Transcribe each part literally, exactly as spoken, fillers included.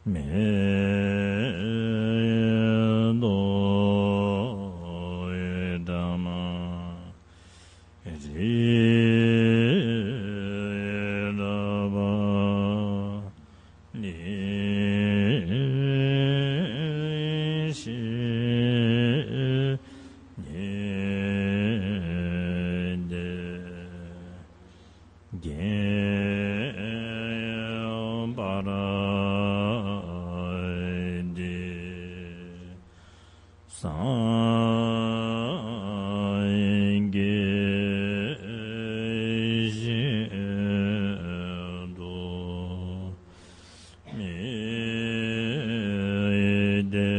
མེ་ཏོག་ཡི་འདྲ་མ་རི་འདྲ་བ་ལི་ཤི་ཉི་ཏེ། རྒྱན་པར་འདི་སངས་རྒྱས་ཞིང་དུ་མི་དེ།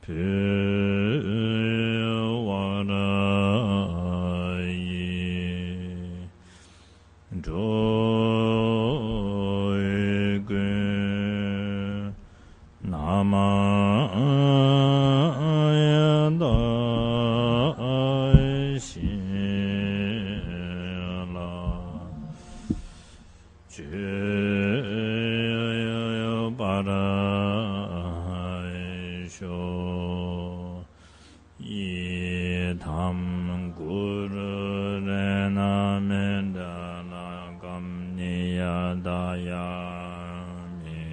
ཕུལ་བར་ཡི་འགྲོ་ཀུན་ན་མ་ཡ་ད་ཤི་ལ། བཅོལ་བར་ཤོག་ཡི་དམ་གུ་རུ་རཏྣ་མཎྜལ་ཀམ་ནི་ཡ་ད་ཡ་མི།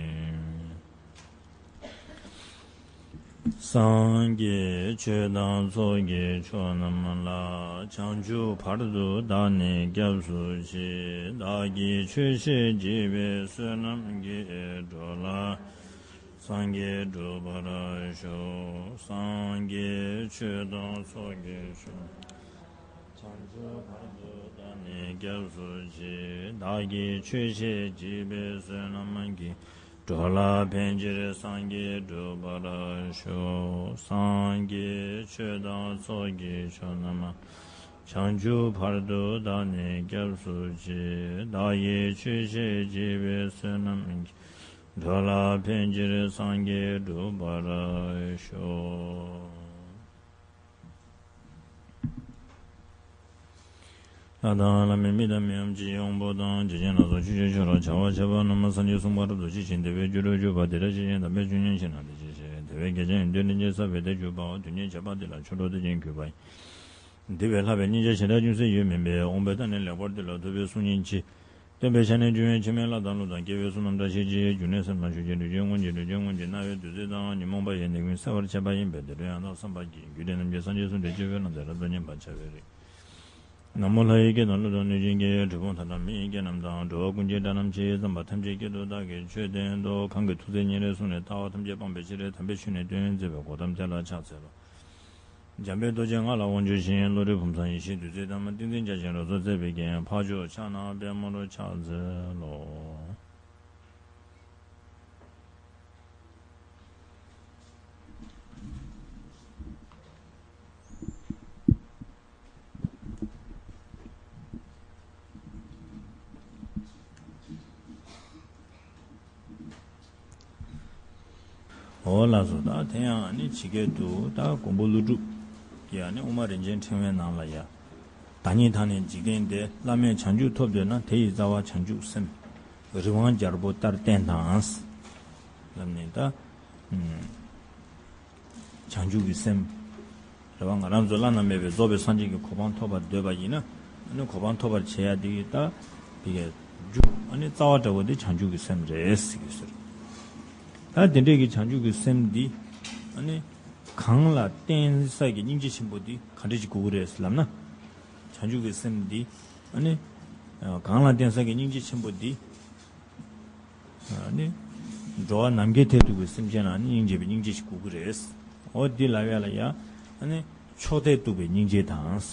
སངས་རྒྱས་ཆོས་དང་ཚོགས་ཀྱི་མཆོག་རྣམས་ལ། བྱང་ཆུབ་བར་དུ་བདག་ནི་སྐྱབས་སུ་མཆི། བདག་གིས་ཆོས་བཤད་བགྱིས་པའི་བསོད་ནམས་ཀྱིས། འགྲོ་ལ་སངས་རྒྱས་འགྲུབ་པར་ཤོག་སངས་རྒྱས་ཆོས་དང་ཚོགས་ཀྱི་མཆོག་བྱང་ཆུབ་བར་དུ་བདག་ནི་སྐྱབས་སུ་མཆི། བདག་གིས་ཆོས་བཤད་བགྱིས་པའི་བསོད་ནམས་ཀྱིས། འགྲོ་ལ་ཕན་ཕྱིར་སངས་རྒྱས་འགྲུབ་པར་ཤོག་སངས་རྒྱས་ཆོས་དང་ཚོགས་ཀྱི་མཆོག་རྣམས། བྱང་ཆུབ་བར་དུ་བདག་ནི་སྐྱབས་སུ་མཆི། བདག་གིས་ཆོས་བཤད་བགྱིས་པའི་བསོད་ནམས་ཀྱིས། འགྲོ་ལ་ཕན་ཕྱིར་སངས་རྒྱས་འགྲུབ་པར་ཤོག་ལྷ་དང་ལྷ་མིན་མི་དང་མི་འམ་ཅི་ཡི་དབང་པོ་དང་། ཇི་བཞིན་ལ་སོགས་ཆོས་ཀྱི་མཆོག་རབ་བྱ་བ་བྱེད་པ་རྣམས། སངས་རྒྱས་གསུངས་པ་རབ་ཏུ་ཇི་བཞིན་དེ་བས་སྤྱོད་པར་གྱུར་པ། དེ་འདྲ་ཇི་བཞིན་དམ་པའི་ཆོས་ཉན་ཞིང་ལ་དེ་ཇི་བཞིན་དེ་བས་དགེ་བྱ་ཡོན་ཏན་ལྡན་ཅིང་བསགས་པའི་དེ་གྱུར་པའོ། དུས་ངན་ཁྱབ་པ་འདི་ལ་ཆོས་འགྲོ་འདི་ཅན་གྱུར་པ་ཡིན། འདི་བས་ལྷག་པའི་སྙིང་རྗེ་བྱེ་བྲག་ཅུང་ཟད་ཡོད་མིན་པས། འོངས་པའི་ཐ་སྙད་ལེགས་པར་འདི་ལ་ཐུབ་པས་གསུང་ཉན་གྱིས། སྟོན་པའི་ཆ་ནས་འབྱུང་བའི་ཕྱི་མའི་ལྷ་དང་ཀླུ་དང་སྐྱེ་བོའི་བསོད་ནམས་བཀྲ་ཤིས་ཀྱི་རྒྱུ་ནི་སེམས་ལ་ཞུགས་ཀྱི་འགྲུབ་ཀྱི་སྔོན་གྱི་འགྲུབ་ཀྱི་སྔོན་གྱི་རྣ་བའི་བདུད་རྩི་དང་ཉོན་མོངས་པ་ཡི་ནད་ཀུན་སེལ་བར་བྱེད་པ་ཡིན་པས། དེ་འདྲ་ཡང་དག་བསམ་པ་གྱིས་རྒྱུད་སྡེ་རྣམས་ཀྱི་སངས་རྒྱས་གསུང་གྲོགས་སྤྱི་བོའི་ལྷ་ཚོགས་རབ་ཏུ་མཉེས་པར་བྱ་བའི་རིགས། ན་མོ་ལྷ་ཡི་སྐད་དང་ཀླུ་དང་གནོད་སྦྱིན་སྐད། གྲུལ་བུམ་དག་དང་མི་ཡི་སྐད་རྣམས་དང་། འགྲོ་བ་ཀུན་གྱི་སྒྲ་རྣམས་ཇི་ཙམ་པ། ཐམས་ཅད་སྐད་དུ་བདག་གིས་ཆོས་བསྟན་ཏོ། གང་གིས་ཐུགས་བརྩེ་ཉེ་རིང་བཟུང་ནས། ལྟ་བ་ཐམས་ཅད་སྤངས་པའི་ཕྱིར། དམ་པའི་ཆོས་ནི་སྟོན་མཛད་པའི། གོ་ཏམ་དེ་ལ་ཕྱག་འཚལ་ལོ། འཇམ་དཔལ་རྡོ་རྗེ་ང་ལ་དབང་བསྒྱུར་ཞིང་། བློ་གྲོས་བུམ་ཚང་ཡེ་ཤེས་བདུད་རྩི་དང་། ཏིང་འཛིན་བརྒྱ་བྱིན་རབ་རྫོགས་མཛད་པའི་རྒྱན། འཕགས་མཆོག་ཕྱག་ན་པདྨོར་ཕྱག་འཚལ་ལོ། འོ་ལགས་སོ། ད་དེ་ཡང་ཨ་ནི་ཇི་སྐད་དུ་ད་མགོན་པོ་ཀླུ་སྒྲུབ་ཀྱིས་ཨ་ནི་དབུ་མ་རིན་ཆེན་ཕྲེང་བའི་ནང་ལ་ཡ། བདག་ཉིད་དག་ནི་འཇིག་རྟེན་འདས། བླ་མེད་བྱང་ཆུབ་ཐོབ་འདོད་ན། དེ་ཡི་རྩ་བ་བྱང་ཆུབ་སེམས། རི་དབང་རྒྱལ་པོ་ལྟར་བསྟེན་དང་། ལབ་ནས་ད། ཨུམ། བྱང་ཆུབ་ཀྱི་སེམས། རེད་བ། ང་རང་ཚོ་བླ་ན་མེད་པའི་རྫོགས་པའི་སངས་རྒྱས་ཀྱི་གོ་འཕང་ཐོབ་པར་འདོད་པ་ཡིན་ན། ཨ་ནི་གོ་འཕང་ཐོབ་པར་བྱེད་ཡ་དེ་གི་ད། དེ་གའི་རྒྱུ། ཨ་ནི་རྩ་བ་འདྲ་བོ་དེ་བྱང་ཆུབ་ཀྱི་སེམས་རེད་ཟེར་གི་ཟེར། ད་དེ་འདྲས་ཀྱི་བྱང་ཆུབ་ཀྱི་སེམས་འདི། ཨ་ནི། གང་ལ་བརྟེན་ས་ཀྱི་སྙིང་རྗེ་ཆེན་པོ་འདི་ག་འདྲས་ཅིག་དགོས་ཀྱི་རེད་ལབ་ན། བྱང་ཆུབ་ཀྱི་སེམས་འདི། ཨ་ནི། གང་ལ་བརྟེན་ས་ཀྱི་སྙིང་རྗེ་ཆེན་པོ་འདི། ཨ་ནི། འགྲོ་བ་ནམ་མཁའི་མཐས་གཏུགས་པའི་སེམས་ཅན་ལ་ནི་སྙིང་རྗེ་བའི་སྙིང་རྗེ་ཞིག་དགོས་ཀྱི་རེད། འོ་འདི་ལབ་ཡ་ལ་ཡ། ཨ་ནི། མཆོག་མཐས་གཏུགས་པའི་སྙིང་རྗེ་དང་།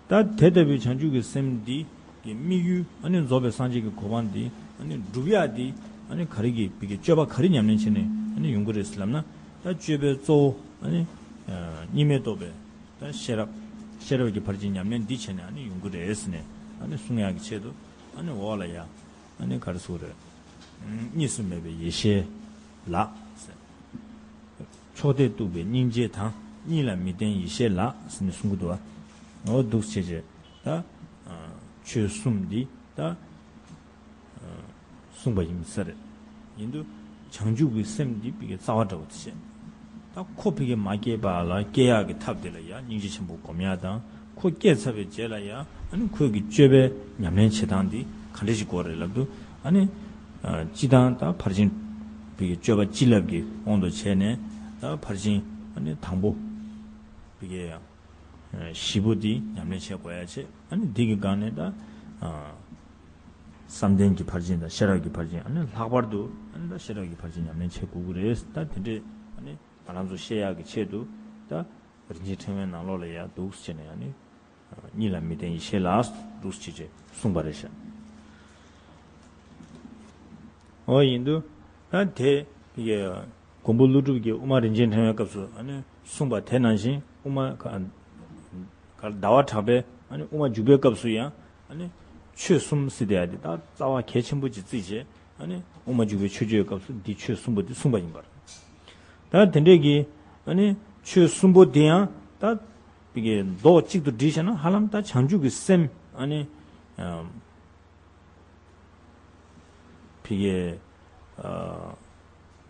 ད་དེ་ལྟ་བུའི་བྱང་ཆུབ་ཀྱི་སེམས་འདི་གི་དམིགས་ཡུལ། ཨ་ནི་རྫོགས་པའི་སངས་རྒྱས་ཀྱི་གོ་འཕང་འདི། ཨ་ནི་སྒྲུབ་ཡ་འདི། ཨ་ནི་ག་རེ་གི་བི་གི་སྤྱོད་པ་ག་རེ་ཉམས་ལེན་བྱས་ནས་ཨ་ནི་ཡོང་གི་རེད་ལབ་ན། ད་སྤྱོད་པའི་གཙོ་བོ། ཨ་ནི། གཉིས་མེད་རྟོགས་པའི་ད་ཤེས་རབ། ཤེས་རབ་ཀྱི་ཕར་ཕྱིན་ཉམས་ལེན་འདི་བྱས་ནས་ཨ་ནི་ཡོང་གི་རེད་ཟེར་ནས་ཨ་ནི་གསུང་ཡག་གི་ཆེད་དུ། ཨ་ནི་འོག་ལ་ཡ། ཨ་ནི་ག་རེ་ཟེར་རེད། གཉིས་སུ་མེད་པའི་ཡེ་ཤེས་ལགས་ཟེར། མཆོག་མཐས་གཏུགས་པའི་སྙིང་རྗེ་དང་། གཉིས་ལ་མི་བརྟེན་ཡེ་ཤེས་ལགས་ཟེར་ནས་གསུང་གི་འདུག་བ། འོ་འདུག་བྱས་བྱས་ད། ཆོས་གསུམ་འདི་ད། གསུངས་པ་ཡིན་ས་རེད། ཡིན་དུས་བྱང་ཆུབ་ཀྱི་སེམས་འདི་ཕ་གི་རྩ་བ་འདྲ་བོ་དེ་བྱས། ད་ཁོ་ཕ་གི་མ་སྐྱེས་པ་ལ་སྐྱེ་ཡག་གི་ཐབས་དེ་ལ་ཡང་སྙིང་རྗེ་ཆེན་པོ་སྒོམ་ཡག་དང་། ཁོ་སྐྱེས་ཚར་བའི་རྗེས་ལ་ཡང་ཨ་ནི་ཁོས་ཀྱི་སྤྱོད་པའི་ཉམས་ལེན་བྱེད་སྟངས་འདི་ག་འདྲ་ཞིག་དགོས་རེད་ལབ་དུས། ཨ་ནི་ཨ་སྤྱིར་བཏང་ད་ཕར་ཕྱིན་ཕ་གི་སྤྱོད་པ་སྤྱི་བསླབ་ཀྱི་དབང་དུ་བྱས་ནས། ད་ཕར་ཕྱིན་ཨ་ནི་དང་པོ་ཕ་གི་ཨ་བཞི་པོ་འདི་ཉམས་ལེན་བྱེད་དགོས་ཡ་བྱས། ཨ་ནི་འདི་གི་སྒང་ནས་ད་ཨ་བསམ་གཏན་གྱི་ཕར་ཕྱིན་དང་ཤེས་རབ་ཀྱི་ཕར་ཕྱིན། ཨ་ནི་ལྷག་པར་དུ་ཨ་ནི་ད་ཤེས་རབ་ཀྱི་ཕར་ཕྱིན་ཉམས་ལེན་བྱེད་དགོས་ཀྱི་རེད། ད་དེ་འདྲས་ཨ་ནི་ང་རང་ཚོ་ཤེས་ཡག་གི་ཆེད་དུ་ད་རིན་ཆེན་ཕྲེང་བའི་ནང་ལོགས་ལ་ཡ་འདུག་ཟེར་ནས། ཨ་ནི་གཉིད་ལ་མི་བརྟེན་ཡེ་ཤེས་ལ་འདུག་ཟེར་བྱས་གསུངས་པ་རེད་ཤག་འོ་ཡིན་དུས་ད་དེ་ཡ་མགོན་པོ་ཀླུ་སྒྲུབ་ཀྱིས་དབུ་མ་རིན་ཆེན་ཕྲེང་བའི་སྐབས་སུ་ཨ་ནི་གསུངས་པ་དེ་ནང་བཞིན། དབུ་མ་ག་ག་ཟླ་བ་གྲགས་པའི་ཨ་ནི་དབུ་མ་འཇུག་པའི་སྐབས་སུ་ཡང་ཨ་ནི་ཆོས་གསུམ་ཟེར་དེ་ཡ་དེ་ད་རྩ་བ་གལ་ཆེན་པོ་ཅིག་བརྩིས་བྱས། ཨ་ནི་དབུ་མ་འཇུག་པའི་མཆོད་བརྗོད་སྐབས་སུ་འདི་ཆོས་གསུམ་པོ་འདི་གསུངས་པ་ཡིན་པར། ད་དེ་འདྲས་ཀྱི་ཨ་ནི་ཆོས་གསུམ་པོ་འདི་ཡང་ད་ཕ་གི་མདོག་གཅིག་ཏུ་བསྒྲིལ་བྱས་ན་ཧ་ལམ་ད་བྱང་ཆུབ་ཀྱི་སེམས་ཨ་ནི་ཨམ་ཕ་གི་ཨ་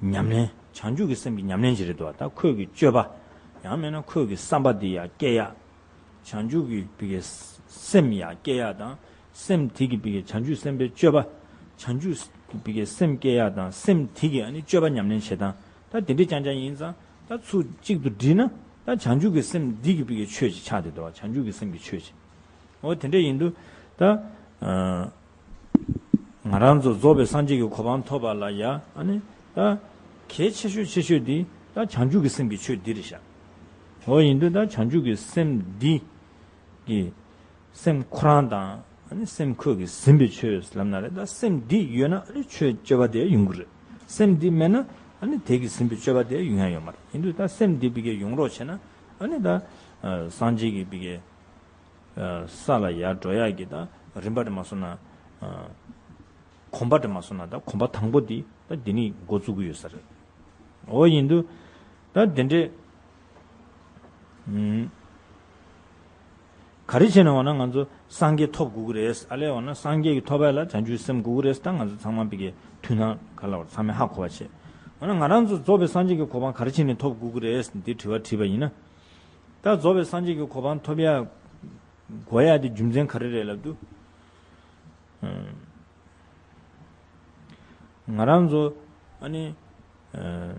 ཉམས་ལེན། བྱང་ཆུབ་ཀྱི་སེམས་ཀྱི་ཉམས་ལེན་ཅིག་རེད་འདུག་ད་ཁོས་ཀྱི་སྤྱོད་པ་ཡང་མིན་ན་ཁོས་ཀྱི་བསམ་པ་འདི་ཡར་སྐྱེ་ཡག་བྱང་ཆུབ་ཀྱི་ཕ་གི་སེམས་ཡར་སྐྱེ་ཡག་དང་། སེམས་དེ་གི་ཕ་གི་བྱང་ཆུབ་སེམས་དཔའི་སྤྱོད་པ། བྱང་ཆུབ་ཀྱི་ཕ་གི་སེམས་སྐྱེ་ཡག་དང་། སེམས་དེ་གི་ཨ་ནི་སྤྱོད་པ་ཉམས་ལེན་བྱེད་སྟངས། ད་དེ་འདྲས་རྐྱང་རྐྱང་ཡིན་ཙང་། ད་ཚུར་གཅིག་ཏུ་བསྒྲིལ་ན་ད་བྱང་ཆུབ་ཀྱི་སེམས་འདི་གི་ཕ་གི་ཆོས་ཅིག་ཆགས་བསྡད་འདུག་བྱང་ཆུབ་ཀྱི་སེམས་ཀྱི་ཆོས་ཅིག་འོ་དེ་འདྲས་ཡིན་དུས་ད་ཨ་ང་རང་ཚོ་རྫོགས་པའི་སངས་རྒྱས་ཀྱི་གོ་འཕང་ཐོབ་པ་ལ་ཡ་ཨ་ནི་ད་གལ་ཆེ་ཤོས་ཆེ་ཤོས་འདི་ད་བྱང་ཆུབ་ཀྱི་སེམས་ཀྱི་ཆོས་འདི་རེད་ཤག་འོ་ཡིན་དུས་ད་བྱང་ཆུབ་ཀྱི་སེམས་འདི་གི་སེམས་ཁོ་རང་དང་། ཨ་ནི་སེམས་ཁོས་ཀྱི་ཟིན་པའི་ཆོས་ལབ་ན་རེད། ད་སེམས་འདི་ཡོད་ན་ཨ་ནི་ཆོས་སྤྱོད་པ་དེ་ཡོང་གི་རེད། སེམས་འདི་མེད་ན་ཨ་ནི་དེ་གི་ཟིན་པའི་སྤྱོད་པ་དེ་ཡོང་ཡ་ཡོད་མ་རེད། ཡིན་དུས་ད་སེམས་འདི་ཕ་གི་ཡོང་རོགས་བྱས་ན། ཨ་ནི་ད་ཨ་སངས་རྒྱས་ཀྱི་ཕ་གི་ཨ་ས་ལ་ཡར་འགྲོ་ཡག་གི་ད་རིམ་པ་དེ་མ་སོང་ན། ཨ་གོམ་པ་དེ་མ་སོང་ན་ད་གོམ་པ་དང་པོ་འདི་ད་འདི་ནས་འགོ་བཙུགས་ཀྱི་ཡོད་ས་རེད། འོ་ཡིན་དུས་ད་དེ་འདྲས་ཨུམ་ག་རེ་བྱས་ནས་འོ་ན་ང་ཚོ་སངས་རྒྱས་ཐོབ་དགོས་ཀྱི་རེད། ཨ་ལས་འོ་ན་སངས་རྒྱས་ཀྱི་ཐོབ་པ་ལ་བྱང་ཆུབ་སེམས་དགོས་ཀྱི་རེད། ད་ང་ཚོ་ཚང་མ་ཕ་གི་མཐུན་སྣང་ག་ལ་བར་ཚང་མས་ཧ་གོ་བ་བྱས། འོ་ན་ང་རང་ཚོ་རྫོགས་པའི་སངས་རྒྱས་ཀྱི་གོ་འཕང་ག་རེ་བྱས་ནས་ཐོབ་དགོས་ཀྱི་རེད་འདི་དྲི་བ་དྲིས་པ་ཡིན་ན། ད་རྫོགས་པའི་སངས་རྒྱས་ཀྱི་གོ་འཕང་ཐོབ་ཡ་དགོས་ཡ་དེ་རྒྱུ་མཚན་ག་རེ་རེད་ལབ་དུས། ང་རང་ཚོ་ཨ་ནི་ཨ་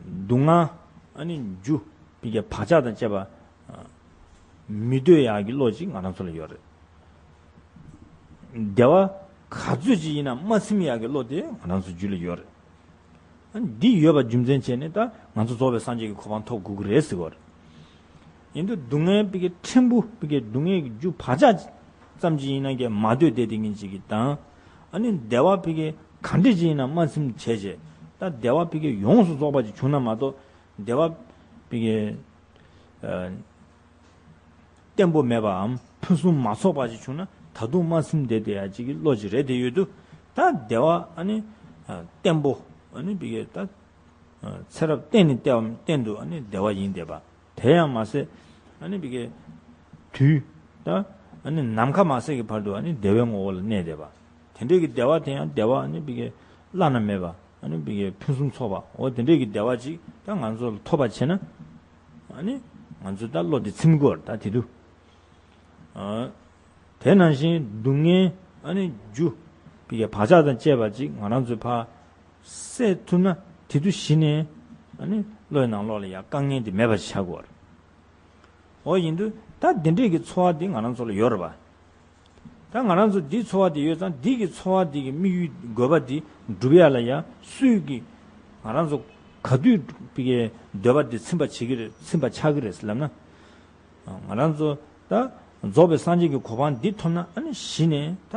སྡུག་བསྔལ་ཨ་ནི་རྒྱུ་ཕ་གི་བག་ཆགས་དང་བཅས་པ་ཨ་མི་འདོད་ཡག་གི་བློ་ཅིག་ང་རང་ཚོ་ལ་ཡོད་རེད། བདེ་བ་ག་ཚོད་ཅིག་ཡིན་ན་མ་ཚིམ་ཡག་གི་བློ་དེ་ང་རང་ཚོ་རྒྱུད་ལ་ཡོད་རེད། ཨ་ནི་འདི་ཡོད་པ་རྒྱུ་མཚན་བྱས་ནས་ད་ང་ཚོ་རྫོགས་པའི་སངས་རྒྱས་ཀྱི་གོ་འཕང་ཐོབ་དགོས་ཀྱི་རེད་ཟེར་བ་རེད། ཡིན་དུས་སྡུག་བསྔལ་ཕ་གི་ཕྲན་བུ་ཕ་གི་སྡུག་བསྔལ་གྱི་རྒྱུ་བག་ཆགས་ཙམ་ཅིག་ཡིན་ན་ཀྱང་མ་འདོད་བསྡད་དེ་ངན་ཅིག་གི་དང་། ཨ་ནི་བདེ་བ་ཕ་གི་ག་འདྲ་ཅིག་ཡིན་ན་མ་ཚིམ་བྱས་བྱས། ད་བདེ་བ་ཕ་གི་ཡོངས་སུ་རྫོགས་པ་ཅིག་བྱུང་ན་མ་གཏོགས་བདེ་བ་ཕ་གི་ཨ་བརྟན་པོ་མེད་པའམ་ཕུན་སུམ་མ་ཚོགས་པ་ཅིག་བྱུང་ན་ད་དུང་མ་ཚིམ་བསྡད་བསྡད་ཡ་ཅིག་གི་བློ་ཅིག་རེད་དེ་ཡོད་དུས། ད་བདེ་བ་ཨ་ནི་ཨ་བརྟན་པོ་ཨ་ནི་ཕ་གི་ད་ཨ་ཚེ་རབས་གཏན་ནས་གཏན་དུ་ཨ་ནི་བདེ་བ་ཡིན་བསྡད་པ། དེ་ཡང་མ་ཟད་ཨ་ནི་ཕ་གི་དུས་ད་ཨ་ནི་ནམ་མཁའ་མ་ཟད་ཀྱི་བར་དུ་ཨ་ནི་བདེ་བའི་ངོ་བོ་ལ་གནས་བསྡད་པ། དེ་འདྲས་ཀྱི་བདེ་བ་དེ་ཡང་བདེ་བ་ཨ་ནི་ཕ་གི་བླ་ན་མེད་པ། ཨ་ནི་ཕ་གི་ཕུན་སུམ་ཚོགས་པ། འོ་དེ་འདྲས་ཀྱི་བདེ་བ་ཅིག་ད་ང་ཚོ་ལ་ཐོབ་པ་བྱས་ན། ཨ་ནི་ང་ཚོ་ད་བློ་དེ་ཚིམ་དགོས་རེད། ད་དེ་དུས་ཨ་དེ་ནང་བཞིན་སྡུག་བསྔལ་ཨ་ནི་རྒྱུ་ཕ་གི་བག་ཆགས་དང་བཅས་པ་ཅིག་ང་རང་ཚོས་ཕར་སེལ་ཐུབ་ན། དེ་དུས་གཞི་ནས་ཨ་ནི་བློའི་ནང་ལོགས་ལ་ཡ་དཀའ་ངལ་འདི་མེད་པ་ཞིག་ཆགས་དགོས་རེད། འོ་ཡིན་དུས་ད་འདི་འདྲས་ཀྱི་ཚོར་བ་འདི་ང་རང་ཚོ་ལ་ཡོད་རེད་པ། ད་ང་རང་ཚོ་འདི་ཚོར་བ་འདི་ཡོད་ཙང་། འདི་གི་ཚོར་བ་འདི་གི་དམིགས་ཡུལ་དགོས་པ་འདི་འགྲུབ་ཡ་ལ་ཡ་སུས་ཀྱི་ང་རང་ཚོ་ག་དུས་ཕ་གི་འདོད་པ་འདི་ཚིམ་པ་བྱེད་ཀྱི་རེད། ཚིམ་པ་ཆགས་ཀྱི་རེད་ལབ་ན། ང་རང་ཚོ་ད་རྫོགས་པའི་སངས་རྒྱས་ཀྱི་གོ་འཕང་འདི་ཐོབ་ན། ཨ་ནི་གཞི་ནས་ད་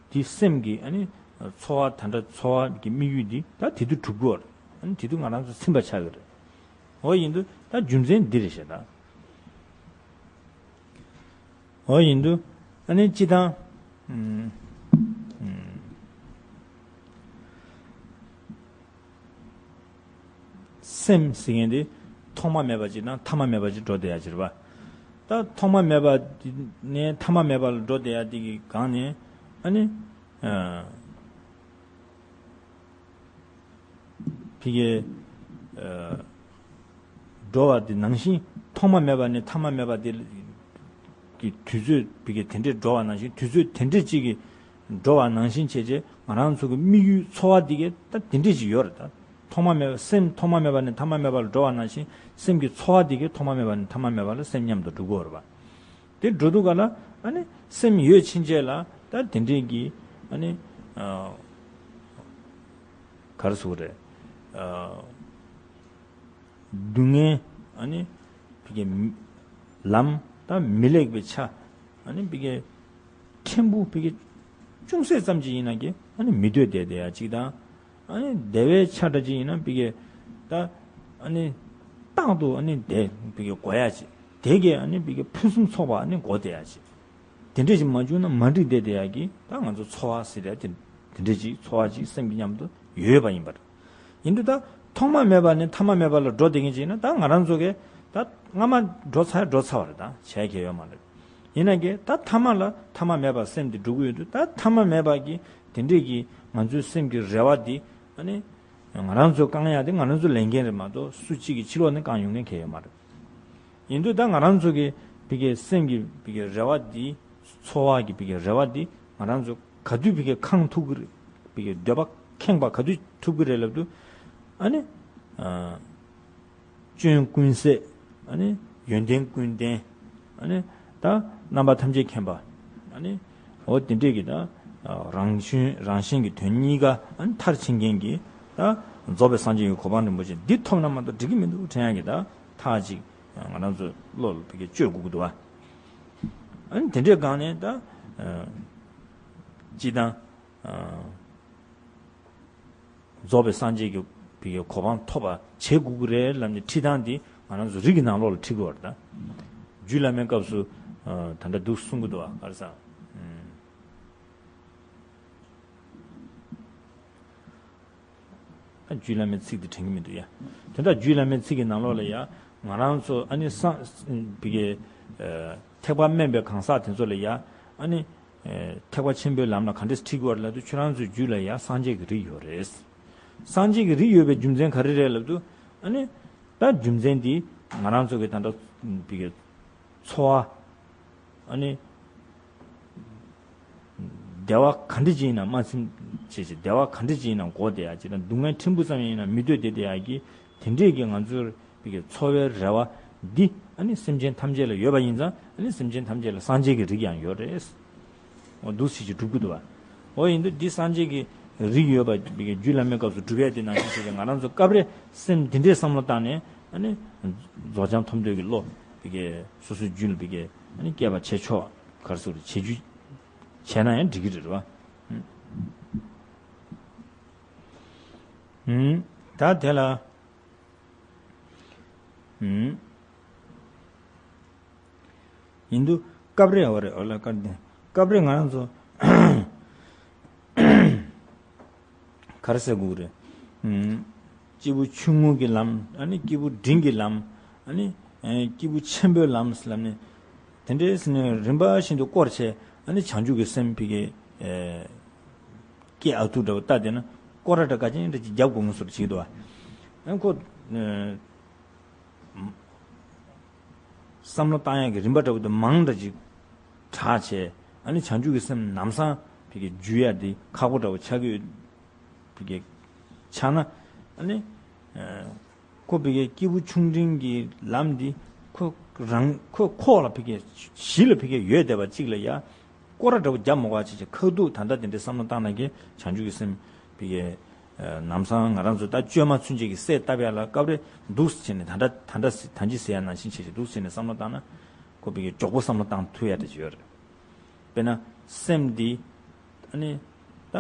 འདི་སེམས་ཀྱི་ཨ་ནི་ཚོར་བ་ད་ལྟ་ཚོར་བ་གི་དམིགས་ཡུལ་འདི་ད་དེ་དུས་གྲུབ་དགོས་རེད། ཨ་ནི་དེ་དུས་ང་རང་ཚོ་ཚིམ་པ་ཆགས་ཀྱི་རེད། འོ་ཡིན་དུས་ད་རྒྱུ་མཚན་འདི་རེད་ཤག་ད། འོ་ཡིན་དུས་ཨ་ནི་སྤྱིར་བཏང་ཨུམ་ཨུམ་སེམས་ཟེར་མཁན་དེ་ཐོག་མ་མེད་པ་ཅིག་དང་ཐ་མ་མེད་པ་ཅིག་འགྲོ་བསྡད་ཡ་ཅིག་རེད་པ། ད་ཐོག་མ་མེད་པ་དེ་ནས་ཐ་མ་མེད་པ་ལ་འགྲོ་བསྡད་ཡ་དེ་གི་སྒང་ནས་ཨ་ནི་ཨ་ དེ་གའི་འགྲོ་བ་དེ་ནང་བཞིན་ཐོག་མ་མེད་པ་ནས་ཐ་མ་མེད་པ་དེ་གི་དུས་ཚོད་དེ་གའི་དེ་འདྲས་འགྲོ་བ་ནང་བཞིན་དུས་ཚོད་དེ་འདྲས་ཅིག་གི་འགྲོ་བ་ནང་བཞིན་བྱས་རྗེས་ང་རང་ཚོ་གི་དམིགས་ཡུལ་འཚོ་བ་དེ་གའི་ད་དེ་འདྲས་ཅིག་ཡོད་རེད་ད། ཐོག་མ་མེད་པ་སེམས་ཐོག་མ་མེད་པ་ནས་ཐ་མ་མེད་པ་ལ་འགྲོ་བ་ནང་བཞིན་སེམས་ཀྱི་འཚོ་བ་དེ་གའི་ཐོག་མ་མེད་པ་ནས་ཐ་མ་མེད་པ་ལ་སེམས་མཉམ་དུ་འགྲོ་གི་ཡོད་རེད་པ། དེ་འགྲོ་དུས་ག་ལ་ཨ་ནི་སེམས་ཡོད་ཕྱིན་ཆད་ལ་ད་དེ་འདྲས་ཀྱི་ཨ་ནི་ག་རེ་ཟེར་དགོས་རེད། སྡུག་བསྔལ་ཨ་ནི་བི་གའི་ལམ་ད་མི་ལེགས་པའི་ཆ་ཨ་ནི་བི་གའི་ཕྲན་བུ་བི་གའི་ཅུང་ཟད་ཙམ་ཅིག་ཡིན་ན་གི་ཨ་ནི་མི་འདོད་བསྡད་བསྡད་ཡ་གཅིག་དང་། ཨ་ནི་བདེ་བའི་ཆ་འདྲ་ཅིག་ཡིན་ན་བི་གའི་ད་ཨ་ནི་རྟག་ཏུ་ཨ་ནི་བདེ་བི་གའི་དགོས་ཡ་ཅིག་དེ་གའི་ཨ་ནི་བི་གའི་ཕུན་སུམ་ཚོགས་པ་ཨ་ནི་དགོས་བསྡད་ཡ་ཅིག་དེ་འདྲས་ཅིག་མ་བྱུང་ན་མ་འགྲིག་བསྡད་བསྡད་ཡ་གི་ད་ང་ཚོ་འཚོ་བ་ཟེར་ཡ་དེ་དེ་འདྲས་ཅིག་འཚོ་བ་ཅིག་སེམས་ཀྱི་མཉམ་དུ་ཡོད་པ་ཡིན་པར། ཡིན་དུས་ད་ཐོག་མ་མེད་པ་ནས་ཐ་མ་མེད་པ་ལ་འགྲོ་བསྡད་མཁན་ཅིག་ཡིན་ན་ད་ང་རང་ཚོ་གས་ད་སྔ་མ་འགྲོ་ཚར་འགྲོ་ཚར་བ་རེད། ད་བྱས་ཁྱེར་ཡོད་མ་རེད། ཡིན་ན་གས་ད་ཐ་མ་ལ་ཐ་མ་མེད་པ་སེམས་དེ་འགྲོ་གི་ཡོད་དུས་ད་ཐ་མ་མེད་པ་གི་དེ་འདྲས་ཀྱི་ང་ཚོའི་སེམས་ཀྱི་རེ་བ་འདི་ཨ་ནི་ང་རང་ཚོ་བསྐང་ཡ་དེ་ང་རང་ཚོ་ལས་འགན་རེད་མ་གཏོགས་སུ་གཅིག་གིས་ཕྱི་ལོགས་ནས་བསྐང་ཡོང་མཁན་གས་ཡོད་མ་རེད། ཡིན་དུས་ད་ང་རང་ཚོ་གི་བི་གའི་སེམས་ཀྱི་བི་གའི་རེ་བ་འདི་འཚོ་བ་གི་བི་གའི་རེ་བ་འདི་ང་རང་ཚོ་ག་དུས་བི་གའི་ཁེངས་ཐུབ་ཀྱི་རེད། བི་གའི་འདོད་པ་ཁེངས་པ་ག་དུས་ཐུབ་ཀྱི་རེད་ལབ་དུས་ཨ་ནི་སྐྱོན་ཀུན་ཟད། ཨ་ནི་ཡོན་ཏན་ཀུན་ལྡན། ཨ་ནི་ད་རྣམ་པ་ཐམས་ཅད་མཁྱེན་པ། ཨ་ནི་འོ་དེ་འདྲས་ཀྱི་ད་རང་བཞིན་རང་བཞིན་གྱི་དོན་གཉིས་ཀ་ཨ་ནི་མཐར་ཕྱིན་མཁན་གྱི་ད་རྫོགས་པའི་སངས་རྒྱས་ཀྱི་གོ་འཕང་རིན་པོ་ཆེ་འདི་ཐོབ་ན་མ་གཏོགས་འགྲིག་གི་མི་འདུག་དྲན་ཡག་གི་ད་ཐག་ཅིག་ང་རང་ཚོ་བློ་ལ་བི་གའི་བཅོས་དགོས་ཀྱི་འདུག་བ། ཨ་ནི་དེ་འདྲའི་སྒང་ནས་ད་སྤྱི་བཏང་རྫོགས་པའི་སངས་རྒྱས་ཀྱི་བི་གའི་གོ་འཕང་ཐོབ་པ་བྱེད་དགོས་ཀྱི་རེད་ལབ་ནས་ཁྲིད་སྟངས་འདི་ང་རང་ཚོ་རིགས་ཀྱི་ནང་ལོགས་ལ་ཁྲིད་དགོས་པ་རེད་ད། རྒྱུད་བླ་མའི་སྐབས་སུ་ད་ལྟ་འདུག་གསུང་གི་འདུག་བ། ག་རེ་ཟེར། རྒྱུད་བླ་མའི་ཚིག་དེ་དྲན་གྱི་མི་འདུག་ཡ། དེ་འདྲ་རྒྱུད་བླ་མའི་ཚིག་གི་ནང་ལོགས་ལ་ཡ་ང་རང་ཚོ་ཨ་ནི་སངས་བི་གའི་ཐེག་པ་དམན་པའི་གང་ཟག་དེ་ཚོ་ལ་ཡ་ཨ་ནི་ཐེག་པ་ཆེན་པོའི་ལམ་ལ་ག་འདྲས་ཁྲིད་དགོས་ལབ་དུས་ཁྱོད་རང་ཚོའི་རྒྱུད་ལ་ཡ་སངས་རྒྱས་ཀྱི་རིགས་ཡོད་རེད། སངས་རྒྱས་ཀྱི་རིགས་ཡོད་པའི་རྒྱུ་མཚན་ག་རེ་རེད་ལབ་དུས་ཨ་ནི་ད་རྒྱུ་མཚན་འདི་ང་རང་ཚོ་གི་ད་ལྟ་བི་གའི་འཚོ་བ། ཨ་ནི། བདེ་བ་ག་འདྲ་ཅིག་ཡིན་ན་མ་ཚིམ་བྱེད་ཅིག་བདེ་བ་ག་འདྲ་ཅིག་ཡིན་ན་འགོག་བསྡད་ཡག་ཅིག་དང་སྡུག་བསྔལ་ཕྲན་བུ་ཙམ་ཡིན་ན་མི་འདོད་བསྡད་བསྡད་ཡག་གི་དེ་འདྲས་ཀྱི་ང་ཚོར་བི་གའི་འཚོ་བའི་རེ་བ་འདི་ཨ་ནི་སེམས་ཅན་ཐམས་ཅད་ལ་ཡོད་པ་ཡིན་ཙང་ཨ་ནི་སེམས་ཅན་ཐམས་ཅད་ལ་སངས་རྒྱས་ཀྱི་རིགས་ཡང་ཡོད་རེད། འོ་འདུག་སེ་ཅིག་སྒྲུབ་ཀྱི་འདུག་བ། འོ་ཡིན་དུས་འདི་སངས་རྒྱས་ཀྱི་རིགས་ཡོད་པ་བི་གའི་རྒྱུད་བླ་མའི་སྐབས་སུ་སྒྲུབ་ཡས་དེ་ནང་བཞིན་བྱས་ཀྱི་ང་རང་ཚོ་སྐབས་རེ་སེམས་འདི་འདྲའི་བསམ་བློ་བཏང་ནས་ཨ་ནི་རྫོགས་བྱང་ཐོབ་འདོད་ཀྱི་བློ་བི་གའི་སོ་སོའི་རྒྱུད་ལ་བི་གའི་ཨ་ནི་སྐྱེས་པ་བྱེད་ཆོག་ག་རེ་ཟེར་བྱེད་རྒྱུ་བྱས་ན་ཡང་འགྲིག་གི་རེད་བ། ད་དེ་ལ། ཡིན་དུས་སྐབས་རེ་འོ་རེད་འོ་ལ་སྐར་ལྡན་སྐབས་རེ་ང་རང་ཚོ་ག་རེ་ཟེར་དགོས་རེད། སྐྱེས་བུ་ཆུང་ངུ་གི་ལམ་ཨ་ནི་སྐྱེས་བུ་འབྲིང་གི་ལམ་ཨ་ནི་སྐྱེས་བུ་ཆེན་པོའི་ལམ་ལབ་ནས་དེ་འདྲའི་ཟེར་ནས་རིམ་པ་བཞིན་དུ་བསྐོར་བྱས་ཨ་ནི་བྱང་ཆུབ་ཀྱི་སེམས་ཕ་གིའི་སྐྱེ་ཨ་ཐུར་འདྲ་བོ་ལྟ་བསྡད་ན་སྐོར་ར་འདྲ་ག་ཅན་འདྲ་ཅིག་རྒྱབ་དགོས་ངོ་སོར་བྱེད་ཀྱི་འདུག་བ། ཨ་ཁོ་བསམ་བློ་བཏང་ཡག་གི་རིམ་པ་འདྲ་བོ་དེ་མང་འདྲ་ཅིག་དྲག་བྱས་ཨ་ནི་བྱང་ཆུབ་ཀྱི་སེམས་ལམ་སང་ཕ་གི་འཇུ་ཡག་དེ་ཁག་པོ་འདྲ་བོ་ཆགས་ཀྱི་ཡོད། ཕ་གི་ཆགས་ན་ཨ་ནི་ཁོ་ཕ་གི་སྐྱེས་བུ་ཆུང་འབྲིང་གི་ལམ་འདི་ཁོ་རང་ཁོ་ཁོག་ལ་ཕ་གི་གཞི་ལ་ཕ་གི་ཡོད་བསྡད་པ་གཅིག་ལ་ཡ། སྐོར་ར་འདྲ་བོ་རྒྱབ་མ་དགོས་པ་བྱས་བྱས་ཁ་ཐུག་ད་ལྟ་དེ་འདྲའི་བསམ་བློ་བཏང་ན་གི་བྱང་ཆུབ་ཀྱི་སེམས་ཕ་གི་ནམ་སང་ང་རང་ཚོ་ད་བཅོས་མ་ཚུན་ཆད་ཀྱི་གསལ་བཏབ་ཡ་ལ་སྐབས་རེ་འདུག་སེ་བྱས་ནས་ད་ལྟ་ད་ལྟ་ད་ཅི་ཟེར་ཡ་ནང་བཞིན་བྱས་བྱས་འདུག་སེ་བྱས་ནས་བསམ་བློ་བཏང་ན་ཁོ་ཕ་གི་མགྱོགས་པོ་བསམ་བློ་བཏང་ཐུབ་ཡ་འདྲ་ཅིག་ཡོད་རེད། དཔེར་ན་སེམས་འདི་ཨ་ནི་ད་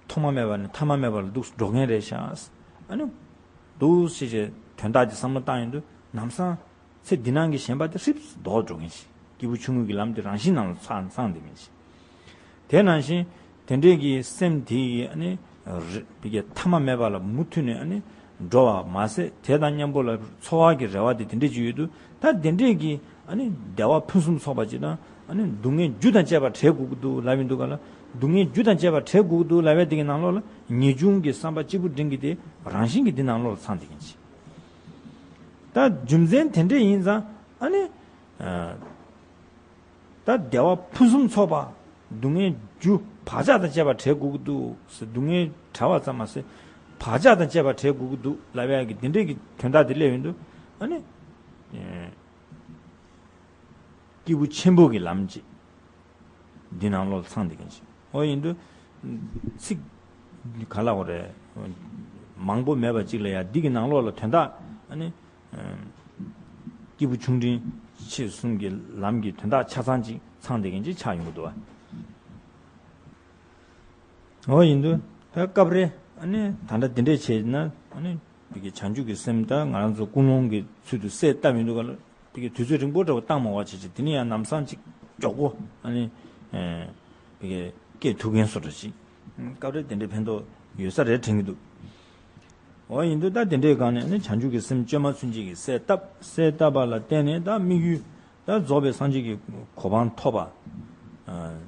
ཐོག་མ་མེད་པ་ནས་ཐ་མ་མེད་པ་ལ་འདུག་སེ་འགྲོ་མཁན་རེད་ཤག་ཨ་ནི་འདུག་སེ་བྱས་དོན་དག་ཅིག་བསམ་བློ་བཏང་ཡོང་དུས་ནམ་སང་ཚེ་འདི་ནང་གི་ཞེན་པ་དེ་ཧྲིབ་ལྡོག་འགྲོ་མཁན་ཞིག་སྐྱེས་བུ་ཆུང་ངུ་གི་ལམ་དེ་རང་བཞིན་ནང་ལ་ཚང་ཚང་བསྡད་མཁན་ཞིག་དེ་ནང་བཞིན་དེ་འདྲའི་གི་སེམས་དེ་ཡི་ཨ་ནི་རེ་བི་གའི་ཐ་མ་མེད་པ་ལ་མུ་མཐུད་ནས་ཨ་ནི་འགྲོ་བ་མ་ཟད་དེ་དང་མཉམ་པོ་ལ་འཚོ་བ་གི་རེ་བ་དེ་དེ་འདྲའི་ཅིག་ཡོད་དུས་ད་དེ་འདྲའི་གི་ཨ་ནི་བདེ་བ་ཕུན་སུམ་ཚོགས་པ་ཅིག་དང་ཨ་ནི་སྡུག་བསྔལ་རྒྱུ་དང་བཅས་པ་བྲལ་དགོས་ཀྱི་འདུག་ལབ་ཡིན་འདུག་ག་ལ་ སྡུག་བསྔལ་རྒྱུ་དང་བཅས་པ་བྲལ་དགོས་ཀྱི་འདུག་ལབ་པའི་དེ་གི་ནང་ལོགས་ལ་ངེས་འབྱུང་གི་བསམ་པ་གཅིག་པུ་འདྲེན་གྱི་དེ་རང་བཞིན་གྱིས་འདི་ནང་ལོགས་ལ་ཚང་བསྡད་མཁན་ཅིག་ད་རྒྱུ་མཚན་དེ་འདྲས་ཡིན་ཙང་ཨ་ནི། ཨ། ད་བདེ་བ་ཕུན་སུམ་ཚོགས་པ། སྡུག་བསྔལ་རྒྱུ་བག་ཆགས་དང་བཅས་པ་བྲལ་དགོས་ཀྱི་འདུག་ཟེར། སྡུག་བསྔལ་བྲལ་བ་ཙམ་མ་ཟད་བག་ཆགས་དང་བཅས་པ་བྲལ་དགོས་ཀྱི་འདུག་ལབ་ཡག་གི་འདི་འདྲས་ཀྱི་དོན་དག་དེ་སླེབས་ཡོང་དུས་ཨ་ནི། ཨེ། སྐྱེས་བུ་ཆེན་པོ་གི་ལམ་གཅིག་འདི་ནང་ལོགས་ཚང་བསྡད་མཁན་ཅིག་འོ་ཡིན་དུས། ཚིག་ག་ལ་འོ་རེད། མང་པོ་མེད་པ་གཅིག་ལ་ཡ་འདི་གི་ནང་ལོགས་ལ་དོན་དག་ཨ་ནི། སྐྱེས་བུ་ཆུང་འབྲིང་ཆེ་གསུམ་གྱི་ལམ་གྱི་དོན་དག་ཆ་ཚང་ཅིག་ཚང་བསྡད་མཁན་ཅིག་ཆགས་ཡོང་གི་འདུག་བ། འོ་ཡིན་དུས་ད་སྐབས་རེ་ཨ་ནི་ད་ལྟ་འདི་འདྲས་བྱས་ན་ཨ་ནི་བི་གའི་བྱང་ཆུབ་ཀྱི་སེམས་ད་ང་རང་ཚོ་ཀུན་སློང་གི་ཚུལ་དུ་གསལ་བཏབ་མི་འདུག་ག་ལ་བི་གའི་དུས་ཚོད་རིང་པོ་འདྲ་བོ་བཏང་མ་བ་བྱས་ཅིག་དེ་ནི་ཡང་ལམ་སང་ཅིག་མགྱོགས་པོ་ཨ་ནི་བི་གའི་སྐད་ཐུག་མཁན་བཟོ་འདྲ་ཅིག་སྐབས་རེ་དེ་འདྲའི་ཕན་ཐོགས་ཡོད་ས་རེད་དྲན་གྱི་འདུག་འོ་ཡིན་དུས་ད་དེ་འདྲའི་སྒང་ནས་ནི་བྱང་ཆུབ་ཀྱི་སེམས་བཅོས་མ་ཚུན་ཆད་ཀྱི་གསལ་བཏབ་གསལ་བཏབ་པ་ལ་བརྟེན་ནས་ད་དམིགས་ཡུལ་ད་རྫོགས་པའི་སངས་རྒྱས་ཀྱི་གོ་འཕང་ཐོབ་པ། ཨ།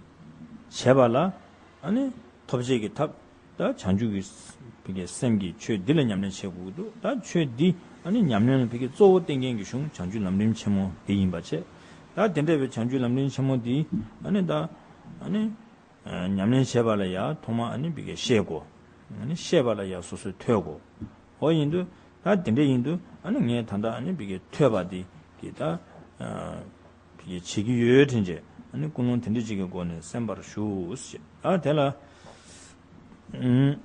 བྱས་པ་ལ་ཨ་ནི་ཐོབ་བྱེད་ཀྱི་ཐབས་ད་བྱང་ཆུབ་ཀྱི་སེམས་ཀྱི་ཆོས་འདི་ལ་ཉམས་ལེན་བྱེད་དགོས་ཀྱི་འདུག་ད་ཆོས་འདི་ཨ་ནི་ཉམས་ལེན་ལ་བི་གའི་གཙོ་བོ་བསྟེན་མཁན་གྱི་གཞུང་བྱང་ཆུབ་ལམ་རིམ་ཆེན་མོ་འདི་ཡིན་པ་བྱས། ད་དེ་འདྲ་བའི་བྱང་ཆུབ་ལམ་རིམ་ཆེན་མོ་འདི་ཨ་ནི་ད་ཨ་ནི། ཉམས་ལེན་བྱེད་པ་ལ་ཡང་ཐོག་མར་ཨ་ནི་བི་གའི་ཤེས་དགོས། ཨ་ནི་ཤེས་པ་ལ་ཡང་སོ་སོས་ཐོས་དགོས། འོ་ཡིན་དུས་ད་དེ་འདྲ་ཡིན་དུས་ཨ་ནི་ངས་ད་ལྟ་ཨ་ནི་བི་གའི་ཐོས་པ་འདི་གི་ད་བི་གའི་བྱེད་ཀྱི་ཡོད་དྲན་བྱས་ཨ་ནི་ཀུན་སློང་དེ་འདྲ་ཅིག་གི་སྒོ་ནས་གསན་པར་ཞུ་ཞེས། ཨ་དེ་ལ་ཨུམ།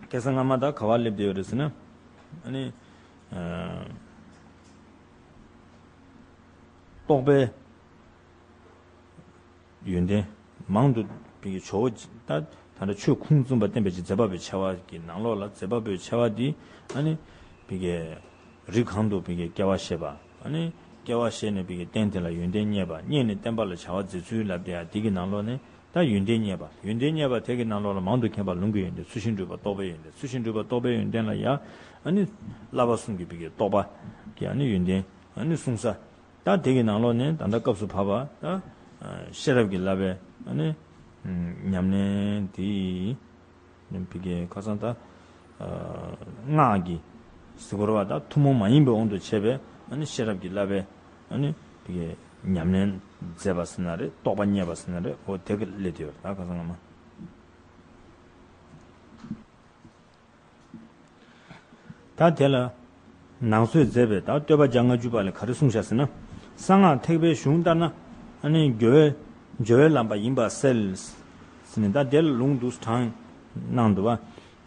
སྐལ་བཟང་སྔ་མ་ད་ག་བ་སླེབས་བསྡད་ཡོད་རེད་ཟེར་ན་ཨ་ནི། ཨ། རྟོག་པའི་ཡོན་ཏན་མང་དུ་བི་གའི་ཇོ་བོ་ད་ད་ལྟ་ཆོས་ཁུངས་བཙུན་པ་བསྟན་པའི་མཛད་པ་པོའི་ཆེ་བ་གི་ནང་ལོགས་ལ་མཛད་པ་པོའི་ཆེ་བ་འདི་ཨ་ནི་བི་གའི་རིགས་གང་དུ་བི་གའི་སྐྱེ་བ་བཞེས་པ་ཨ་ནི་སྐྱེ་བ་བཞེས་ནས་བི་གའི་རྟེན་དེ་ལ་ཡོན་ཏན་བརྙེས་པ་བརྙེས་ནས་བསྟན་པ་ལ་བྱ་བ་མཛད་ཚུལ་ལབ་དེ་ཡང་དེ་གི་ནང་ལོགས་ནས་ད་ཡོན་ཏན་བརྙེས་པ་ཡོན་ཏན་བརྙེས་པ་དེ་གི་ནང་ལོགས་ལ་མང་དུ་མཁྱེན་པ་ལུང་གི་ཡོན་ཏན་ཚུལ་བཞིན་སྒྲུབ་པ་རྟོགས་པའི་ཡོན་ཏན་ཚུལ་བཞིན་སྒྲུབ་པ་རྟོགས་པའི་ཡོན་ཏན་ལ་ཡང་ཨ་ནི་བསླབ་པ་གསུམ་གྱི་བི་གའི་རྟོགས་པ་གི་ཨ་ནི་ཡོན་ཏན། ཨ་ནི་གསུངས་ས། ད་དེ་གི་ནང་ལོགས་ནས་ད་ལྟ་སྐབས་སུ་བབ་པ་ད་ཤེས་རབ་ཀྱི་བསླབ་པའི་ཨ་ནི་ཉམས་ལེན་དེ་བི་གའི་ཁ་སང་ད་སྔགས་ཀྱི་ཟེར་དགོས་རེད་བ། ད་ཐུན་མོང་མ་ཡིན་པའི་དབང་དུ་བྱས་པའི་ཨ་ནི་ཤེས་རབ་ཀྱི་བསླབ་པའི་ཨ་ནི་བི་གའི་ཉམས་ལེན་མཛད་པ་ཟེར་ན་རེད། རྟོགས་པ་བརྙེས་པ་ཟེར་ན་རེད། འོ་དེ་གི་སླེབས་བསྡད་ཡོད་རེད། ད་ཁ་སང་སྔ་མ། ད་དེ་ལ་ནང་གསོས་མཛད་པའི་ད་བསྟོད་པ་བརྒྱ་ལྔ་བཅུ་པ་ལས་ག་རེ་གསུངས་བཞག་ཟེར་ན། གསང་སྔགས་ཐེག་པའི་གཞུང་ལྟར་ན་ཨ་ནི་སྦྱོར་བའི་སྦྱོར་བའི་ལམ་པ་ཡིན་པར་གསལ། ཟེར་ནས་ད་དེ་ལ་ལུང་འདུག་དྲངས་གནང་འདུག་བ།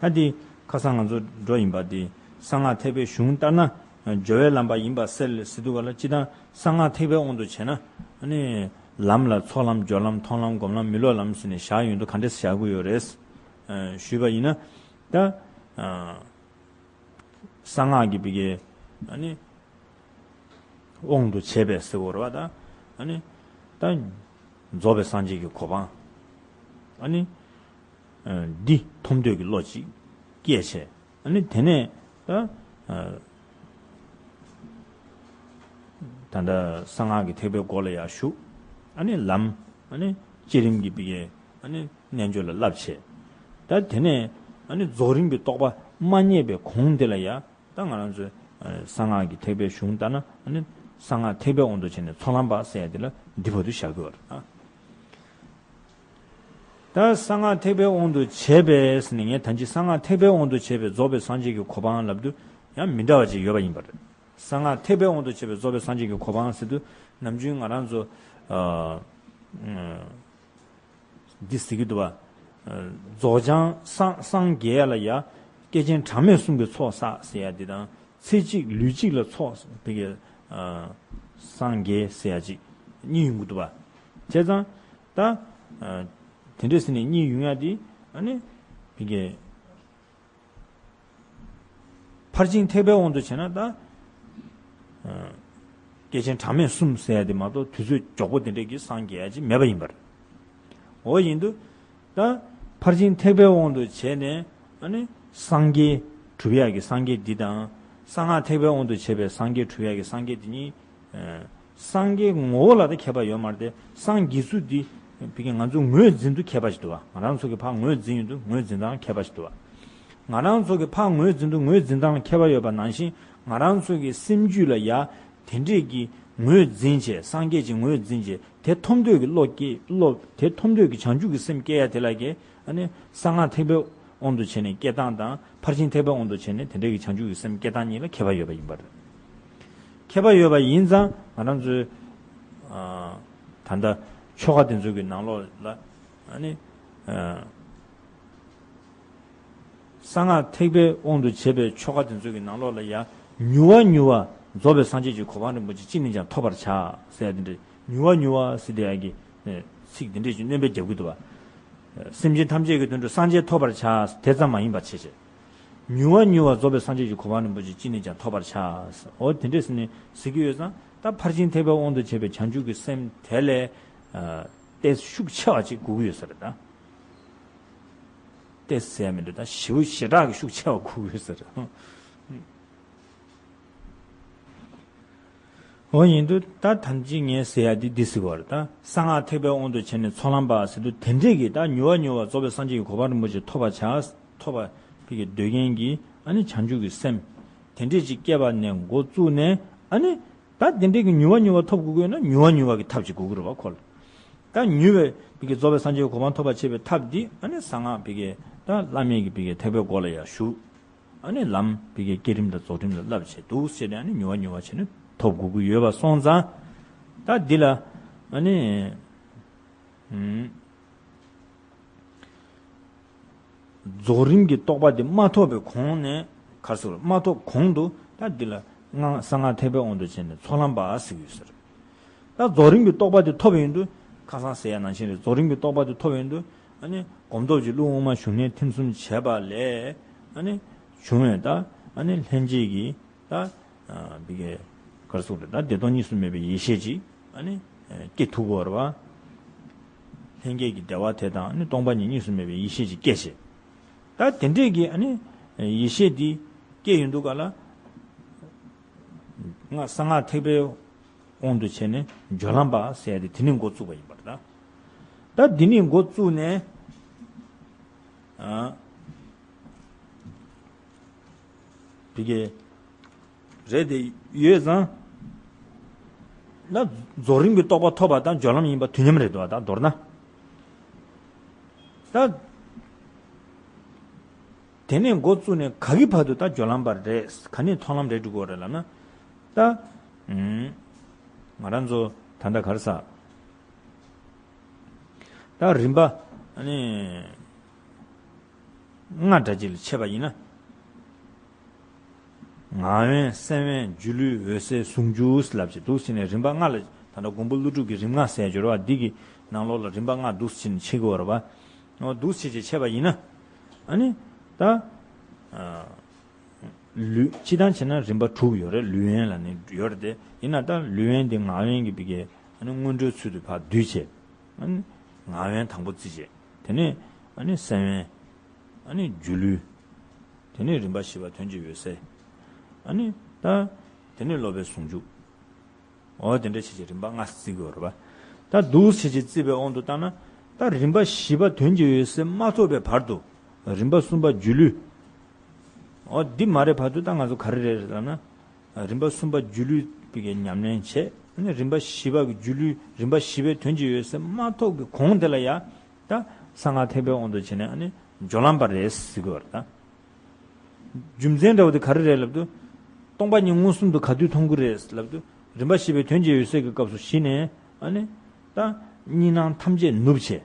ད་དེ་ཁ་སང་ང་ཚོ་འགྲོ་ཡིན་པ་དེ་གསང་སྔགས་ཐེག་པའི་གཞུང་ལྟར་ན་སྦྱོར་བའི་ལམ་པ་ཡིན་པར་གསལ་ཟེར་འདུག་ག་ལ། སྤྱིར་བཏང་གསང་སྔགས་ཐེག་པའི་དབང་དུ་བྱས་ན་ཨ་ནི་ལམ་ལ་ཚོགས་ལམ་སྦྱོར་ལམ་མཐོང་ལམ་སྒོམ་ལམ་མི་སློབ་ལམ་ཟེར་ནས་བཞག་ཡོང་དུས་ག་འདྲས་བཞག་གི་ཡོད་རེད། ཞུས་པ་ཡིན་ན། ད། ཨ། གསང་སྔགས་ཀྱི་བི་གའི་ཨ་ནི་དབང་དུ་བྱས་པའི་ཟེར་བ་རེད་བ། ད་ཨ་ནི་ད་རྫོགས་པའི་སངས་རྒྱས་ཀྱི་གོ་འཕང་ཨ་ནི་འདི་ཐོབ་འདོད་ཀྱི་བློ་ཅིག་སྐྱེས་བྱས། ཨ་ནི་དེ་ནས་ད་ཨ་ད་ལྟ་གསང་སྔགས་ཀྱི་ཐེག་པའི་སྒོ་ལ་ཡར་ཞུགས། ཨ་ནི་ལམ་ཨ་ནི་བསྐྱེད་རིམ་གྱི་བི་གའི་ཨ་ནི་རྣལ་འབྱོར་ལ་བསླབ་བྱས། ད་དེ་ནས་ཨ་ནི་རྫོགས་རིམ་པའི་རྟོགས་པ་མ་རྙེད་པའི་གོང་དེ་ལ་ཡ་ད་ང་རང་ཚོའི་ཨ་གསང་སྔགས་ཀྱི་ཐེག་པའི་གཞུང་ལྟར་ན་ཨ་ནི་གསང་སྔགས་ཐེག་པའི་དབང་དུ་བྱས་ནས་ཚོགས་ལམ་པ་ཟེར་ཡ་དེ་ལ་འདི་བར་དུ་བཞག་དགོས་པ་རེད། ད་གསང་སྔགས་ཐེག་པའི་དབང་དུ་བྱས་པས་ཟེར་ནས་ངས་ད་ཅི་གསང་སྔགས་ཐེག་པའི་དབང་དུ་བྱས་པའི་རྫོགས་པའི་སངས་རྒྱས་ཀྱི་གོ་འཕང་ལབ་དུས་ཡང་མི་འདྲ་བ་ཅིག་ཡོད་པ་ཡིན་པ་རེད། གསང་སྔགས་ཐེག་པའི་དབང་དུ་བྱས་པའི་རྫོགས་པའི་སངས་རྒྱས་ཀྱི་གོ་འཕང་ཟེར་དུས་ནམ་རྒྱུན་ང་རང་ཚོ་ཨ་ཨ་འདི་ཟེར་གྱི་འདུག་བ། རྫོགས་བྱང་སངས་སངས་རྒྱས་ལ་ཡ་སྐྱེས་ཆེན་གྲངས་མེད་གསུམ་གྱི་ཚོགས་བསགས་ཟེར་ཡ་འདི་དང་ཚེ་གཅིག་ལུས་གཅིག་ལ་ཚོགས་བི་གའི་ཨ་སངས་རྒྱས་ཟེར་ཡ་ཅིག་གཉིས་ཡོང་གི་འདུག་བ། བྱས་ཙང་ད་ཨ་དེ་འདྲས་ཟེར་ནས་གཉིས་ཡོང་ཡ་འདི་ཨ་ནི་བི་གའི་ཕར་ཕྱིན་ཐེག་པའི་དབང་དུ་བྱས་ན་ད། ཨ་སྐྱེས་ཆེན་གྲངས་མེད་གསུམ་ཟེར་ཡ་དེ་མ་གཏོགས་དུས་ཚོད་མགྱོགས་པོ་དེ་འདྲས་ཀྱི་སངས་རྒྱས་ཡ་ཅིག་མེད་པ་ཡིན་པར། འོ་ཡིན་དུས། ད་ཕར་ཕྱིན་ཐེག་པའི་དབང་དུ་བྱས་ནས་ཨ་ནི་སངས་རྒྱས་གྲུབ་ཡ་གི་སངས་རྒྱས་འདི་དང་གསང་སྔགས་ཐེག་པའི་དབང་དུ་བྱས་པའི་སངས་རྒྱས་གྲུབ་ཡ་གི་སངས་རྒྱས་འདི་གཉིས། ཨ་སངས་རྒྱས་ངོ་བོ་ལ་ད་ཁྱད་པར་ཡོད་མ་རེད་དེ་སངས་རྒྱས་ཚུལ་འདི་ བི་གི་ང་ཚོ་ངོས་འཛིན་དུ་ཁྱད་པར་ཞིག་འདུག་བ། ང་རང་ཚོ་གི་ཕར་ངོས་འཛིན་ཡོང་དུས་ངོས་འཛིན་སྟངས་ཁྱད་པར་ཞིག་འདུག་བ། ང་རང་ཚོ་གི་ཕར་ངོས་འཛིན་དུས་ངོས་འཛིན་སྟངས་ལ་ཁྱད་པར་ཡོད་པ་ནང་བཞིན། ང་རང་ཚོ་གི་སེམས་རྒྱུད་ལ་ཡ་དེ་འདྲས་ཀྱི་ངོས་འཛིན་བྱས། སངས་རྒྱས་ཀྱི་ངོས་འཛིན་བྱས། དེ་ཐོབ་འདོད་ཀྱི་བློ་སྐྱེ། བློ་དེ་ཐོབ་འདོད་ཀྱི་བྱང་ཆུབ་ཀྱི་སེམས་སྐྱེ་ཡ་དེ་ལ་གི་ཨ་ནི་གསང་སྔགས་ཐེག་པའི་དབང་དུ་བྱས་ནས་སྐྱེ་སྟངས་དང་། ཕར་ཕྱིན་ཐེག་པའི་དབང་དུ་བྱས་ནས་དེ་འདྲ་གི་བྱང་ཆུབ་ཀྱི་སེམས་སྐྱེ་སྟངས་གཉིས་ལ་ཁྱད་པར་ཡོད་པ་ཡིན་པ་རེད། ཁྱད་པར་ཡོད་པ་ཡིན་ཙང་། ང་རང་ཚོའི་ཨ་ད་ལྟ་ཆོ་ག་དེ་ཚོ་གི་ནང་ལོགས་ལ་ཨ་ནི་ཨ་གསང་སྔགས་ཐེག་པའི་དབང་དུ་བྱས་པའི་ཆོ་ག་དེ་ཚོ་གི་ནང་ལོགས་ལ་ཡང་མྱུར་བ་མྱུར་བ་རྫོགས་པའི་སངས་རྒྱས་ཀྱི་གོ་འཕང་རིན་པོ་ཆེ་ཅི་ནས་ཀྱང་ཐོབ་པར་བྱ་ཟེར་ཡ་དེ་འདྲ། མྱུར་བ་མྱུར་བ་ཟེར་དེ་ཡ་གི་ཚིག་དེ་འདྲས་ཀྱི་སྣོན་པ་རྒྱབ་ཀྱི་འདུག་བ། སེམས་ཅན་ཐམས་ཅད་ཀྱི་དོན་དུ་སངས་རྒྱས་ཐོབ་པར་བྱ། དེ་ཙམ་མ་ཡིན་པར་བྱས་བྱས། མྱུར་བ་མྱུར་བ་རྫོགས་པའི་སངས་རྒྱས་ཀྱི་གོ་འཕང་རིན་པོ་ཆེ་ཅི་ནས་ཀྱང་ཐོབ་པར་བྱ། འོ་དེ་འདྲས་ཟེར་ནས་ཟེར་གྱི་ཡོད་ཙང་། ད་ཕར་ཕྱིན་ཐེག་པའི་དབང་དུ་བྱས་པའི་བྱང་ཆུབ་ཀྱི་སེམས་དེ་ལས་ཨ་ཏོག་ཙམ་ཤུགས་ཆེ་བ་ཅིག་དགོས་ཀྱི་ཡོད་ས་རེད་ད། ཏོག་ཙམ་ཟེར་ཡ་མི་འདུག་ད་ཞེ་པོ་ཞེ་དྲག་གི་ཤུགས་ཆེ་བ་དགོས་ཀྱི་ཡོད་ས་རེད། འོ་ཡིན་དུས་ད་ཐམས་ཅད་ངས་ཟེར་ཡ་འདི་འདི་ཟེར་བ་རེད་ད། གསང་སྔགས་ཐེག་པའི་དབང་དུ་བྱས་ནས་ཚོགས་ལམ་པ་ཟེར་དུས་དེ་འདྲས་ཀྱི་ད་མྱུར་བ་མྱུར་བ་རྫོགས་པའི་སངས་རྒྱས་ཀྱི་གོ་འཕང་རིན་པོ་ཆེ་ཐོབ་པར་བྱ། ཐོབ་པ་བི་གི་འདོད་མཁན་གྱི་ཨ་ནི་བྱང་ཆུབ་ཀྱི་སེམས་དེ་འདྲས་ཅིག་སྐྱེས་པ་ནས་འགོ་བཙུགས་ནས། ཨ་ནི་ད་དེ་འདྲས་ཀྱི་མྱུར་བ་མྱུར་བ་ཐོབ་དགོས་ཀྱི་ཡོད་ན་མྱུར་བ་མྱུར་བ་གི་ཐབས་ཅིག་དགོས་ཀྱི་རེད་བ་ཁོ་ལ། ད་མྱུར་བའི་བི་གི་རྫོགས་པའི་སངས་རྒྱས་ཀྱི་གོ་འཕང་ཐོབ་པར་བྱེད་པའི་ཐབས་འདི་ཨ་ནི་གསང་སྔགས་བི་གི་ད་བླ་མེད་ཀྱི་བི་གི་ཐེག་པའི་སྒོ་ལ་ཡང་ཞུགས། ཨ་ནི་ལམ་བི་གའི་བསྐྱེད་རིམ་དང་རྫོགས་རིམ་ལ་བསླབ་བྱས་འདུག་ཟེར་ནས། ཨ་ནི་མྱུར་བ་མྱུར་བ་བྱས་ནས་ཐོབ་དགོས་ཀྱི་ཡོད་པ་སོང་ཙང་། ད་འདི་ལ་ཨ་ནི་ཨུམ་རྫོགས་རིམ་གྱི་རྟོགས་པ་དེ་མ་ཐོབ་པའི་གོང་ནས། ག་རེ་ཟེར། མ་ཐོབ་གོང་དུ་ད་འདི་ལ་སྔགས་གསང་སྔགས་ཐེག་པའི་དབང་དུ་བྱས་ནས་ཚོགས་ལམ་པ་ཟེར་གྱི་ཡོད་ས་རེད། ད་རྫོགས་རིམ་གྱི་རྟོགས་པ་དེ་ཐོབ་ཡོང་དུས། ཁ་སང་ཟེར་ཡ་ནང་བཞིན་རེད། རྫོགས་རིམ་གྱི་རྟོགས་པ་དེ་ཐོབ་ཡོང་དུས། ཨ་ནི་སྒོམ་སྟོབས་ཀྱི་གླུ་དབུ་མ་བཞུགས་གནས་ཐིམ་གསུམ་བྱས་པ་ལས། ཨ་ནི་བྱུང་བའི་ད་ཨ་ནི་ལྷན་སྐྱེས་ཀྱི་ད་ཨ་བི་གའི་ག་རེ་ཟེར་དགོས་རེད། ད་བདེ་སྟོང་གཉིས་སུ་མེད་པའི་ཡེ་ཤེས་ཅིག་ཨ་ནི་སྐྱེ་ཐུབ་ཀྱི་ཡོད་རེད་བ། ལྷན་སྐྱེས་ཀྱི་བདེ་བ་དེ་དང་། ཨ་ནི་སྟོང་པ་ཉིད་གཉིས་སུ་མེད་པའི་ཡེ་ཤེས་ཅིག་སྐྱེ་བྱས། ད་དེ་འདྲས་ཀྱི་ཨ་ནི་ཡེ་ཤེས་འདི་སྐྱེ་ཡོང་དུས་ག་ལ། སྔགས་གསང་སྔགས་ཐེག་པའི་དབང་དུ་བྱས་ནས་སྦྱོར་ལམ་པ་ཟེར་ཡ་དེ་དེ་ནས་འགོ་བཙུགས་པ་ཡིན་པ་རེད་ད། ད་འདི་ནས་འགོ་བཙུགས་ནས་ཨ་བི་གའི་རེད་དེ་ཡོད་ཙང་། ད་རྫོགས་རིམ་གྱི་རྟོགས་པ་ཐོབ་པ་དང་སྦྱོར་ལམ་ཡིན་པ་དུས་མཉམ་རེད་འདུག་ད་མདོར་ན། ད་དེ་ནས་འགོ་བཙུགས་ནས་ག་གི་བར་དུ་ད་སྦྱོར་ལམ་པ་རེད། ག་ནས་མཐོང་ལམ་རེད་འགྲོ་གི་ཡོད་རེད་ལབ་ན། ད་ཨུམ་ང་རང་ཚོ་ད་ལྟ་ག་རེ་ཟེར། ད་རིམ་པ་ཨ་ནི་ལྔ་འདྲ་ཅིག་ལ་ཕྱེ་བ་ཡིན་ན། ངག་དབེན། སེམས་དབེན། སྒྱུ་ལུས། འོད་གསལ། ཟུང་འཇུག་ལབ་བྱས་འདུག་ཟེར་ནས་རིམ་པ་ལྔ་ལ། ད་ལྟ་མགོན་པོ་ཀླུ་སྒྲུབ་ཀྱི་རིམ་ལྔ་ཟེར་ཡ་ཡོད་རེད་བ། འདི་གི་ནང་ལོགས་ལ་རིམ་པ་ལྔ་འདུག་ཟེར་ནས་ཕྱེ་གི་ཡོད་རེད་བ། འོ་འདུག་ཟེར་བྱས་ཕྱེ་བ་ཡིན་ན། ཨ་ནི་ད་ཨ་ལུས་སྤྱིར་བཏང་བྱས་ན་རིམ་པ་དྲུག་ཡོད་རེད། ལུས་དབེན་ལབ་ནས་ཡོད་རེད་དེ། ཡིན་ན་ད་ལུས་དབེན་དེ་ངག་དབེན་གྱི་བི་གའི་ཨ་ནི་སྔོན་འགྲོའི་ཚུལ་དུ་ཕར་བསྡུས་བྱས། ཨ་ནི་ངག་དབེན་དང་པོ་བརྩིས་བྱས། དེ་ནས་ཨ་ནི་སེམས་དབེན། ཨ་ནི་སྒྱུ་ལུས། དེ་ནས་རིམ་པ་བཞི་པ་དོན་གྱི་འོད་གསལ། ཨ་ནི་ད་དེ་ནས་སློབ་པའི་ཟུང་འཇུག་འོ་དེ་འདྲ་བྱས་བྱས་རིམ་པ་ལྔ་བརྩི་གི་ཡོད་རེད་པ། ད་འདུག་བྱས་བྱས་བརྩིས་པའི་དབང་དུ་བཏང་ན། ད་རིམ་པ་བཞི་པ་དོན་གྱི་འོད་གསལ་མ་ཐོབ་པའི་བར་དུ། རིམ་པ་གསུམ་པ་སྒྱུ་ལུས། འོ་འདི་མ་རེད་བར་དུ་ད་ང་ཚོ་ག་རེ་རེད་ལབ་ན། རིམ་པ་གསུམ་པ་སྒྱུ་ལུས་བི་གའི་ཉམས་ལེན་བྱས། ཨ་ནི་རིམ་པ་བཞི་པ་གི་སྒྱུ་ལུས། རིམ་པ་བཞི་པའི་དོན་གྱི་འོད་གསལ་མ་ཐོབ་ཀྱི་གོང་དེ་ལ་ཡ། ད་གསང་སྔགས་ཐེག་པའི་དབང་དུ་བྱས་ནས་ཨ་ནི་སྦྱོར་ལམ་པ་རེད་ཟེར་གི་ཡོད་རེད་ད། རྒྱུ་མཚན་འདྲ་བོ་དེ་ག་རེ་རེད་ལབ་དུས། སྟོང་པ་ཉིད་མངོན་སུམ་དུ་ག་དུས་མཐོང་གི་རེད་ལབ་དུས། རིམ་པ་བཞི་པའི་དོན་གྱི་འོད་གསལ་གྱི་སྐབས་སུ་གཞི་ནས་ཨ་ནི་ད་གཉིས་སྣང་ཐམས་ཅད་ནུབ་བྱས།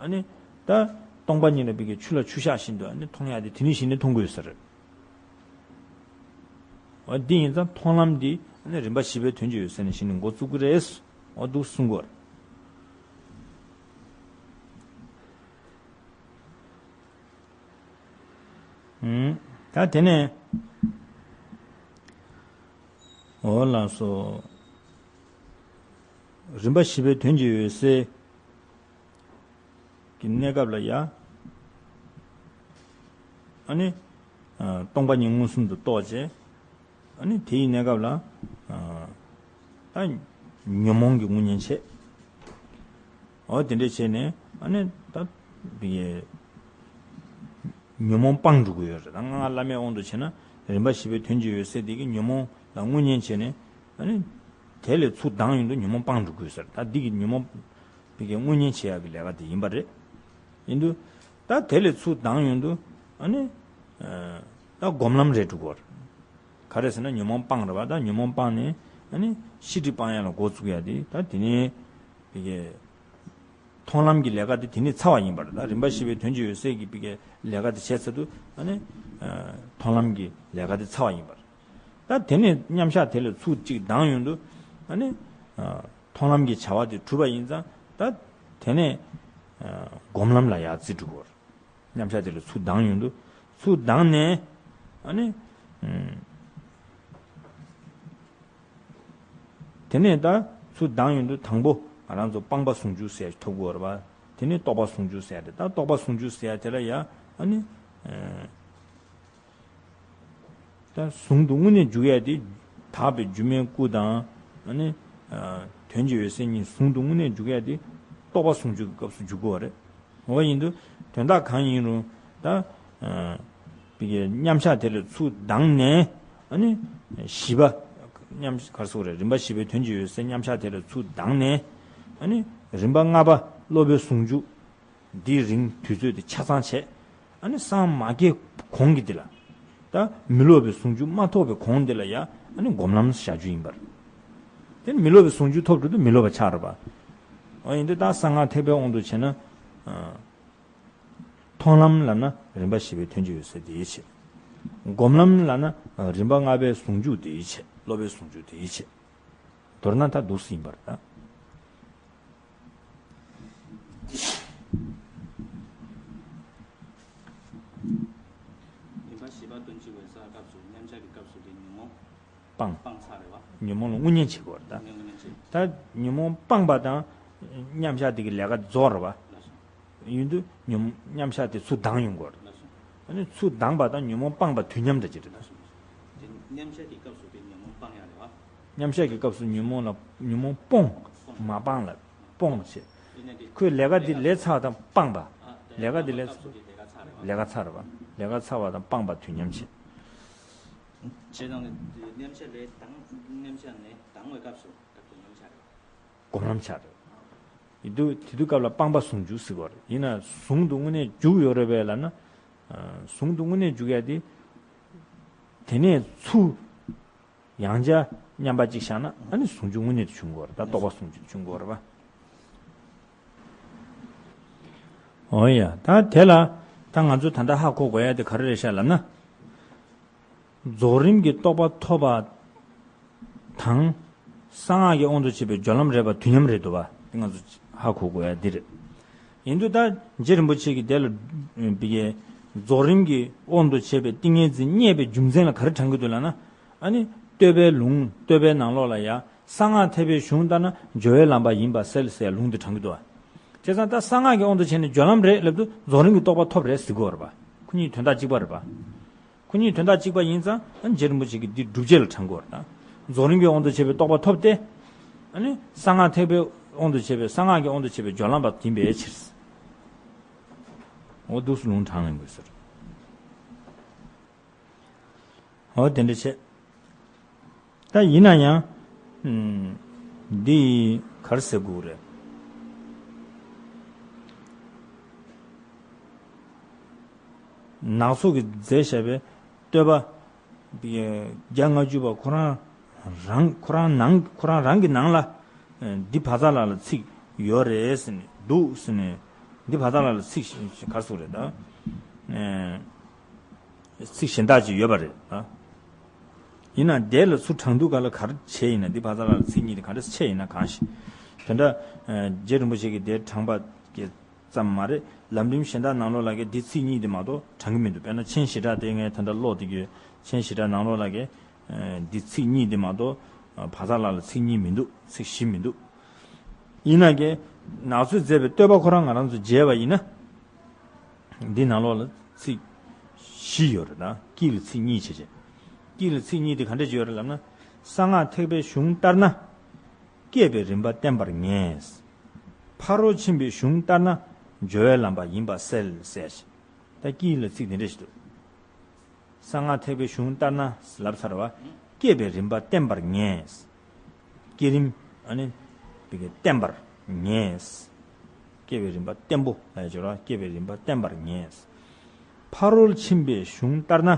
ཨ་ནི་ད་སྟོང་པ་ཉིད་ལ་བི་གའི་ཆུ་ལ་ཆུ་བཞག་བཞིན་དུ་ཨ་ནི་མཐོང་ཡ་དེ་དེ་ནས་གཞི་ནས་མཐོང་གི་ཡོད་ས་རེད། འོ་འདི་ཡིན་ཙང་མཐོང་ལམ་འདི་ཨ་ནི་རིམ་པ་བཞི་པའི་དོན་གྱི་འོད་གསལ་ནས་གཞི་ནས་འགོ་བཙུགས་ཀྱི་རེད། འོ་འདུག་གསུང་གི་ཡོད་རེད། ཨུམ། ད་དེ་ནས་འོ་ལགས་སོ། རིམ་པ་བཞི་པའི་དོན་གྱི་འོད་གསལ་གྱི་གནས་སྐབས་ལ་ཡ། ཨ་ནི་ཨ་སྟོང་པ་ཉིད་མངོན་སུམ་དུ་རྟོགས་བྱས། ཨ་ནི་དེའི་གནས་སྐབས་ལ་ཨ་ད་ཉོན་མོངས་ཀྱི་རྔུལ་ཉེན་ཆད། འོ་དེ་འདྲས་བྱས་ནས་ཨ་ནི་ད་བི་ཉོན་མོངས་སྤངས་འགྲོ་གི་ཡོད་རེད། ད་ང་བླ་མའི་དབང་དུ་བྱས་ན་རིམ་པ་བཞི་པའི་དོན་གྱི་འོད་གསལ་དེ་གི་ཉོན་མོངས་ལ་དངོས་གཉེན་བྱས་ནས་ཨ་ནི་དེ་ལས་ཚུར་ལྡང་ཡོང་དུས་ཉོན་མོངས་སྤངས་འགྲོ་དགོས་ཟེར། ད་འདི་གི་ཉོན་མོངས་བི་གའི་དངོས་གཉེན་བྱེད་ཡག་གི་ལས་ཀ་དེ་ཡིན་པ་རེད། ཡིན་དུས་ད་དེ་ལས་ཚུར་ལྡང་ཡོང་དུས་ཨ་ནི་ད་སྒོམ་ལམ་རེད་འགྲོ་གི་ཡོད་རེད། ག་རེ་ཟེར་ན་ཉོན་མོངས་སྤངས་རེད་པ། ད་ཉོན་མོངས་སྤངས་ནས་ཨ་ནི་ཤེས་སྒྲིབ་སྤང་ཡག་ལ་འགོ་བཙུགས་ཡག་དེ་ད་དེ་ནས་བི་གའི་མཐོང་ལམ་གྱི་ལས་ཀ་དེ་དེ་ནས་ཚར་བ་ཡིན་པ་རེད། ད་རིམ་པ་བཞི་པའི་དོན་གྱི་འོད་གསལ་གྱི་བི་གའི་ལས་ཀ་དེ་བྱས་ཚར་དུས་ཨ་ནི་མཐོང་ལམ་གྱི་ལས་ཀ་དེ་ཚར་བ་ཡིན་པ་རེད། ད་དེ་ནས་མཉམ་གཞག་དེ་ལས་ཚུར་གཅིག་ལྡང་ཡོང་དུས་ཨ་ནི་མཐོང་ལམ་གྱི་བྱ་བ་དེ་གྲུབ་པ་ཡིན་ཙང་ད་དེ་ནས་སྒོམ་ལམ་ལ་ཡར་རྩིས་འགྲོ་གི་ཡོད་རེད། མཉམ་གཞག་དེ་ལས་ཚུར་ལྡང་ཡོང་དུས་ཚུར་ལྡང་ནས་ཨ་ནི་ཨུམ། དེ་ནས་ད་ཚུར་ལྡང་ཡོང་དུས་དང་པོ་ང་རང་ཚོ་སྤངས་པ་ཟུང་འཇུག་ཟེར་ཐོབ་དགོས་རེད་པ། དེ་ནས་རྟོགས་པ་ཟུང་འཇུག་ཟེར་ཏེ། ད་རྟོགས་པ་ཟུང་འཇུག་ཟེར་དེ་ལ་ཡ་ཨ་ནི་ཨེ། ད་ཟུང་དུ་དངོས་གནས་འཇུག་ཡ་དེ་དག་པའི་སྒྱུ་མའི་སྐུ་དང་ཨ་ནི་ཨ་དོན་གྱི་འོད་གསལ་གཉིས་ཟུང་དུ་དངོས་གནས་འཇུག་ཡ་དེ་རྟོགས་པ་ཟུང་འཇུག་གི་སྐབས་སུ་འཇུག་དགོས་པ་རེད། འོ་ཡིན་དུས་དོན་དག་གང་ཡིན་རུང་ད་ཨ་བི་གའི་མཉམ་གཞག་དེ་ལས་ཚུར་ལྡང་ནས་ཨ་ནི་བཞི་པ་མཉམ་ག་རེ་ཟེར་དགོས་རེད། རིམ་པ་བཞི་པའི་དོན་གྱི་འོད་གསལ་མཉམ་གཞག་དེ་ལས་ཚུར་ལྡང་ནས་ཨ་ནི་རིམ་པ་ལྔ་པ་སློབ་པའི་ཟུང་འཇུག་འདིའི་རིང་དུས་ཚོད་དེ་ཆ་ཚང་བྱས། ཨ་ནི་སངས་མ་རྒྱས་གོང་གི་འདི་ལ། ད་མི་སློབ་པའི་ཟུང་འཇུག་མ་ཐོབ་པའི་གོང་འདི་ལ་ཡ་ཨ་ནི་སྒོམ་ལམ་བྱ་རྒྱུ་ཡིན་པར། དེ་ནི་མི་སློབ་པའི་ཟུང་འཇུག་ཐོབ་འགྲོ་དུས་མི་སློབ་པ་ཆགས་རེད་པ། འོ་ཡིན་དུས་ད་གསང་སྔགས་ཐེག་པའི་དབང་དུ་བྱས་ན། ཨ་མཐོང་ལམ་ལབ་ན་རིམ་པ་བཞི་པའི་དོན་གྱི་འོད་གསལ་དེ་ཡིས་བྱེད། སྒོམ་ལམ་ལབ་ན་རིམ་པ་ལྔ་པའི་ཟུང་འཇུག་དེ་ཡིས་བྱེད། སློབ་པའི་ཟུང་འཇུག་དེ་ཡིས་བྱེད། མདོར་ན་ད་འདུག་སེ་ཡིན་པར་ད། རིམ་པ་བཞི་པ་དོན་གྱི་འོད་གསལ་སྐབས་སུ་མཉམ་གཞག་གི་སྐབས་སུ་དེ་ཉོན་མོངས་སྤངས། སྤངས་ཚར་རེད་བ། ཉོན་མོངས་ལ་དངོས་གཉེན་བྱེད་དགོས་རེད་ད། དངོས་གཉེན་བྱེད། ད་ཉོན་མོངས་སྤངས་པ་དང་མཉམ་གཞག་དེ་གི་ལས་ཀ་རྫོགས་རེད་བ། ལགས་སོ། ཡིན་དུས་ཉོན་མཉམ་གཞག་དེ་ཚུར་ལྡང་ཡོང་དགོས་རེད། ལགས་སོ། ཨ་ནི་ཚུར་ལྡང་པ་དང་ཉོན་མོངས་སྤངས་པ་དུས་མཉམ་འདྲ་ཅིག་རེད་ད། ལགས་སོ། དེ་མཉམ་གཞག་གི་སྐབས་སུ་དེ་ཉོན་མོངས་སྤང་ཡ་རེད་བ། མཉམ་གཞག་གི་སྐབས་སུ་ཉོན་མོངས་ལ་ཉོན་མོངས་སྤོང་། སྤོང་། མ་སྤངས་ལ་སྤོང་བྱེད། ཡིན་ན་དེ་ཁོས་ལས་ཀ་འདི་ལས་ཚར་བ་དང་སྤངས་པ། ཨ་ལས་ཀ་འདི་ལས་སྐབས་སུ་དེ་ལས་ཀ་ཚར་རེད་བ། ལས་ཀ་ཚར་བ། ལས་ཀ་ཚར་བ་དང་སྤངས་པ་དུས་མཉམ་བྱེད། བྱེད་སྟངས་དེ་མཉམ་གཞག་ལས་ལྡང་། མཉམ་གཞག་ནས་ལྡང་བའི་སྐབས་སུ་སྐབས་དུས་མཉམ་གཞག་རེད་བ། སྒོམ་ལམ་ཆགས་རེད། ཡིན་དུས་དེ་དུས་སྐབས་ལ་སྤངས་པ་ཟུང་འཇུག་ཟེར་གོ་རེད། ཡིན་ན་ཟུང་དུ་དངོས་གནས་འཇུག་ཡོད་རེད་པས་ལབ་ན། ཨ་ཟུང་དུ་དངོས་གནས་འཇུག་ཡ་དེ། དེ་ནས་ཚུར་ཡང་བསྐྱར་མཉམ་པ་གཅིག་བཞག་ན་ཨ་ནི་ཟུང་འཇུག་དངོས་གནས་དེ་བྱུང་གོ་རེད་ད། རྟོགས་པ་ཟུང་འཇུག་བྱུང་གོ་རེད་པ། འོ་ཡ། ད་དེ་ལ་ད་ང་ཚོས་ད་ལྟ་ཧ་གོ་དགོས་ཡ་དེ་ག་རེ་རེད་ཤག་ལབ་ན། རྫོགས་རིམ་གྱི་རྟོགས་པ་ཐོབ་པ་དང་། གསང་སྔགས་ཀྱི་དབང་དུ་བྱས་པའི་སྦྱོར་ལམ་རེད་པ། དུས་མཉམ་རེད་འདུག་པ། དེ་ང་ཚོ་ཧ་གོ་དགོས་ཡ་འདི་རེད། ཡིན་དུས་ད་རྗེ་རིན་པོ་ཆེ་གིས་དེ་ལ་བི་གའི་རྫོགས་རིམ་གྱི་དབང་དུ་བྱས་པའི་ཏིང་ངེ་འཛིན་བརྙེས་པའི་རྒྱུ་མཚན་ལ་ག་རེ་དྲངས་ཀྱི་འདུག་ལབ་ན། ཨ་ནི་བསྟོད་པའི་ལུང་། བསྟོད་པའི་ནང་ལོགས་ལ་ཡ། གསང་སྔགས་ཐེག་པའི་གཞུང་ལྟར་ན་སྦྱོར་བའི་ལམ་པ་ཡིན་པར་གསལ་ཟེར་ལུང་དེ་དྲངས་ཀྱི་འདུག་པ། བྱས་ཙང་ད་གསང་སྔགས་ཀྱི་དབང་དུ་བྱས་ནས་སྦྱོར་ལམ་རེད་ལབ་དུས་རྫོགས་རིམ་གྱི་རྟོགས་པ་ཐོབ་རེད་ཟེར་གྱི་ཡོད་རེད་པ། ཁོ་གཉིས་དོན་དག་གཅིག་པ་རེད་པ། ཁོ་གཉིས་དོན་དག་གཅིག་པ་ཡིན་ཙང་ཨ་ནི་རྗེ་རིན་པོ་ཆེ་གིས་འདི་སྒྲུབ་བྱེད་ལ་དྲངས་ཀྱི་ཡོད་རེད་ད། རྫོགས་རིམ་གྱི་དབང་དུ་བྱས་པའི་རྟོགས་པ་ཐོབ་སྟེ། ཨ་ནི་གསང་སྔགས་ཐེག་པའི་དབང་དུ་བྱས་པའི་གསང་སྔགས་ཀྱི་དབང་དུ་བྱས་པའི་སྦྱོར་ལམ་པ་ཡིན་པའི་ཕྱིར། འོ་འདུག་སེ་ལུང་དྲངས་ཡོང་གི་ཟེར། འོ་དེ་འདྲ་བྱས། ད་ཡིན་ན་ཡང་། ཨུམ། འདི་ག་རེ་ཟེར་དགོས་རེད། ནག་ཚོ་གིས་མཛད་བཞག་པའི་བསྟོད་པ་བརྒྱ་ལྔ་བཅུ་པ་ཁོ་རང་རང་ཁོ་རང་ནང་ཁོ་རང་རང་གི་ནང་ལ་འདི་བཛྲ་ལ་ལ་ཚིག་ཡོད་རེད་ཟེར་ནས་འདུག་ཟེར་ནས་འདི་བཛྲ་ལ་ལ་ཚིག་ག་རེ་ཟེར་དགོས་རེད་ད། ཚིག་གཞན་དག་ཅིག་ཡོད་པ་རེད་ཨ། ཡིན་ན་དེ་ལ་ཚུར་དྲངས་དུས་ག་ལ་ག་རེ་བྱས་ཡིན་ན། འདི་བཛྲ་ལ་ལ་ཚིག་གཉིས་དེ་ག་འདྲ་བྱས་ཡིན་ན་གང་ཞིག་དེ་འདྲ་རྗེ་རིན་པོ་ཆེ་གིས་དེ་དྲངས་པ་གི་ཙམ་མ་རེད། ལམ་རིམ་གཞན་དག་ནང་ལོགས་ལ་གི་འདི་ཚིག་གཉིས་དེ་མ་གཏོགས་དྲངས་ཀྱི་མི་འདུག་དཔེར་ན་མཆན་བྱེ་བྲག་དེ་ངས་ད་ལྟ་ཀློག་བསྡད་ཀྱི་ཡོད། མཆན་བྱེ་བྲག་ནང་ལོགས་ལ་གི་འདི་ཚིག་གཉིས་དེ་མ་གཏོགས་བཛྲ་ལ་ལ་ཚིག་གཉིས་མི་འདུག་ཚིག་བཞི་མི་འདུག་ཡིན་ན་གི་ནག་ཚོས་མཛད་པའི་བསྟོད་པ་ཁོ་རང་ང་རང་ཚོ་མཇལ་བ་ཡིན་ན། འདི་ནང་ལོགས་ལ་ཚིག་བཞི་ཡོད་རེད་ད། དཀྱིལ་ལ་ཚིག་གཉིས་བྱས་བྱས། དཀྱིལ་ལ་ཚིག་གཉིས་དེ་ག་འདྲ་ཅིག་ཡོད་རེད་ལབ་ན། གསང་སྔགས་ཐེག་པའི་གཞུང་ལྟར་ན། བསྐྱེད་པའི་རིམ་པ་བསྟན་པར་ངེས། ཕ་རོལ་ཕྱིན་པའི་གཞུང་ལྟར་ན་སྦྱོར་བའི་ལམ་པ་ཡིན་པ་གསལ་ཟེར་ཞིང་། ད་དཀྱིལ་ལ་ཚིག་དེ་འདྲ་ཞིག་འདུག་གསང་སྔགས་ཐེག་པའི་གཞུང་ལྟར་ན་ལབ་ཚར་བ། སྐྱེས་པའི་རིམ་པ་བརྟན་པར་ངེས། བསྐྱེད་རིམ་ཨ་ནི་བི་གའི་བརྟན་པར་ངེས། སྐྱེས་པའི་རིམ་པ་བརྟན་པོ་ལ་སྦྱོར་བ། སྐྱེས་པའི་རིམ་པ་བརྟན་པར་ངེས། ཕ་རོལ་ཕྱིན་པའི་གཞུང་ལྟར་ན་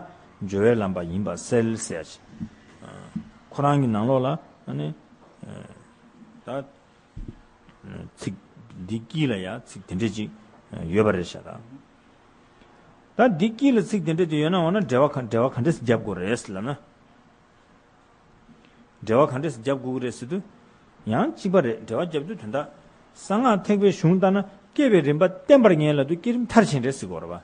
སྦྱོར་བའི་ལམ་པ་ཡིན་པ་གསལ་ཟེར་ཞིང་། ཁོ་རང་གི་ནང་ལོགས་ལ་ཨ་ནི་ད་ཚིག་འདི་དཀྱིལ་ལ་ཡང་ཚིག་དེ་འདྲ་ཅིག་ཡོད་པ་རེད་ཤག་ད་ད་འདི་དཀྱིལ་ལ་ཚིག་དེ་འདྲ་དེ་ཡོད་ན་འོ་ན་འགྲེལ་བ་ག་འགྲེལ་བ་ག་འདྲས་རྒྱབ་དགོས་རེད་ལབ་ན། འགྲེལ་བ་ག་འདྲས་རྒྱབ་དགོས་ཀྱི་རེད་ཟེར་དུས། ཡང་གཅིག་པ་རེད། འགྲེལ་བ་རྒྱབ་དུས་དོན་དག་གསང་སྔགས་ཐེག་པའི་གཞུང་ལྟར་ན་སྐྱེས་པའི་རིམ་པ་བརྟན་པར་ངེས་ལབ་དུས་བསྐྱེད་རིམ་མཐར་ཕྱིན་རེད་ཟེར་དགོས་རེད་པ།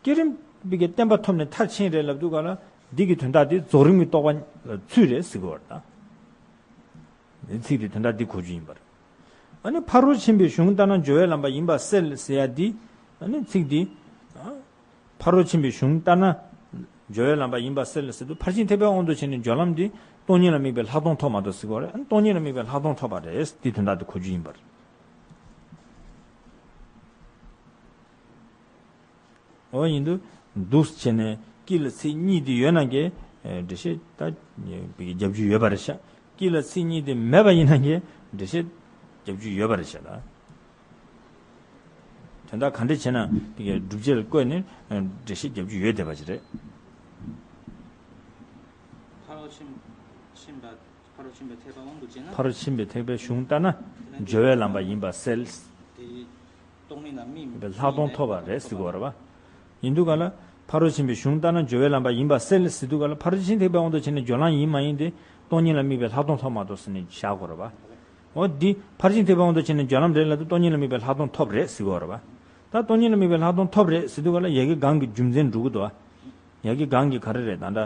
བསྐྱེད་རིམ་བི་གའི་བརྟན་པ་ཐོབ་ནས་མཐར་ཕྱིན་རེད་ལབ་དུས་ག་ལ་འདི་གི་དོན་དག་དེ་རྫོགས་རིམ་གྱི་རྟོགས་པ་ལ་ཚུད་རེད་ཟེར་དགོས་རེད་ད། འདི་ཚིག་དེ་དོན་དག་འདི་གོ་རྒྱུ་ཡིན་པར། ཨ་ནི་ཕ་རོལ་ཕྱིན་པའི་གཞུང་ལྟར་ན་སྦྱོར་བའི་ལམ་པ་ཡིན་པ་གསལ་ཟེར་ཡ་འདི། ཨ་ནི་ཚིག་འདི། ཨ། ཕ་རོལ་ཕྱིན་པའི་གཞུང་ལྟར་ན། སྦྱོར་བའི་ལམ་པ་ཡིན་པ་གསལ་ཟེར་དུས་ཕར་ཕྱིན་ཐེག་པའི་དབང་དུ་བྱས་ནས་སྦྱོར་ལམ་འདི་སྟོང་ཉིད་ལ་དམིགས་པའི་ལྷག་མཐོང་ཐོབ་མ་གཏོགས་ཟེར་གྱི་ཡོད་རེད། ཨ་ནི་སྟོང་ཉིད་ལ་དམིགས་པའི་ལྷག་མཐོང་ཐོབ་པ་རེད། འདི་དོན་དག་འདི་གོ་རྒྱུ་ཡིན་པར། འོ་ཡིན་དུས་འདུག་བྱས་ནས་དཀྱིལ་ལ་ཚིག་གཉིས་འདི་ཡོད་ན་གི་འགྲེལ་བཤད་ད་རྒྱབ་རྒྱུ་ཡོད་པ་རེད་ཤག་དཀྱིལ་ལ་ཚིག་གཉིས་དེ་མེད་པ་ཡིན་ན་གི་འགྲེལ་བཤད་རྒྱབ་རྒྱུ་ཡོད་པ་རེད་ཤག་ད། དོན་དག་ག་འདྲ་བྱས་ན་དེ་གའི་སྒྲུབ་བྱེད་ལ་བཀོད་ནས་འགྲེལ་བཤད་རྒྱབ་རྒྱུ་ཡོད་བསྡད་པ་ཞིག་རེད། ཕ་རོལ་ཕྱིན་ཕྱིན་པ་ཕ་རོལ་ཕྱིན་པའི་ཐེག་པའི་དབང་དུ་བྱས་ན། ཕ་རོལ་ཕྱིན་པའི་ཐེག་པའི་གཞུང་ལྟར་ན་སྦྱོར་བའི་ལམ་པ་ཡིན་པ་གསལ། དེ་སྟོང་ཉིད་ལ་དམིགས་པའི་ལྷག་མཐོང་ཐོབ་པ་རེད་ཟེར་གྱི་ཡོད་རེད་པ། ཡིན་དུས་ག་ལ་ཕ་རོལ་ཕྱིན་པའི་གཞུང་ལྟར་ན་སྦྱོར་བའི་ལམ་པ་ཡིན་པ་གསལ་ཟེར་དུས་ག་ལ་ཕ་རོལ་ཕྱིན་ཐེག་པའི་དབང་དུ་བྱས་ནས་སྦྱོར་ལམ་ཡིན་མ་ཡིན་དེ་སྟོང་ཉིད་ལ་དམིགས་པའི་ལྷག་མཐོང་ཐོབ་མ་གཏོགས་ཟེར་ནས་བཞག་དགོས་རེད་པ། འོ་འདི་ཕར་ཕྱིན་ཐེག་པའི་དབང་དུ་བྱས་ནས་སྦྱོར་ལམ་རེད་ལབ་དུས་སྟོང་ཉིད་ལ་དམིགས་པའི་ལྷག་མཐོང་ཐོབ་རེད་ཟེར་གྱི་ཡོད་རེད་པ། ད་སྟོང་ཉིད་ལ་དམིགས་པའི་ལྷག་མཐོང་ཐོབ་རེད་ཟེར་དུས་ག་ལ་ཡ་གི་གང་གི་རྒྱུ་མཚན་འགྲོ་གི་འདུག་བ། ཡ་གི་གང་གི་ག་རེ་རེད་ད་ལྟ།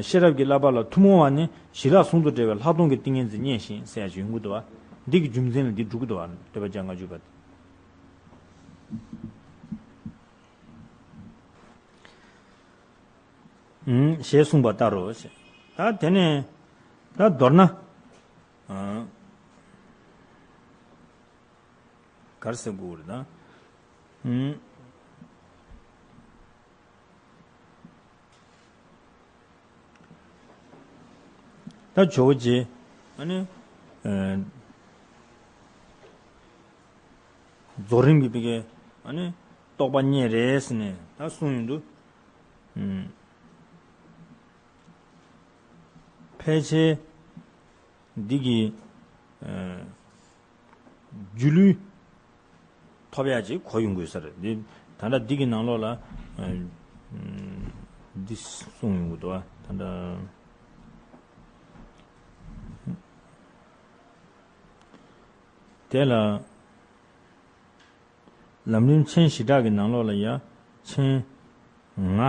ཤེས་རབ་ཀྱི་བསླབ་པ་ལ་ཐུན་མོང་བ་ནི་ཞི་ལྷག་ཟུང་དུ་འབྲེལ་བའི་ལྷག་མཐོང་གི་ཏིང་ངེ་འཛིན་རྙེད་ཅིང་ཟེར་ཡ་ཞིག་ཡོང་གི་འདུག་བ། འདི་གི་རྒྱུ་མཚན་ལ་འདི་འགྲོ་གི་འདུག་བ། བསྟོད་པ་བརྒྱ་ལྔ་བཅུ་པ། ཞེས་གསུངས་པ་ལྟར་རོ། ད་དེ་ནས་ད་མདོར་ན། གར་སེ་གུ་རེད་ད། ད་ཇོ་བོ་རྗེ་ཨ་ནི། རྫོགས་རིམ་གྱི་བི་གའི་ཨ་ནི་རྟོགས་པ་རྙེད་རེད་ཟེར་ནས་ད་གསུངས་ཡོང་དུས། ཕལ་ཆེར་འདི་གི་སྒྱུ་ལུས་ཐོབ་ཡག་ཅིག་གོ་ཡོང་དགོས་ས་རེད། འདི་ད་ལྟ་འདི་གི་ནང་ལོགས་ལ་འདི་གསུངས་ཡོང་གི་འདུག་བ། ད་ལྟ་དེ་ལ། ལམ་རིམ་མཆན་བཞི་སྦྲགས་ཀྱི་ནང་ལོགས་ལ་ཡ་མཆན་ང་།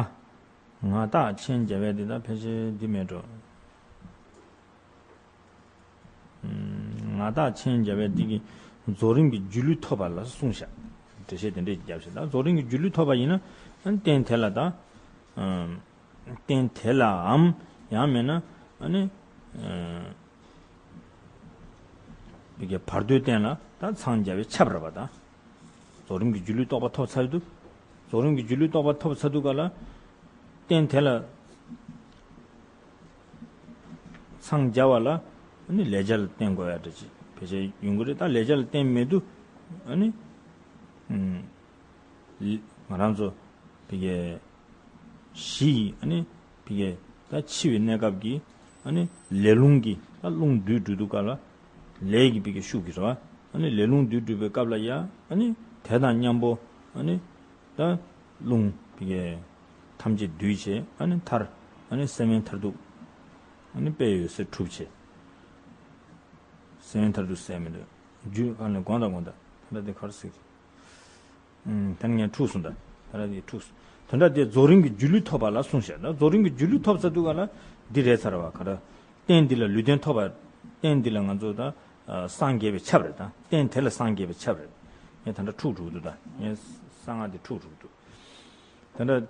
ང་རྟགས་མཆན་རྒྱབ་པའི་འདི་དག་ཕལ་ཆེར་འདི་མེད་འགྲོ། ང་རྟགས་མཆན་རྒྱབ་པའི་འདི་གི་རྫོགས་རིམ་གྱི་སྒྱུ་ལུས་ཐོབ་པ་ལ་གསུངས་ཤག་འགྲེལ་བཤད་དེ་འདྲས་རྒྱབ་ཤག་ད་རྫོགས་རིམ་གྱི་སྒྱུ་ལུས་ཐོབ་པ་ཡིན་ན་རྟེན་དེ་ལ་ད། རྟེན་དེ་ལའམ་ཡང་མིན་ན་ཨ་ནི། བི་གའི་བར་དོའི་རྟེན་ལ་ད་འཚང་རྒྱ་བའི་ཆབ་ར་བ་དང་། རྫོགས་རིམ་གྱི་སྒྱུ་ལུས་རྟོགས་པ་ཐོབ་ཚར་དུས། རྫོགས་རིམ་གྱི་སྒྱུ་ལུས་རྟོགས་པ་ཐོབ་ཚར་དུས་ག་ལ། རྟེན་དེ་ལ་འཚང་རྒྱ་བ་ལ་ཨ་ནི་ལས་བྱ་ལ་བརྟེན་དགོས་ཡ་འདྲ་ཅིག་ཕལ་ཆེར་ཡོང་གི་རེད། ད་ལས་བྱ་ལ་བརྟེན་མེད་དུས་ཨ་ནི། ང་རང་ཚོ་བི་གའི་གཞི་ཡི་ཨ་ནི་བི་གའི་ད་འཆི་བའི་གནས་སྐབས་ཀྱི་ཨ་ནི་ལས་རླུང་གི་ད་རླུང་སྡུད་འགྲོ་དུས་སྐབས་ལ་ལས་ཀྱི་བི་གའི་ཤུགས་ཀྱིས་རེད་བ། ཨ་ནི་ལས་རླུང་སྡུད་འགྲོ་བའི་སྐབས་ལ་ཡ་ཨ་ནི་དེ་དང་མཉམ་པོ་ཨ་ནི་ད་རླུང་བི་གའི་ཐམས་ཅད་འདུས་བྱས་ཨ་ནི་མཐར་ཨ་ནི་སེམས་དབེན་མཐར་ཐུག་ཨ་ནི་དཔེ་འོད་གསལ་གྲུབ་བྱས། སེམས་དབེན་མཐར་ཐུག་ཟེར་མི་འདུག་རྒྱུད་ཨ་ནི་དགོངས་དག་དགོངས་དག་ད་ལྟ་དེ་ག་རེ་ཟེར། ད་ནི་ངས་འཁྲུགས་སོང་ད། ད་ལྟ་དེ་འཁྲུགས་སོང་། དོན་དག་དེ་རྫོགས་རིམ་གྱི་སྒྱུ་ལུས་ཐོབ་པ་ལ་གསུངས་ཤག་ད་རྫོགས་རིམ་གྱི་སྒྱུ་ལུས་ཐོབ་ཚར་དུས་ག་ལ་འདི་རེད་ཚར་བ་ག་ར། རྟེན་འདི་ལ་ལུས་རྟེན་ཐོབ་པ། རྟེན་འདི་ལ་ང་ཚོ་ད་སངས་རྒྱས་པའི་ཆབ་རེད་ད། རྟེན་དེ་ལ་སངས་རྒྱས་པའི་ཆབ་རེད། ངས་ད་ལྟ་འཁྲུག་འགྲོ་གི་འདུག་ད་ངས་གསང་སྔགས་འདི་འཁྲུག་འགྲོ་གི་འདུག་ད་ལྟ་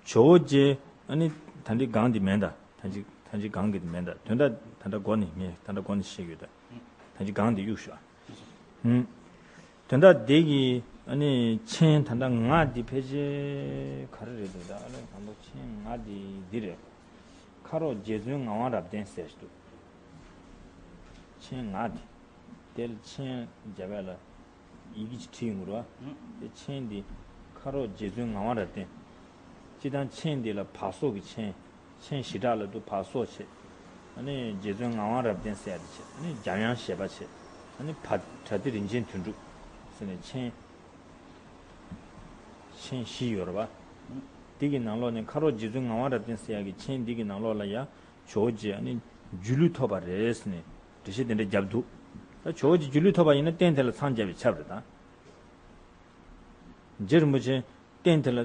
ཇོ་བོ་རྗེ་ཨ་ནི་ད་འདི་གང་འདི་མེད་ད། ད་འདི་ད་འདི་གང་གི་འདི་མེད་ད། དོན་དག་ད་ལྟ་མགོ་ནས་ངས་ད་ལྟ་མགོ་ནས་བཤད་ཡོད་ད། ད་འདི་གང་འདི་གཡུག་ཤོག་ཨ། ཨུམ། དོན་དག་འདི་གི་ཨ་ནི་མཆན་ད་ལྟ་ང་འདི་ཕལ་ཆེར་ག་རེ་རེད་འདུག་ད་ཨ་ལས་དང་པོ་མཆན་ང་འདི་འདི་རེད། ཁ་རོག་རྗེ་བཙུན་ངག་དབང་རབ་བརྟན་ཟེར་ཞིག་འདུག་མཆན་ང་འདི། དེ་ལ་མཆན་རྒྱབ་ཡ་ལ་ཡི་གེ་ཅིག་བྲིས་ཡོང་གི་རེད་བ། དེ་མཆན་འདི་ཁ་རོག་རྗེ་བཙུན་ངག་དབང་རབ་བརྟན། སྤྱིར་བཏང་མཆན་འདི་ལ་བ་སོགས་ཀྱི་མཆན། མཆན་ཞི་དྲག་ལ་འདུག་བ་སོགས་བྱས། ཨ་ནི་རྗེ་བཙུན་ངག་དབང་རབ་བརྟན་ཟེར་ཡ་དེ་བྱས། ཨ་ནི་འཇམ་དབྱངས་བཞད་པ་བྱས། ཨ་ནི་བ་བྲ་ཏི་རིན་ཆེན་དོན་གྲུབ་ཟེར་ནས་མཆན། མཆན་བཞི་ཡོད་རེད་བ། འདི་གི་ནང་ལོགས་ནས་ཁ་རོག་རྗེ་བཙུན་ངག་དབང་རབ་བརྟན་ཟེར་ཡ་གི་མཆན་འདི་གི་ནང་ལོགས་ལ་ཡ། ཇོ་བོ་རྗེ་ཨ་ནི་སྒྱུ་ལུས་ཐོབ་པ་རེད་ཟེར་ནས་འགྲེལ་བཤད་དེ་འདྲ་བརྒྱབ་འདུག་ད་ཇོ་བོ་རྗེ་སྒྱུ་ལུས་ཐོབ་པ་ཡིན་ན་རྟེན་དེ་ལ་འཚང་རྒྱ་བའི་ཆབ་རེད་ད། རྗེ་རིན་པོ་ཆེ་རྟེན་དེ་ལ་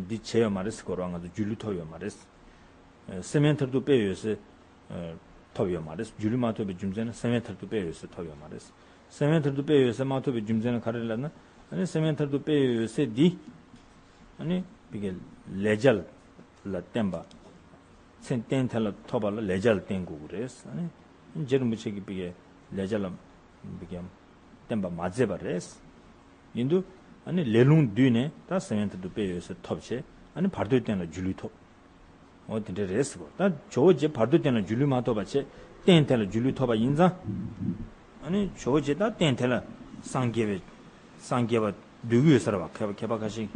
འདི་བྱས་ཡོད་མ་རེད་ཟེར་གོ་ར། ང་ཚོ་སྒྱུ་ལུས་ཐོབ་ཡོད་མ་རེད། སེམས་དབེན་མཐར་ཐུག་དཔེ་འོད་གསལ་ཐོབ་ཡོད་མ་རེད། སྒྱུ་ལུས་མ་ཐོབ་པའི་རྒྱུ་མཚན་ནི་སེམས་དབེན་མཐར་ཐུག་དཔེ་འོད་གསལ་ཐོབ་ཡོད་མ་རེད། སེམས་དབེན་མཐར་ཐུག་དཔེ་འོད་གསལ་མ་ཐོབ་པའི་རྒྱུ་མཚན་ནི་ག་རེ་ལབ་ན། ཨ་ནི་སེམས་དབེན་མཐར་ཐུག་དཔེ་འོད་གསལ་འདི། ཨ་ནི་བི་གའི་ལས་བྱ་ལ་བརྟེན་པ། མཚན་རྟེན་དེ་ལ་ཐོབ་པ་ལ་ལས་བྱ་ལ་བརྟེན་དགོས་ཀྱི་རེད། ཨ་ནི་རྗེ་རིན་པོ་ཆེ་གིས་བི་གའི་ལས་བྱ་ལ་བི་གའི་བརྟེན་པ་མ་མཛད་པ་རེད། ཡིན་དུས་ཨ་ནི་ལས་རླུང་བསྡུས་ནས་ད་སེམས་དབེན་མཐར་ཐུག་དཔེ་འོད་གསལ་ཐོབ་བྱས། ཨ་ནི་བར་དོའི་རྟེན་ལ་སྒྱུ་ལུས་ཐོབ། འོ་དེ་འདྲ་རེད་ཟེར་བ། ད་ཇོ་བོ་རྗེ་བར་དོའི་རྟེན་ལ་སྒྱུ་ལུས་མ་ཐོབ་པ་བྱས། རྟེན་དེ་ལ་སྒྱུ་ལུས་ཐོབ་པ་ཡིན་ཙང་། ཨ་ནི་ཇོ་བོ་རྗེ་ད་རྟེན་དེ་ལ་སངས་རྒྱས་པའི་སངས་རྒྱས་པ་འདོད་ཀྱི་ཡོད་ས་རེད་བ། མཁས་པ་མཁས་པ་ཁ་ཤས་ཀྱིས།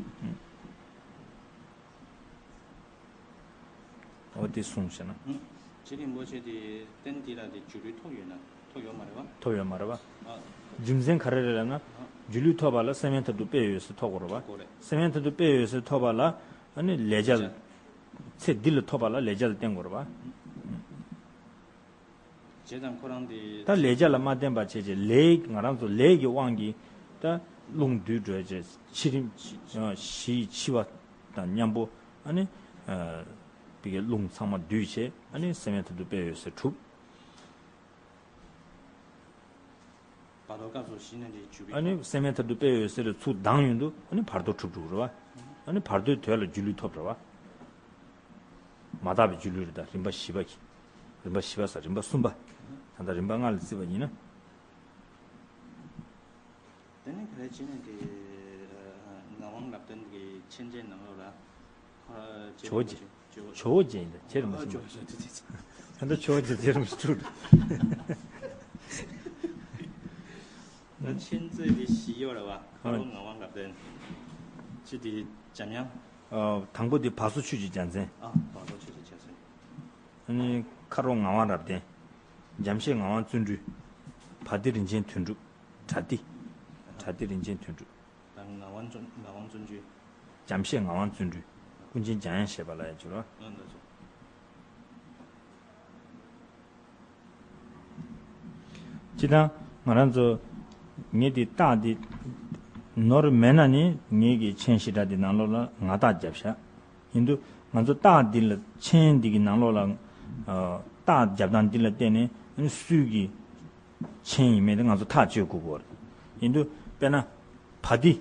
འོ་དེ་གསུངས་བྱས་ན། རྗེ་རིན་པོ་ཆེ་དེ་རྟེན་འདི་ལ་དེ་སྒྱུ་ལུས་ཐོབ་ཡོད་ན་ཐོབ་ཡོད་མ་རེད་བ། ཐོབ་ཡོད་མ་རེད་བ། ཨ། རྒྱུ་མཚན་ག་རེ་རེད་ལབ་ན། ཨ། སྒྱུ་ལུས་ཐོབ་པ་ལ་སེམས་དབེན་མཐར་ཐུག་དཔེ་འོད་གསལ་ཐོབ་དགོས་རེད་བ། ཐོབ་དགོས་རེད། སེམས་དབེན་མཐར་ཐུག་དཔེ་འོད་གསལ་ཐོབ་པ་ལ་ཨ་ནི་ལས་བྱ་ལ། ཚེ་འདི་ལ་ཐོབ་པ་ལ་ལས་བྱ་ལ་བརྟེན་དགོས་རེད་བ། རྗེ་དང་ཁོ་རང་དེ། ད་ལས་བྱ་ལ་མ་བརྟེན་པ་བྱས་རྗེས་ལས་ང་རང་ཚོ་ལས་ཀྱི་དབང་གིས་ད་རླུང་བསྡུས་འགྲོ་རྗེས་འཆི་རིམ་ཞི་ཡི་འཆི་བ་དང་མཉམ་པོ་ཨ་ནི། བི་གའི་རླུང་ཚང་མ་བསྡུས་བྱས་ཨ་ནི་སེམས་དབེན་མཐར་ཐུག་དཔེ་འོད་གསལ་གྲུབ། བར་དོ་སྐབས་སུ་ཞི་ནས་འདྲེས་གྱུར་པའི། ཨ་ནི་སེམས་དབེན་མཐར་ཐུག་དཔེ་འོད་གསལ་ལ་ཚུར་ལྡང་ཡོང་དུས་ཨ་ནི་བར་དོ་གྲུབ་འགྲོ་གི་རེད་བ། ཨ་ནི་བར་དོའི་དོན་ལ་སྒྱུ་ལུས་ཐོབ་རེད་བ། མ་དག་པའི་སྒྱུ་ལུས་རེད་ད། རིམ་པ་བཞི་པ་གི། རིམ་པ་བཞི་པ་ས་རིམ་པ་གསུམ་པ། ད་ལྟ་རིམ་པ་ལྔ་ལ་བརྩིས་པ་ཡིན་ན། དེ་ནས་ག་རེ་བྱས་ནས་དེ། ངག་དབང་རབ་བརྟན་གྱི་མཆན་འགྲེལ་ནང་ལོགས་ལ། ཇོ་བོ་རྗེ། ཇོ་བོ་རྗེ་ཡིན་ད། རྗེ་རིན་པོ་ཆེ། ཇོ་བོ་རྗེ། ད་ལྟ་ཇོ་བོ་རྗེ་རྗེ་རིན་པོ་ཆེ་འཁྲུག་འགྲོ། ད་མཆན་རྩོད་དེ་བཞི་ཡོད་རེད་བ། ཁ་རོག་ངག་དབང་རབ་བརྟན། གཅིག་དེ་འཇམ་དབྱངས། དང་པོ་དེ་བ་སོ་ཆོས་ཀྱི་རྒྱལ་མཚན། ཨ། བ་སོ་ཆོས་ཀྱི་རྒྱལ་མཚན། ཨ་ནི་ཁ་རོག་ངག་དབང་རབ་བརྟན། འཇམ་བཞད་ངག་དབང་བརྩོན་འགྲུས། བ་ཏི་རིན་ཆེན་དོན་གྲུབ། བྲ་ཏི། བྲ་ཏི་རིན་ཆེན་དོན་གྲུབ། ད་ངག་དབང་བརྩོན། ངག་དབང་བརྩོན་འགྲུས། འཇམ་བཞད་ངག་དབང་བརྩོན་འགྲུས། ཀུན་མཁྱེན་འཇམ་དབྱངས་བཞད་པ་ལ་ཡང་བྱོས་རོགས། ཨ། ལགས་སོ། སྤྱིར་བཏང་ང་རང་ཚོ་ངས་འདི་རྟགས་འདི་ནོར་མེད་ན་ནི་ངེད་ཀྱི་མཆན་ཞེ་དྲག་འདི་ནང་ལོགས་ལ་ང་རྟགས་བརྒྱབ་བཞག་ཡིན་དུས་ང་ཚོ་རྟགས་འདི་ལ་མཆན་འདི་གི་ནང་ལོགས་ལ་ཨ་རྟགས་བརྒྱབ་སྟངས་འདི་ལ་བརྟེན་ནས་སུས་ཀྱི་མཆན་ཡིན་མིན་དེ་ང་ཚོ་ཐག་གཅོད་དགོས་ཀྱི་རེད། ཡིན་དུས་དཔེར་ན། བ་ཏི།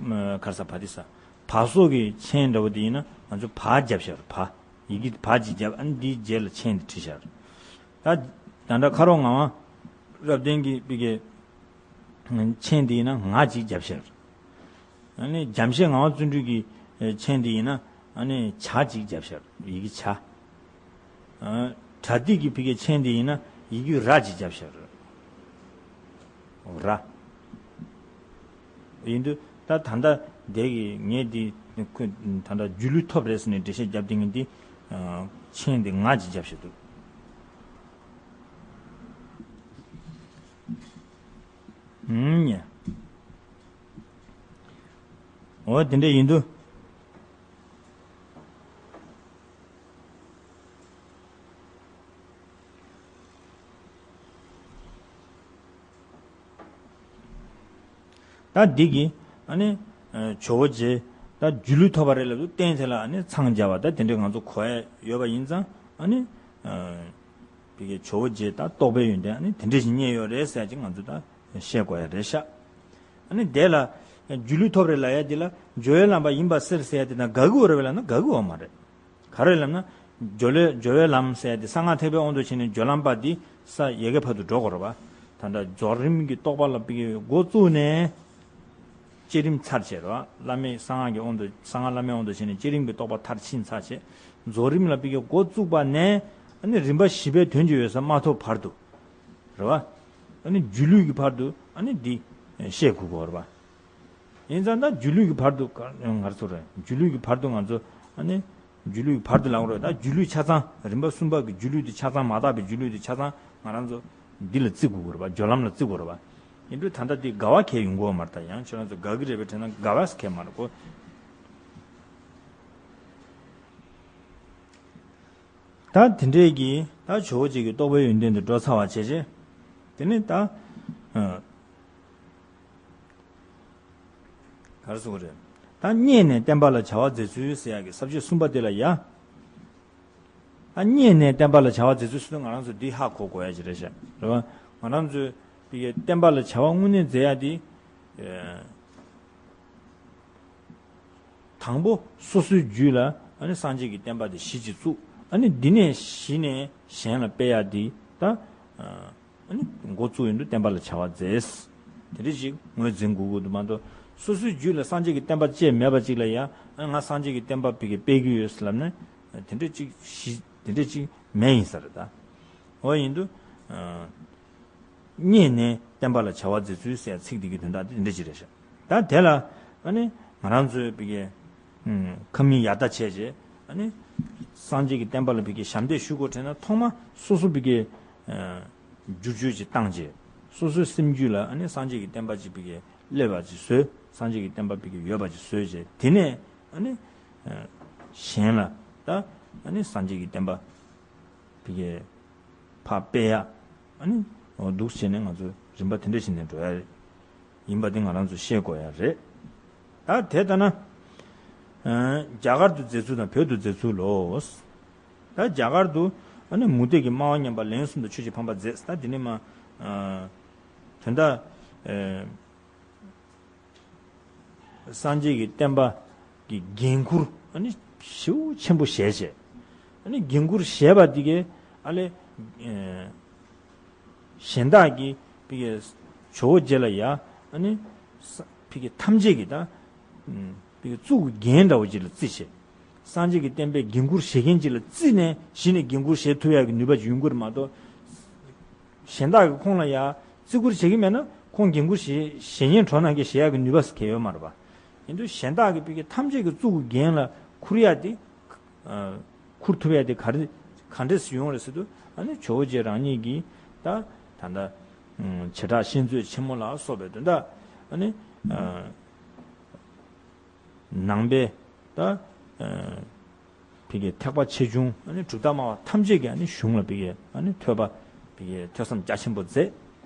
ཨ། ག་རེ་ཟ། བ་ཏི་ཟ། བ་སོགས་ཀྱི་མཆན་འདྲ་བོ་དེ་ཡིན་ན་ང་ཚོ་བ་བརྒྱབ་བཞག་རེད། བ། ཡི་གེ་བ་གཅིག་བརྒྱབ། ཨ་ནི་འདིའི་རྗེས་ལ་མཆན་དེ་བྲིས་བཞག་རེད། ད་ད་ལྟ་ཁ་རོག་ངག་དབང་རབ་བརྟན་གྱི་བི་གའི་མཆན་དེ་ཡིན་ན་ང་གཅིག་བརྒྱབ་བཞག་རེད། ཨ་ནི་འཇམ་བཞད་ངག་དབང་བརྩོན་འགྲུས་ཀྱི་མཆན་དེ་ཡིན་ན་ཨ་ནི་བྱ་གཅིག་བརྒྱབ་བཞག་རེད། ཡི་གེ་བྱ། ཨ། བྲ་ཏི་གི་བི་གའི་མཆན་དེ་ཡིན་ན་ཡི་གེ་ར་གཅིག་བརྒྱབ་བཞག་རེད། ར། ཡིན་དུས་ད་ད་ལྟ་འདི་གི་ངས་འདི་ཁོ་ད་ལྟ་སྒྱུ་ལུས་ཐོབ་རེད་ཟེར་ནས་འགྲེལ་བཤད་བརྒྱབ་སྟེ་ངས་འདི་ཨ་མཆན་འདི་ང་གཅིག་བརྒྱབ་བཞག་འདུག་ཨུམ་ཉེ། འོ་དེ་འདྲ་ཡིན་དུས། ད་འདི་གི་ཨ་ནི་ཇོ་བོ་རྗེ་ད་སྒྱུ་ལུས་ཐོབ་པ་རེད་ལབ་དུས་རྟེན་དེ་ལ་ཨ་ནི་འཚང་རྒྱ་བ་ད་དེ་འདྲའི་ང་ཚོ་གོ་ཡ་ཡོད་པ་ཡིན་ཙང་ཨ་ནི་བི་གའི་ཇོ་བོ་རྗེ་ད་རྟོགས་པའི་ཡོན་ཏན་ཨ་ནི་དེ་འདྲ་ཞིག་རྙེད་ཡོད་རེད་ཟེར་ཡ་ཅིག་ང་ཚོ་ད་བཤད་དགོས་ཡ་རེད་ཤག་ཨ་ནི་དེ་ལ་སྒྱུ་ལུས་ཐོབ་རེད་ལབ་ཡ་དེ་ལ་སྦྱོར་བའི་ལམ་པ་ཡིན་པ་གསལ་ཟེར་ཡ་དེ་ན་དགའ་གི་ཡོད་རེད་པས་ལབ་ན་དགའ་གི་ཡོད་མ་རེད། ག་རེ་ལབ་ན། སྦྱོར་ལས་སྦྱོར་བའི་ལམ་ཟེར་ཏེ་གསང་སྔགས་ཐེག་པའི་དབང་དུ་བྱས་ནས་སྦྱོར་ལམ་པ་འདི་ས་ཡ་གི་བར་དུ་འགྲོ་དགོས་རེད་པ། ད་ལྟ་རྫོགས་རིམ་གྱི་རྟོགས་པ་ལ་ཕ་གི་འགོ་བཙུགས་ནས་བསྐྱེད་རིམ་ཚར་བྱས་རེད་བ། བླ་མེད་གསང་སྔགས་ཀྱི་དབང་དུ་གསང་སྔགས་བླ་མེད་དབང་དུ་བྱས་ནས་བསྐྱེད་རིམ་གྱི་རྟོགས་པ་མཐར་ཕྱིན་ཚར་བྱས། རྫོགས་རིམ་ལ་ཕ་གི་འགོ་བཙུགས་པ་ནས་ཨ་ནི་རིམ་པ་བཞི་པའི་དོན་གྱི་འོད་གསལ་མ་ཐོབ་བར་དུ་རེད་བ། ཨ་ནི་སྒྱུ་ལུས་ཀྱི་བར་དུ་ཨ་ནི་འདི་བཤད་དགོས་ཀྱི་ཡོད་རེད་བ། ཡིན་ཙང་ད་སྒྱུ་ལུས་ཀྱི་བར་དུ་ག་ང་རང་ཚོ་རེད། སྒྱུ་ལུས་ཀྱི་བར་དུ་ང་ཚོ་ཨ་ནི་སྒྱུ་ལུས་ཀྱི་བར་དུ་ལབ་དགོས་རེད། ད་སྒྱུ་ལུས་ཆ་ཚང་རིམ་པ་གསུམ་པ་གི་སྒྱུ་ལུས་དེ་ཆ་ཚང་མ་དག་པའི་སྒྱུ་ལུས་དེ་ཆ་ཚང་ང་རང་ཚོ་འདི་ལ་བརྩི་དགོས་ཀྱི་རེད་པ། སྦྱོར་ལམ་ལ་བརྩི་དགོས་རེད་པ། ཡིན་དུས་ད་ལྟ་འདི་དགའ་བ་གང་ཡང་ཡོང་གི་ཡོད་མ་རེད། ད་ཡང་ཁྱེད་རང་ཚོ་དགའ་གི་རེད་པས་དྲན་ན་དགའ་བ་གང་ཡང་མ་རེད་གོ། ད་དེ་འདྲས་ཀྱི་ད་ཇོ་བོ་རྗེ་གི་རྟོགས་པའི་ཡོན་ཏན་དེ་འགྲོ་ཚར་བ་བྱས་རྗེས། དེ་ནས་ད་ཨ། ག་རེ་ཟེར་དགོས་རེད། ད་བརྙེས་ནས་བསྟན་པ་ལ་བྱ་བ་མཛད་ཚུལ་ཟེར་ཡག་གི་ས་བཅད་གསུམ་པ་དེ་ལ་ཡ། ད་བརྙེས་ནས་བསྟན་པ་ལ་བྱ་བ་མཛད་ཚུལ་ཟེར་དུས་ང་རང་ཚོ་འདི་ཧ་གོ་དགོས་ཡ་ཅིག་རེད་ཤག་རེད་བ། ང་རང་ཚོས་དེ་གའི་བསྟན་པ་ལ་བྱ་བ་དངོས་གནས་མཛད་ཡ་དེ། ཨེ། དང་པོ་སོ་སོའི་རྒྱུད་ལ་ཨ་ནི་སངས་རྒྱས་ཀྱི་བསྟན་པ་དེ་གཞི་ཅིག་བཙུགས། ཨ་ནི་འདི་ནས་གཞི་ནས་གཞན་ལ་སྤེལ་ཡ་དེ་ད། ཨ་ནི་འགོ་བཙུགས་ཡོང་དུས་བསྟན་པ་ལ་བྱ་བ་མཛད། དེ་འདྲ་ཞིག་ངོས་འཛིན་དགོས་ཀྱི་འདུག་མ་གཏོགས། སོ་སོའི་རྒྱུད་ལ་སངས་རྒྱས་ཀྱི་བསྟན་པ་ཅེས་མེད་པ་ཅིག་ལ་ཡང་ང་སངས་རྒྱས་ཀྱི་བསྟན་པ་བི་གའི་སྤེལ་གྱི་ཡོད་ཟེར་ལབ་ན། དེ་འདྲ་ཅིག་ཞི་དེ་འདྲ་ཅིག་མེད་ཡིན་ས་རེད་ད། འོ་ཡིན་དུས། བརྙེས་ནས་བསྟན་པ་ལ་བྱ་བ་མཛད་ཚུལ་ཟེར་ཚིག་འདི་གི་དོན་དག་དེ་འདི་འདྲ་ཅིག་རེད་ཤག་ད་དེ་ལ་ཨ་ནི་ང་རང་ཚོའི་བི་གའི་ཁ་མིག་ཡར་ལྟ་བྱས་རྗེས་ཨ་ནི་སངས་རྒྱས་ཀྱི་བསྟན་པ་ལ་བི་གའི་ཞབས་འདེགས་ཞུ་དགོས་དྲན་ན་ཐོག་མ་སོ་སོ་བི་གའི་བསྒྱུར་བཅོས་ཅིག་བཏང་རྗེས་སོ་སོའི་སེམས་རྒྱུད་ལ་ཨ་ནི་སངས་རྒྱས་ཀྱི་བསྟན་པ་ཅིག་བི་གའི་སླེབས་པ་ཅིག་བཟོས། སངས་རྒྱས་ཀྱི་བསྟན་པ་བི་གའི་ཡོད་པ་ཅིག་བཟོས་རྗེས་དེ་ནས་ཨ་ནི་གཞན་ལ་ད་ཨ་ནི་སངས་རྒྱས་ཀྱི་བསྟན་པ་བི་གའི་ཕར་སྤེལ་ཡ། ཨ་ནི་འོ་འདུག་བྱས་ནས་ང་ཚོ་རིམ་པ་དེ་འདྲ་ཞིག་ནས་འགྲོ་ཡ་ཡིན་པ་དེ་ང་རང་ཚོ་ཤེས་དགོས་ཡ་རེད། ད་དེ་ལྟ་ན། ཨ། རྒྱ་གར་དུ་མཛད་ཚུལ་དང་བོད་དུ་མཛད་ཚུལ་ལོ། ད་རྒྱ་གར་དུ་ཨ་ནི་མུ་སྟེགས་ཀྱི་སྨྲ་བ་མཉམ་པ་ལན་གསུམ་དུ་ཆོས་ཀྱི་ཕམ་པར་མཛད། ད་འདི་ནི་མ། ཨ། དོན་དག་ཨ། སངས་རྒྱས་ཀྱི་བསྟན་པ་གི་འགན་ཁུར་ཨ་ནི་ཞེ་པོ་ཆེན་པོ་བཞེས་བྱས། ཨ་ནི་འགན་ཁུར་བཞེས་པ་འདི་གའི་ཨ་ལས། ཨེ། གཞན་དག་གིས་ཕ་གི་ཇོ་བོ་རྗེ་ལ་ཡ་ཨ་ནི་ས་ཕ་གི་ཐམས་ཅད་ཀྱིས་ད་ཕ་གི་གཙུག་གི་རྒྱན་འདྲ་བོ་ཅིག་ལ་བརྩི་བྱས། སངས་རྒྱས་ཀྱི་བསྟན་པའི་འགན་ཁུར་བཞེས་མཁན་ཅིག་ལ་བརྩིས་ནས་གཞི་ནས་འགན་ཁུར་བཞེས་ཐུབ་ཡག་གི་ནུས་པ་ཅིག་ཡོང་གི་རེད་མ་གཏོགས། གཞན་དག་གིས་ཁོང་ལ་ཡ་བརྩི་བཀུར་བྱེད་ཀྱི་མེད་ན་ཁོང་འགན་ཁུར་བཞེས་བཞེས་མཁན་གྲོགས་རྣམས་ཀྱིས་བཞེས་ཡག་གི་ནུས་པ་གང་ཡང་ཡོད་མ་རེད་པ། ཡིན་དུས་གཞན་དག་གིས་ཕ་གི་ཐམས་ཅད་ཀྱི་གཙུག་གི་རྒྱན་ལ་ཁུར་ཡག་དེ། ཨ། ཁུར་ཐུབ་ཡག་དེ་ག་རེ་ག་འདྲས་སེ་ཡོང་རེད་ཟེར་དུས་ཨ་ནི་ཇོ་བོ་རྗེ་རང་ཉིད་ཀྱིས་ད་ད་ལྟ་བྱེ་བྲག་ཤིང་མཛོད་ཆེན་མོ་ལ་སོགས་པའི་དོན་དག་ཨ་ནི་ཨ། ནང་པའི་ད་ཨ། ཕ་གི་ཐེག་པ་ཆེ་ཆུང་ཨ་ནི་གྲུབ་མཐའ་སྨྲ་བ་ཐམས་ཅད་ཀྱིས་ཨ་ནི་གཞུང་ལ་ཕ་གི་ཨ་ནི་ཐོས་པ་ཕ་གི་ཐོས་བསམ་རྒྱ་ཆེན་པོ་མཛད།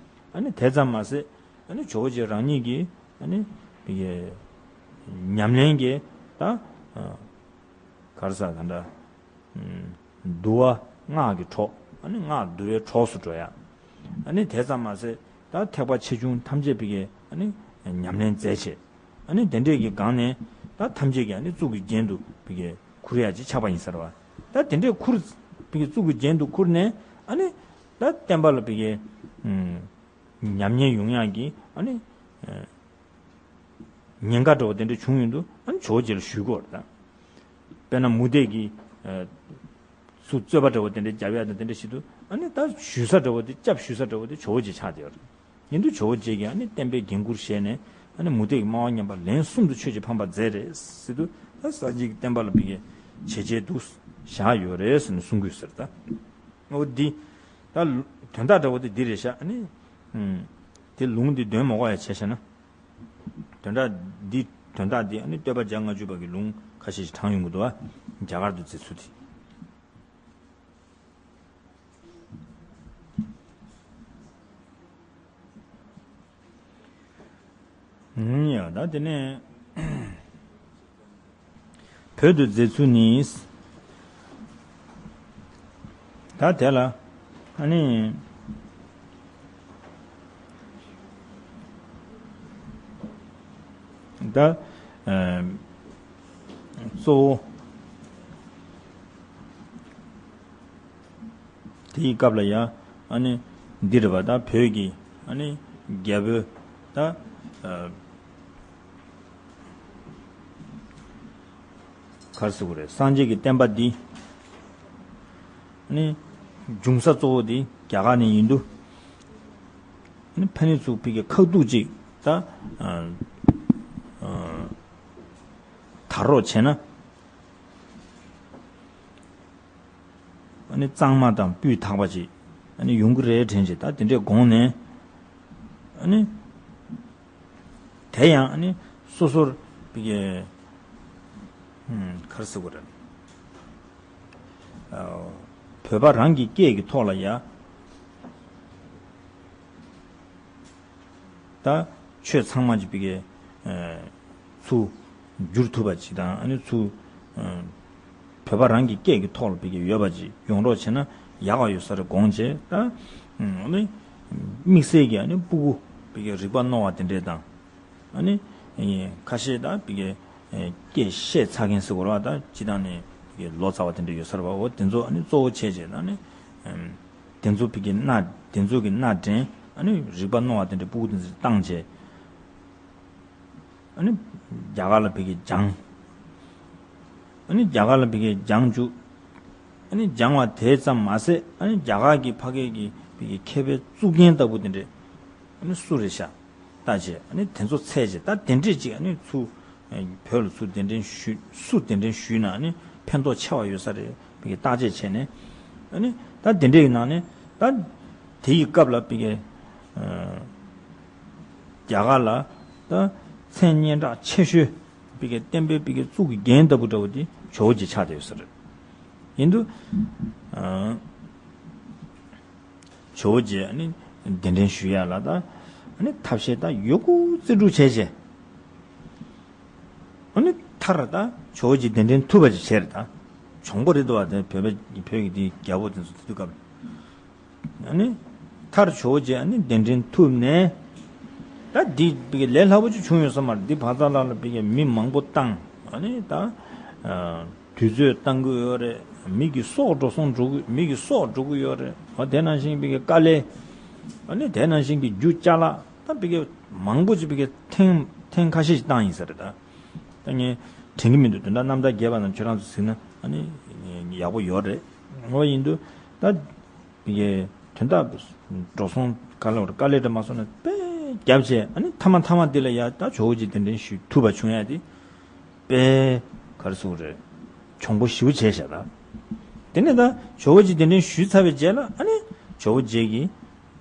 ཨ་ནི་དེ་ཙམ་མ་ཟད་ཨ་ནི་ཇོ་བོ་རྗེ་རང་ཉིད་ཀྱིས་ཨ་ནི་ཕ་གི་ཉམས་ལེན་གྱི་ད་ཨ། ག་རེ་ཟེར་ག་འདྲ། ཨ། འདུལ་བ་སྔགས་ཀྱི་གྲོགས། ཨ་ནི་སྔགས་འདུལ་བའི་གྲོགས་སུ་འགྲོ་ཡ། ཨ་ནི་དེ་ཙམ་མ་ཟད་ད་ཐེག་པ་ཆེ་ཆུང་ཐམས་ཅད་ཕ་གི་ཨ་ནི་ཉམས་ལེན་མཛད་བྱས། ཨ་ནི་དེ་འདྲས་ཀྱི་སྒང་ནས་ད་ཐམས་ཅད་ཀྱིས་ཨ་ནི་གཙུག་གི་རྒྱན་དུ་ཕ་གི་ཁུར་ཡ་ཅིག་ཆགས་པ་ཡིན་ས་རེད་བ། ད་དེ་འདྲས་ཁུར་ཕ་གི་གཙུག་གི་རྒྱན་དུ་ཁུར་ནས་ཨ་ནི་ད་བསྟན་པ་ལ་ཕ་གི་ཨ། ཉམས་ཉེན་ཡོང་ཡག་གི་ཨ་ནི་ཨ། ཉེན་ཁ་འདྲ་བོ་དེ་འདྲ་བྱུང་ཡོང་དུས་ཨ་ནི་ཇོ་བོ་རྗེ་ལ་ཞུ་དགོས་རེད་ད། དཔེར་ན་མུ་སྟེགས་ཀྱིས་ཨ། ཚུར་རྩོད་པ་འདྲ་བོ་དེ་འདྲ་རྒྱབ་ཡག་དང་དེ་འདྲ་བྱེད་དུས་ཨ་ནི་ད་ཞུ་ས་འདྲ་བོ་དེ་སྐྱབས་ཞུ་ས་འདྲ་བོ་དེ་ཇོ་བོ་རྗེ་ཆགས་བསྡད་ཡོད་རེད། ཡིན་དུས་ཇོ་བོ་རྗེ་གིས་ཨ་ནི་བསྟན་པའི་འགན་ཁུར་བཞེས་ནས་ཨ་ནི་མུ་སྟེགས་ཀྱི་སྨྲ་བ་མཉམ་པ་ལན་གསུམ་དུ་ཆོས་ཀྱི་ཕམ་པར་མཛད་རེད་ཟེར་དུས་ད་སངས་རྒྱས་ཀྱི་བསྟན་པ་ལ་ཕ་གི་བྱས་རྗེས་འདུག་བཞག་ཡོད་རེད་ཟེར་ནས་གསུང་གི་ཡོད་ཟེར་ད། འོ་འདི། ད་དོན་དག་འདྲ་བོ་དེ་འདི་རེད་ཤག་ཨ་ནི། ཨུམ། དེ་ལུང་འདི་འདོན་མ་དགོས་ཡ་བྱས་ཤག་ན། དོན་དག་འདི་དོན་དག་འདི་ཨ་ནི་བསྟོད་པ་བརྒྱ་ལྔ་བཅུ་པ་གི་ལུང་ཁ་ཤས་ཤིག་དྲངས་ཡོང་གི་འདུག་ཨ། རྒྱ་གར་དུ་མཛད་ཚུལ་དེ། ཨུམ། ཡ་ད་དེ་ནས། བོད་དུ་མཛད་ཚུལ་ནི། ད་དེ་ལ་ཨ་ནི་ད་ཨ་གཙོ་བོ་དེའི་སྐབས་ལ་ཡང་ཨ་ནི་འདི་རེད་པ། ད་བོད་ཀྱི་ ཨ་ནི་རྒྱལ་པོའི་ད་ཨ་ག་རེ་ཟེར་དགོས་རེད། སངས་རྒྱས་ཀྱི་བསྟན་པ་འདི་ཨ་ནི་འབྱུང་ས་གཙོ་བོ་འདི་རྒྱ་གར་ནས་ཡིན་དུས། ཨ་ནི་ཕ་ནི་ཚུགས་པའི་གི་ཁག་ཐུག་ཅིག་ད་ཨ་ཨ་དར་རོགས་བྱས་ན། ཨ་ནི་གཙང་མ་དང་སྤུས་དག་པ་ཅིག་ཨ་ནི་ཡོང་གི་རེད་དྲན་ཅིག་ད་དེ་འདྲས་དགོངས་ནས། ཨ་ནི་དེ་ཡང་ཨ་ནི་སོ་སོར་པི་ཀའི་ཨམ་ག་རེ་ཟེར་དགོས་རེད། ཨ་བོད་པ་རང་གི་སྐད་ཀྱི་ཐོག་ལ་ཡ། ད་ཆོས་ཚང་མ་གཅིག་པི་ཀའི་ཨ་ཚུར་བསྒྱུར་ཐུབ་པ་ཅིག་དང་། ཨ་ནི་ཚུར་ཨ་བོད་པ་རང་གི་སྐད་ཀྱི་ཐོག་ལ་པི་ཀའི་ཡོད་པ་ཅིག་ཡོང་རོགས་བྱས་ན་ཡག་པ་ཡོད་ས་རེད་དགོངས་བྱས། ད་ཨ་ནི་དམིགས་བསལ་གྱི་ཨ་ནི་སྤུ་གུ་པི་ཀའི་རིག་པ་རྣོ་བ་དེ་འདྲས་དང་། ཨ་ནི་ཁ་ཤས་ད་པི་ཀའི་སྐད་བཤད་ཚར་མཁན་ཟེར་དགོས་རེད་བ། ད་སྤྱིར་བཏང་ནས་པི་ཀའི་ལོ་ཙཱ་བ་དེ་འདྲས་ཡོད་ས་རེད་བ། འོ་དེ་ཚོ་ཨ་ནི་གཙོ་བོ་བྱས་བྱས། ད་ཨ་ནི་དེ་ཚོ་པི་ཀའི་སྣ་དེ་ཚོ་གི་སྣ་འདྲེན། ཨ་ནི་རིག་པ་རྣོ་བ་དེ་འདྲས་སྤུ་གུ་དེ་ཚོ་བཏང་བྱས། ཨ་ནི་རྒྱ་གར་ལ་པི་ཀའི་སྦྱང་། ཨ་ནི་རྒྱ་གར་ལ་པི་ཀའི་སྦྱང་བཅུག་ཨ་ནི་སྦྱང་བ་དེ་ཙམ་མ་ཟད། ཨ་ནི་རྒྱ་གར་གྱི་ཕ་སྐད་ཀྱི་པི་ཀའི་མཁས་པའི་གཙུག་རྒྱན་ལྟ་བུ་དེ་འདྲས་ཨ་ནི་སུ་རེད་ཤག་ལྟ་བྱས། ཨ་ནི་དེ་ཚོ་འཚོལ་བྱས། ད་དེ་འདྲས་ཅིག་ཨ་ནི་ཚུར་བོད་ལ་ཚུར་གདན་འདྲེན་ཞུས། སུ་གདན་འདྲེན་ཞུས་ན་ཨ་ནི་ཕན་ཐོགས་ཆེ་བ་ཡོད་ས་རེད། པི་ཀའི་བརྟག་དཔྱད་བྱས་ནས། ཨ་ནི་ད་དེ་འདྲས་ཀྱི་ནང་ནས་ད་དེ་ཡི་སྐབས་ལ་པི་ཀའི་ཨ་རྒྱ་གར་ལ་ད་མཚན་སྙན་གྲགས་ཆེ་ཤོས་པི་ཀའི་བསྟན་པའི་པི་ཀའི་གཙུག་གི་རྒྱན་ལྟ་བུ་འདྲ་བོ་དེ་ཇོ་བོ་རྗེ་ཆགས་བསྡད་ཡོད་ས་རེད། ཡིན་དུས་ཨ་ཇོ་བོ་རྗེ་ཨ་ནི་གདན་འདྲེན་ཞུ་ཡ་ལ་ད་ཨ་ནི་ཐབས་ཤེས་ད་ཡོད་རྒུ་རྩལ་སྤྲུགས་བྱས་བྱས། ཨ་ནི་མཐར་ད་ཇོ་བོ་རྗེ་གདན་འདྲེན་ཐུབ་པ་ཅིག་བྱས་རེད། ད་གྱོང་པོ་རེད་འདུག་བ། དེ་བོད་པའི་བོད་ཀྱི་དེ་རྒྱལ་པོ་དེ་ཚོ་དེ་དུས་སྐབས། ཨ་ནི་མཐར་ཇོ་བོ་རྗེ་ཨ་ནི་གདན་འདྲེན་ཐུབ་ནས། ད་འདི་པི་ཀའི་ལས་སླ་པོ་ཅིག་བྱུང་ཡོད་ས་མ་རེད། འདི་བར་ཐག་ལ་ལ་པི་ཀའི་མི་མང་པོ་བཏང་། ཨ་ནི་ད་ཨ་དུས་ཚོད་བཏང་གི་ཡོད་རེད། མི་གི་སྲོག་འགྲོ་སོང་འགྲོ་གི། མི་གི་སྲོག་འགྲོ་གི་ཡོད་རེད། འོ་དེ་ནང་བཞིན་པི་ཀའི་དཀའ་ལས། ཨ་ནི་དེ་ནང་བཞིན་པི་རྒྱུ་ཅ་ལག་ད་པི་ཀའི་མང་པོ་ཅིག་པི་ཀའི་ཐེངས་ཐེངས་ཁ་ཤས་ཤིག་བཏང་ཡིན་ས་རེད། ད་ད་ངས་དྲན་གི་མི་འདུག་དོན་དག་རྣམ་ཐར་རྒྱས་པ་ནང་ཁྱོད་རང་ཚོ་གཟིགས་ན་ཨ་ནི་ཡག་པོ་ཡོད་རེད། འོ་ཡིན་དུས་ད། པི་ཀའི་དོན་དག་འགྲོ་སོང་ག་ལ་བར་དཀའ་ལས་འདྲ་མ་སོང་ན་དཔེ་རྒྱབ་བྱས། ཨ་ནི་མཐའ་མ་མཐའ་མ་འདི་ལ་ཡ་ད་ཇོ་བོ་རྗེ་གདན་འདྲེན་ཞུ་ཐུབ་པ་བྱུང་ཡ་དེ་དཔེ་ག་རེ་ཟེར་དགོས་རེད། གྱོང་པོ་ཞེ་པོ་བྱས་ཤག་ད་དེ་ནས་ད་ཇོ་བོ་རྗེ་གདན་འདྲེན་ཞུས་ཚར་བའི་རྗེས་ལ། ཨ་ནི་ཇོ་བོ་རྗེ་གིས་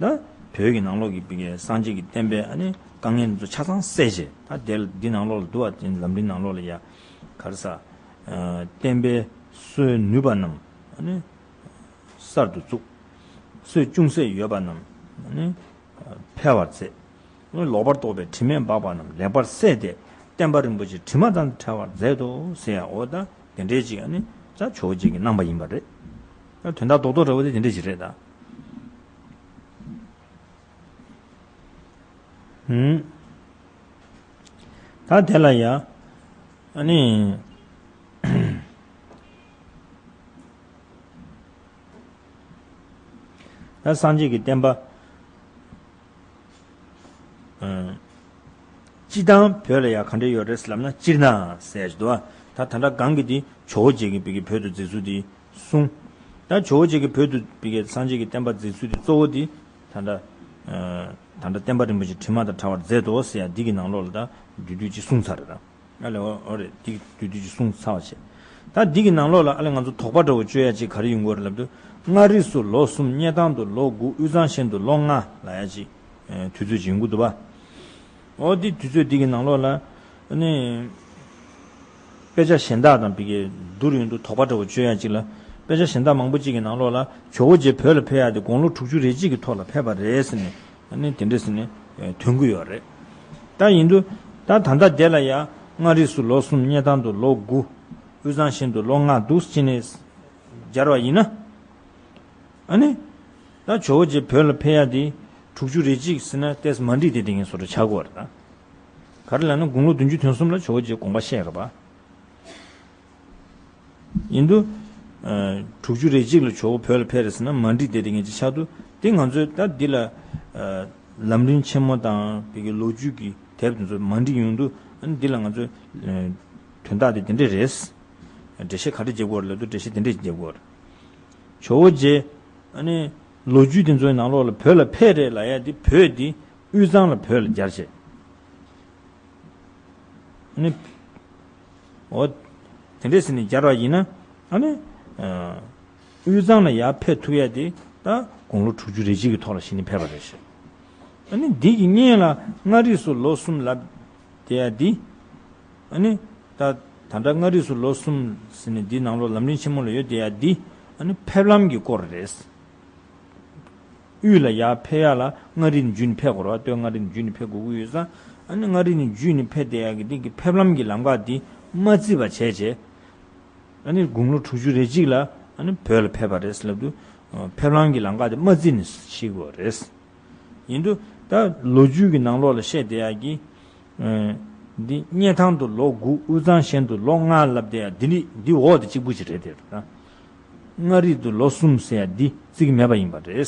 ད་བོད་ཀྱི་ནང་ལོགས་ཀྱི་པི་ཀའི་སངས་རྒྱས་ཀྱི་བསྟན་པའི་ཨ་ནི་དཀའ་ངལ་འདི་ཚོ་ཆ་ཚང་སེལ་བྱས། ད་དེ་ལ་འདི་ནང་ལོགས་ལ་འདུག་བ། དེ་ལམ་རིམ་ནང་ལོགས་ལ་ཡ་ག་རེ་ཟ། ཨ་བསྟན་པའི་སྲོལ་ནུས་པ་རྣམས་ཨ་ནི་གསར་དུ་བཙུགས། སྲོལ་ཅུང་ཟད་ཡོད་པ་རྣམས་ནི་འཕེལ་བར་མཛད། ལོག་པར་རྟོག་པའི་དྲི་མས་སྦགས་པ་རྣམས་ལེགས་པར་བསལ་ཏེ། བསྟན་པ་རིན་པོ་ཆེའི་དྲི་མ་དང་བྲལ་བར་མཛད་དོ་ཟེར་ཡ། འོ་ད་དེ་འདྲའི་ཅིག་ཨ་ནི་ད་ཇོ་བོ་རྗེ་གིས་གནང་བ་ཡིན་པ་རེད། ད་དོན་དག་རྡོག་རྡོག་འདྲ་བོ་དེ་དེ་འདྲ་ཞིག་རེད་ད། ཧུམ། ད་དེ་ལ་ཡ། ཨ་ནི། ད་སངས་རྒྱས་ཀྱི་བསྟན་པ། ཨ། སྤྱིར་བཏང་བོད་ལ་ཡ་ག་འདྲ་ཡོད་རེད་ལབ་ན། སྤྱིར་ན་ཟེར་ཡ་ཞིག་འདུག་བ། ད་ད་ལྟ་གོང་གི་འདི་ཇོ་བོ་རྗེ་གིས་པི་ཀའི་བོད་དུ་མཛད་ཚུལ་འདི་གསུངས། ད་ཇོ་བོ་རྗེ་གིས་བོད་དུ་པི་ཀའི་སངས་རྒྱས་ཀྱི་བསྟན་པ་མཛད་ཚུལ་འདི་གཙོ་བོ་འདི་ད་ལྟ་ཨ་ད་ལྟ་བསྟན་པ་རིན་པོ་ཆེ་དྲི་མ་དང་བྲལ་བར་མཛད་དོ་ཟེར་ཡ་འདི་གི་ནང་ལོགས་ལ་ད་བསྡུས་བསྡུས་ཅིག་གསུངས་ཚར་རེད་ད། ཨ་ལས། འོ་འོ་རེད། འདི་བསྡུས་བསྡུས་ཅིག་གསུངས་ཚར་བ་བྱས། ད་འདི་གི་ནང་ལོགས་ལ་ཨ་ལས་ང་ཚོ་དོགས་པ་འདྲ་བོ་གཅོད་ཡ་ཅིག་ག་རེ་ཡོང་གི་ཡོད་རེད་ལབ་དུས། མངའ་རིས་སུ་ལོ་གསུམ། སྙེ་ཐང་དུ་ལོ་དགུ། དབུས་གཙང་གཞན་དུ་ལོ་ལྔ་ལབ་ཡ་ཅིག་ཨ་དུས་ཚོད་ཅིག་ཡོང་གི་འདུག་བ། འོ་འདི་དུས་ཚོད་འདི་གི་ནང་ལོགས་ལ་ཨ་ནི་དཔེ་ཆ་གཞན་དག་དང་པི་ཀའི་བསྡུར་ཡོང་དུས་དོགས་པ་འདྲ་བོ་གཅོད་ཡ་ཅིག་ལ། དཔེ་ཆ་གཞན་དག་མང་པོ་ཅིག་གི་ནང་ལོགས་ལ་ཇོ་བོ་རྗེ་བོད་ལ་ཕེབས་ཡ་དེ་དགུང་ལོ་དྲུག་ཅུ་རེ་གཅིག་གི་ཐོག་ལ་ཕེབས་པ་རེད་ཟེར་ནས། ཨ་ནི་དེ་འདྲ་ཟེར་ནས་ཐོན་གྱི་ཡོད་རེད། ད་ཡིན་དུས་ད་ད་ལྟ་དེ་ལ་ཡ་མངའ་རིས་སུ་ལོ་གསུམ། སྙེ་ཐང་དུ་ལོ་དགུ། དབུས་གཙང་གཞན་དུ་ལོ་ལྔ་འདུག་ཅེས་ནས་སྦྱར་བ་ཡིན་ན། ཨ་ནི་ད་ཇོ་བོ་རྗེ་བོད་ལ་ཕེབས་ཡ་དེ་དྲུག་ཅུ་རེ་གཅིག་ཟེར་ན་ཏོག་ཙམ་མ་འགྲིག་དེ་དེ་ངས་བཟོ་འདྲ་ཆགས་ཀྱི་ཡོད་རེད་ད། ག་རེ་ལབ་ན་དགུང་ལོ་བདུན་ཅུ་དོན་གསུམ་ལ་ཇོ་བོ་རྗེ་དགོངས་པ་བཞེས་རེད་པ། ཡིན་དུས། ཨ། དྲུག་ཅུ་རེ་གཅིག་ལ་ཇོ་བོ་བོད་ལ་ཕེབས་རེད་ཟེར་ན་མ་འགྲིག་དེ་དེ་ངེས་ཅིག་ཆགས་འདུག་དེ་ང་ཚོས་ད་འདི་ལ། ཨ། ལམ་རིམ་ཆེན་མོ་དང་བོད་ཀྱི་ལོ་རྒྱུས་ཀྱི་དེབ་དེ་ཚོ་མ་འགྲིག་ཡོང་དུས། ཨ་ནི་འདི་ལ་ང་ཚོས་ཨ་དོན་དག་དེ་དེ་འདྲས་རེད། འགྲེལ་བཤད་ག་འདྲས་རྒྱབ་དགོས་རེད་ལབ་དུས། འགྲེལ་བཤད་དེ་འདྲས་རྒྱབ་དགོས་རེད། ཇོ་བོ་རྗེ་ཨ་ནི་ལོ་རྒྱུས་དེ་ཚོའི་ནང་ལོགས་ལ་བོད་ལ་ཕེབས་རེད་ལབ་ཡ་དེ། བོད་དེ་དབུས་གཙང་ལ་བོད་ལ་སྦྱར་བྱས། ཨ་ནི། འོ། དེ་འདྲས་ཟེར་ནས་སྦྱར་བ་ཡིན་ན། ཨ་ནི། ཨ། དབུས་གཙང་ལ་ཡར་ཕེབས་ཐུབ་ཡ་དེ་ད་དགུང་ལོ་དྲུག་ཅུ་རེ་གཅིག་གི་ཐོག་ལ་གཞི་ནས་ཕེབས་པ་རེད་ཤག་ཨ་ནི་འདི་གི་སྔོན་ལ་མངའ་རིས་སུ་ལོ་གསུམ་ལབ་བསྡད་ཡ་འདི། ཨ་ནི་ད་ད་ལྟ་མངའ་རིས་སུ་ལོ་གསུམ་ཟེར་ནས་འདི་ནང་ལོགས་ལམ་རིམ་ཆེན་མོ་ལ་ཡོད་བསྡད་ཡ་འདི། ཨ་ནི་ཕེབས་ལམ་གྱི་སྐོར་རེད། དབུས་ལ་ཡར་ཕེབས་ཡ་ལ་མངའ་རིས་ནས་བརྒྱུད་ནས་ཕེབས་དགོས་རེད་བ། སྟོད་མངའ་རིས་ནས་བརྒྱུད་ནས་ཕེབས་དགོས་ཀྱི་ཡོད་ཙང་། ཨ་ནི་མངའ་རིས་ནས་བརྒྱུད་ནས་ཕེབས་བསྡད་ཡག་གི་འདི་གི་ཕེབས་ལམ་གྱི་ལམ་ཁ་འདི་མ་བརྩིས་པ་བྱས་བྱས། ཨ་ནི་དགུང་ལོ་དྲུག་ཅུ་རེ་གཅིག་ལ་ཨ་ནི་བོད་ལ་ཕེབས་པ་རེད་ལབ་དུས། ཕེབས་ལམ་གྱི་ལམ་ཁ་དེ་མ་བརྩིས་ནས་ཤེས་དགོས་རེད། ཡིན་དུས་ད་ལོ་རྒྱུས་ཀྱི་ནང་ལོགས་ལ་བཤད་བསྡད་ཡག་གི། ཨ། འདི་སྙེ་ཐང་དུ་ལོ་དགུ། དབུས་གཙང་གཞན་དུ་ལོ་ལྔ་ལབ་བསྡད་ཡ་འདི་ནི་འདི་འོག་དེ་གཅིག་པུ་ཞིག་རེད་དེ། ད་མངའ་རིས་དུ་ལོ་གསུམ་ཟེར་ཡ་འདི་བརྩི་གི་མེད་པ་ཡིན་པ་རེད།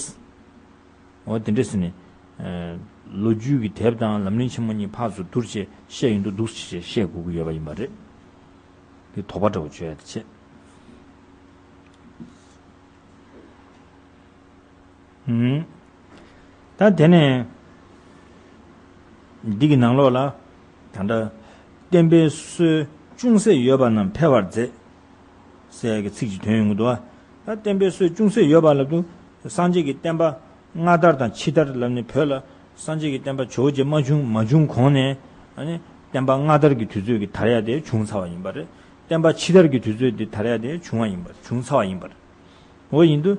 འོ་དེ་འདྲས་ཟེར་ནས། ཨ། ལོ་རྒྱུས་ཀྱི་དེབ་དང་ལམ་རིམ་ཆེན་མོ་གཉིས་ཕར་ཚུར་བསྡུར་བྱས་བཤད་ཡོང་དུས་འདུག་ཅེས་བཤད་དགོས་ཀྱི་ཡོད་པ་ཡིན་པ་རེད། འདི་དོགས་པ་འདྲ་བོ་བརྗོད་ཡ་དེ་བྱས། ཨུམ། ད་དེ་ནས་འདི་གི་ནང་ལོགས་ལ། ད་ལྟ་བསྟན་པའི་སྲོལ་ཅུང་ཟད་ཡོད་པ་རྣམས་འཕེལ་བར་མཛད་ཟེར་ཡ་གི་ཚིག་ཅིག་ཐོན་ཡོང་གི་འདུག་བ། ད་བསྟན་པའི་སྲོལ་ཅུང་ཟད་ཡོད་པ་ལབ་དུས། སངས་རྒྱས་ཀྱི་བསྟན་པ་སྔ་དར་དང་ཕྱི་དར་ལབ་ནས། བོད་ལ་སངས་རྒྱས་ཀྱི་བསྟན་པ་ཇོ་བོ་རྗེ་མ་བྱུང་མ་བྱུང་གོང་ནས། ཨ་ནི་བསྟན་པ་སྔ་དར་གྱི་དུས་ཚོད་ཀྱི་དར་ཡ་དེ་བྱུང་ཚར་བ་ཡིན་པ་རེད། བསྟན་པ་ཕྱི་དར་གྱི་དུས་ཚོད་དེ་དར་ཡ་དེ་བྱུང་བ་ཡིན་པ། བྱུང་ཚར་བ་ཡིན་པ་རེད། འོ་ཡིན་དུས།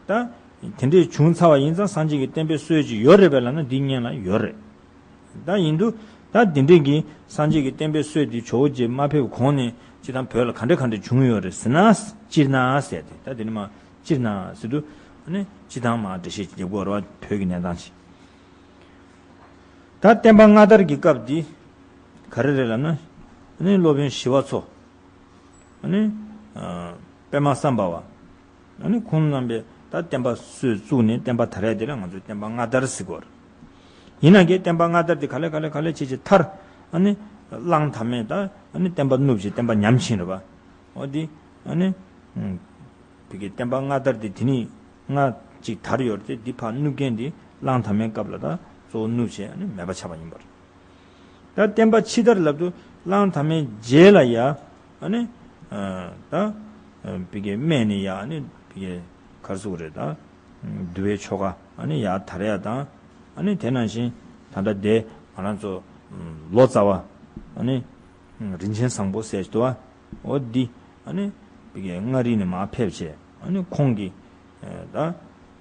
ད་དེ་འདྲས་བྱུང་ཚར་བ་ཡིན་ཙང་། སངས་རྒྱས་ཀྱི་བསྟན་པའི་སྲོལ་ཅིག་ཡོད་རེད་པས་ལབ་ན་འདི་སྔོན་ལ་ཡོད་རེད། ད་ཡིན་དུས་ད་འདི་འདྲས་ཀྱི་སངས་རྒྱས་ཀྱི་བསྟན་པའི་སྲོལ་འདི་ཇོ་བོ་རྗེ་མ་ཕེབས་གོང་ནས་སྤྱིར་བཏང་བོད་ལ་ག་འདྲས་ག་འདྲས་བྱུང་ཡོད་རེད་ཟེར་ན། སྤྱིར་ན་ཟེར་ཏེ། ད་འདི་ནི་མ་སྤྱིར་ན་ཟེར་དུས། ཨ་ནི་སྤྱིར་བཏང་མ་འགྲེལ་བཤད་ཅིག་རྒྱབ་དགོས་རེད་བ། བོད་ཀྱི་གནས་སྟངས་ཅིག་ད་བསྟན་པ་སྔ་དར་གྱི་སྐབས་འདི་ག་རེ་རེད་ལབ་ན། ཨ་ནི་སློབ་དཔོན་ཞི་བ་འཚོ། ཨ་ནི། ཨ། པདྨ་སམ་བྷ་བ། ཨ་ནི་ཁོང་རྣམ་པས་ད་བསྟན་པ་སྲོལ་བཙུགས་ནས་བསྟན་པ་དར་ཡ་དེ་ལ་ང་ཚོས་བསྟན་པ་སྔ་དར་ཟེར་གོ་རེད། ཡིན་ན་ཀྱང་བསྟན་པ་སྔ་དར་དེ་ག་ལེ་ག་ལེ་ག་ལེ་བྱས་བྱས་མཐར། ཨ་ནི་གླང་དར་མས་ད། ཨ་ནི་བསྟན་པ་བསྣུབས་བྱས་བསྟན་པ་ཉམས་ཕྱིན་རེད་པ། འོ་དེ། ཨ་ནི། ཨུམ། བོད་ཀྱི་བསྟན་པ་སྔ་དར་དེ་དེ་ནས་སྔ་ཅིག་དར་ཡོད་རེད་དེ། འདི་ཕར་བསྣུབ་མཁན་དེ་གླང་དར་མའི་སྐབས་ལ་ད་གཙོ་བོ་བསྣུབས་བྱས། ཨ་ནི་མེད་པ་ཆགས་པ་ཡིན་པ་རེད། ད་བསྟན་པ་ཕྱི་དར་ལབ་དུས་གླང་དར་མའི་རྗེས་ལ་ཡ། ཨ་ནི། ཨ། ད། ཨ། བོད་ཀྱི་སྨད་ནས་ཡ། ཨ་ནི་བོད་ཀྱི་ག་རེ་ཟེར་དགོས་རེད། ད། འདུལ་བའི་ཆོ་ག་ཨ་ནི་ཡར་དར་ཡ་དང་། ཨ་ནི་དེ་ནང་བཞིན་ད་ལྟ་དེ་ང་རང་ཚོ་ལོ་ཙཱ་བ། ཨ་ནི་རིན་ཆེན་བཟང་པོ་ཟེར་འདུག་བ། འོ་འདི། ཨ་ནི་བོད་ཀྱི་མངའ་རིས་ནས་མར་ཕེབས་བྱས། ཨ་ནི་ཁོང་གིས། ཨ། ད་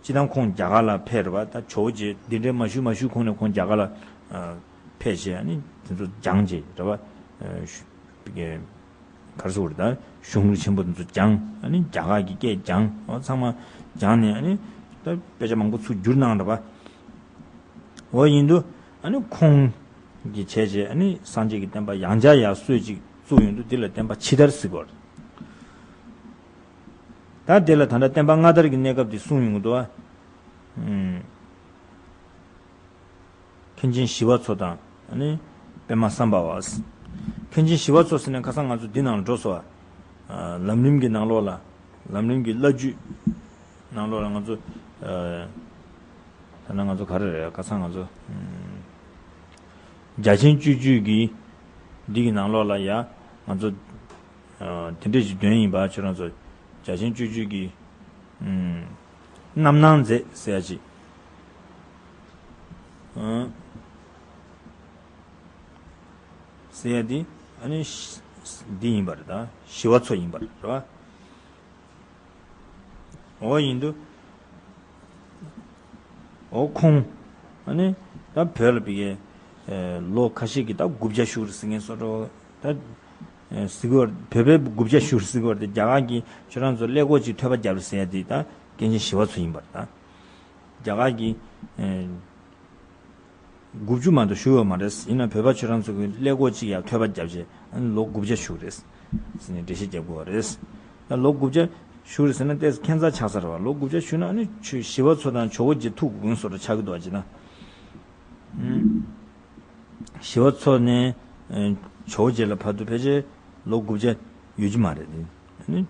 སྤྱིར་བཏང་ཁོང་རྒྱ་གར་ལ་ཕེབས་རེད་པ། ད་ཇོ་བོ་རྗེ་འདི་འདྲའི་མ་ཞུས་མ་ཞུས་གོང་ནས་ཁོང་རྒྱ་གར་ལ། ཨ། ཕེབས་བྱས། ཨ་ནི་དེ་ཚོ་སྦྱངས་བྱས་རེད་པ། ཨ། ཞུ། བོད་ཀྱི་ག་རེ་ཟེར་དགོས་རེད། ད་གཞུང་ལུགས་ཆེན་པོ་དེ་ཚོ་སྦྱངས། ཨ་ནི་རྒྱ་གར་གྱི་སྐད་སྦྱངས། འོ་ཚང་མ་སྦྱངས་ནས། ཨ་ནི་ད་དཔེ་ཆ་མང་པོ་ཚུར་བསྒྱུར་གནང་རེད་པ། འོ་ཡིན་དུས་ཨ་ནི་ཁོང་གིས་བྱས་བྱས། ཨ་ནི་སངས་རྒྱས་ཀྱི་བསྟན་པ་ཡང་བསྐྱར་ཡར་སྲོལ་ཅིག་བཙུགས་ཡོང་དུས་འདི་ལ་བསྟན་པ་ཕྱི་དར་ཟེར་གོ་རེད། ད་དེ་ལ་ད་ལྟ་བསྟན་པ་སྔ་དར་གྱི་གནས་སྐབས་དེ་གསུངས་ཡོང་གི་འདུག་བ། ཨུམ། མཁན་ཆེན་ཞི་བ་འཚོ་དང་། ཨ་ནི་པདྨ་སམ་བྷ་བ། མཁན་ཆེན་ཞི་བ་འཚོ་ཟེར་ནས་ཁ་སང་ང་ཚོ་འདི་ནང་ལ་འགྲོ་སོང་བ། ཨ། ལམ་རིམ་གྱི་ནང་ལོགས་ལ། ལམ་རིམ་གྱི་བླ་བརྒྱུད་ནང་ལོགས་ལ་ང་ཚོ། ཨ། ད་ནང་ང་ཚོ་ག་རེ་རེད། ཁ་སང་ང་ཚོ། ཨུམ། རྒྱ་ཆེན་སྤྱོད་བརྒྱུད་ཀྱི་འདི་གི་ནང་ལོགས་ལ་ཡ་ང་ཚོ། ཨ། དེ་འདྲས་ཞིག་འདོན་ཡིན་པ། ཁྱོད་རང་ཚོ་རྒྱ་ཆེན་སྤྱོད་བརྒྱུད་ཀྱི། ཨུམ། རྣམ་སྣང་མཛད་ཟེར་ཡ་ཅིག། ཨ། ཟེར་ཡ་འདི་ཨ་ནི་འདི་ཡིན་པ་རེད། ད་ཞི་བ་འཚོ་ཡིན་པ་རེད་པ། འོ་ཡིན་དུས། འོ་ཁོང་ཨ་ནི་ད་བོད་ལ་བོད་ཀྱི་ལོ་ཁ་ཤས་ཀྱི་ད་དགུ་བརྒྱ་བཞུགས་རེད་ཟེར་མཁན་སོགས་འགྲོ། ད་ཟེར་གི་ཡོད་རེད། བོད་པའི་དགུ་བརྒྱ་བཞུགས་རེད་ཟེར་གི་ཡོད་རེད་དེ། རྒྱ་གར་གྱིས་ཁྱོད་རང་ཚོ་ཀླད་ཀོར་ཅིག་ཐོད་པ་བརྒྱབ་རེད་ཟེར་ཡ་དེ་ད་མཁན་ཆེན་ཞི་བ་འཚོ་ཡིན་པ་རེད། ད་རྒྱ་གར་གྱིས། ཨེ། དགུ་བཅུ་མ་གཏོགས་བཞུགས་ཡོད་མ་རེད། ཡིན་ན་བོད་པ་ཁྱོད་རང་ཚོ་གི་ཀླད་ཀོར་གཅིག་ཡར་ཐོད་པ་བརྒྱབ་བྱས། ཨ་ནི་ལོ་དགུ་བརྒྱ་བཞུགས་རེད་ཟེར་ནས་འགྲེལ་བཤད་རྒྱབ་དགོས་པ་རེད། ད་ལོ་དགུ་བརྒྱ་བཞུགས་རེད་ཟེར་ན་ཏོག་ཙམ་ཁྱད་མཚར་ཆགས་ས་རེད་བ། ལོ་དགུ་བརྒྱ་བཞུགས་ན་ཨ་ནི་ཁྱོད་ཞི་བ་འཚོ་དང་ཇོ་བོ་རྗེ་ཐུག་དགོས་ཀྱི་བཟོ་འདྲ་ཆགས་ཀྱི་འདུག་བ། ཅི་ན། ཞི་བ་འཚོ་ནས་ཇོ་བོ་རྗེ་ལ་བར་དུ་ཕལ་ཆེར་ལོ་དགུ་བརྒྱ་ཡོད་ཀྱི་མ་རེད། ཨ་ནི་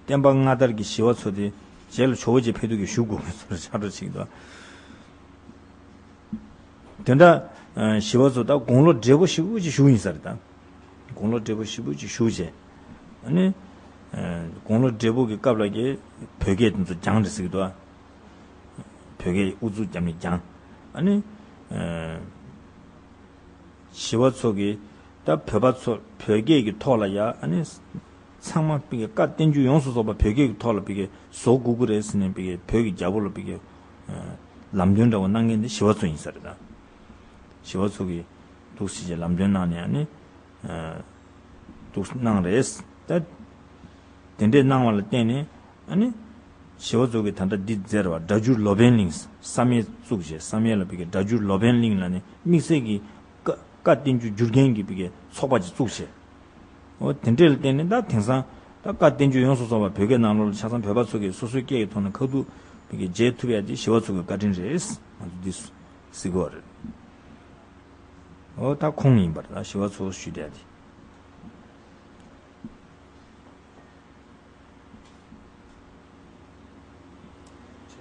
བསྟན་པ་སྔ་དར་གྱི་ཞི་བ་འཚོ་དེ་རྗེས་ལ་ཇོ་བོ་རྗེ་ཕེབས་དུས་ཀྱི་བཞུགས་དགོས་པའི་བཟོ་འདྲ་ཆགས་འགྲོ་ཅིག་འདུག་དེ་འདྲ་ཞི་བ་འཚོ་ད་དགུང་ལོ་བགྲེས་པོ་ཞེ་པོ་ཅིག་བཞུགས་ཡིན་ས་རེད་ད། དགུང་ལོ་བགྲེས་པོ་ཞེ་པོ་ཅིག་བཞུགས་བྱས། ཨ་ནི་དགུང་ལོ་བགྲེས་པོ་གི་སྐབས་ལ་གི་བོད་སྐད་དེ་ཚོ་སྦྱངས་རེད་ཟེར་གི་འདུག་བོད་སྐད་ཨུ་ཚུགས་བརྒྱབ་ནས་སྦྱངས། ཨ་ནི། ཞི་བ་འཚོ་གིས་ད་བོད་པ་ཚོ་བོད་སྐད་ཀྱི་ཐོག་ལ་ཡ་ཨ་ནི། ཚང་མ་པི་ཀའི་བཀའ་བསྟན་བཅོས་ཡོངས་སུ་རྫོགས་པ་བོད་སྐད་ཀྱི་ཐོག་ལ་པི་ཀའི་བཟོ་དགོས་ཀྱི་རེད་ཟེར་ནས་པི་ཀའི་བོད་ཀྱི་རྒྱལ་པོ་ལ་པི་ཀའི་ལམ་སྟོན་འདྲ་བོ་གནང་མཁན་དེ་ཞི་བ་འཚོ་ཡིན་ས་རེད་ད། ཞི་བ་འཚོ་གིས་འདུག་སེ་བྱས་ལམ་སྟོན་གནང་ནས་ཨ་ནི། འདུག་གནང་རེད་ད། དེ་འདྲས་གནང་བ་ལ་བརྟེན་ནས་ཨ་ནི། ཞི་བ་འཚོ་གིས་ད་ལྟ་འདི་མཛད་པ་སྒྲ་སྒྱུར་ལོ་པཎ་གླིང་བསམ་ཡས་བཙུགས་བྱས་བསམ་ཡས་ལ་པི་ཀའི་སྒྲ་སྒྱུར་ལོ་པཎ་གླིང་ལ་ནི་དམིགས་བསལ་གྱི་བཀའ་བཀའ་བསྟན་བཅོས་སྒྱུར་མཁན་གྱི་པི་ཀའི་ཚོགས་པ་ཅིག་བཙུགས་བྱས། འོ་དེ་འདྲས་ལ་བརྟེན་ནས་ད་དེང་སང་ད་བཀའ་བསྟན་བཅོས་ཡོངས་སུ་རྫོགས་པ་བོད་སྐད་ནང་ལོགས་ལ་ཆ་ཚང་བོད་པ་ཚོ་གིས་སོ་སོའི་སྐད་ཀྱི་ཐོག་ནས་ཁ་ཐུག་པི་ཀའི་མཇལ་ཐུབ་ཡ་དེ་ཞི་བ་འཚོ་གི་བཀའ་དྲིན་རེད། ང་ཚོ་འདི་གཟིགས་དགོས་རེད། འོ་ད་ཁོང་ཡིན་པ་རེད་ད། ཞི་བ་འཚོ་ཞུས་བསྡད་དེ།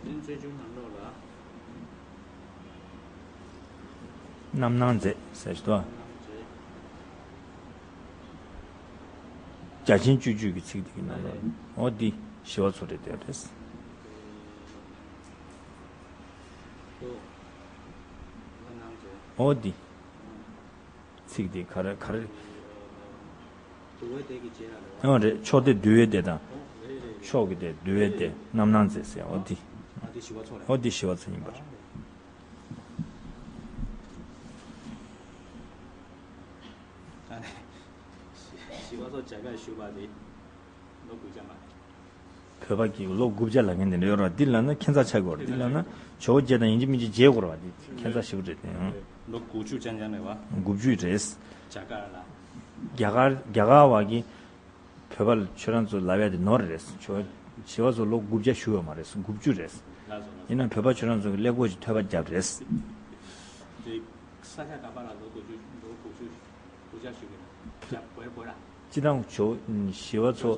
བྱ་བྲལ་རྩོད་བཅུག་ནང་ལོགས་ལ། རྣམ་སྣང་མཛད་ཟེར་ཞིག་ཏོ། རྣམ་སྣང་མཛད། རྒྱ་ཆེན་སྤྱོད་བརྗོད་ཀྱི་ཚིག་དེ་གི་ནང་ལོགས་ལ། འོ་འདི་ཞི་བ་འཚོ་རེད་དེ་རེད། འོ་འདི། ཚིག་དེ་ག་རེ་ག་རེ། འོ་རེད། ཕྱོགས་དེ་འདུལ་བའི་སྡེ་དང་། ཕྱོགས་ཀྱི་སྡེ་འདུལ་བའི་སྡེ་རྣམ་སྣང་མཛད་ཟེར། འོ་འདི། འོ་འདི་ཞི་བ་འཚོ་ཡིན་པ་རེད། ཞི་བ་འཚོ་རྒྱ་གར་བཞུགས་པ་དེ་ལོ་དགུ་བརྒྱ་མ་རེད། བོད་པ་གི་ལོ་དགུ་བརྒྱ་ལབ་མཁན་དེ་འདྲ་ཡོད་རེད། འདི་ལབ་ན་ཁྱད་མཚར་ཆགས་ཀྱི་རེད། འདི་ལབ་ན་ཇོ་བོ་རྗེ་དང་ཡིན་གཅིག་མིན་གཅིག་མཇལ་དགོས་རེད་པ། འདི་ཁྱད་མཚར་ཞིག་རེད་དེ། ལོ་དགུ་བཅུ་ཅང་ཅང་རེད་པ། དགུ་བཅུ་རེད། རྒྱ་གར་ལ། རྒྱ་གར་རྒྱ་གར་བ་གི་བོད་པ་ལ་ཁྱོད་རང་ཚོ་ལབ་ཡ་དེ་ནོར་རེད། ཇོ་ཞི་བ་འཚོ་ལོ་དགུ་བརྒྱ་བཞུགས་ཡོད་མ་རེད། དགུ་བཅུ་རེད། ལགས་སོ་ལགས་སོ། ཡིན་ན་བོད་པ་ཁྱོད་རང་ཚོ་གི་ཀླད་ཀོར་གྱི་ཐོས་པ་བརྒྱབ་རེད། དེ་ས་ཆ་ག་པ་ལ་ལོ་དགུ་བཅུ་ལོ་དགུ་བཅུ་དགུ་བརྒྱ་བཞུགས་ཡོད་ན་རྒྱ་བོད་བོད་ར། སྤྱི་བཏང་ཇོ་ཞི་བ་འཚོ་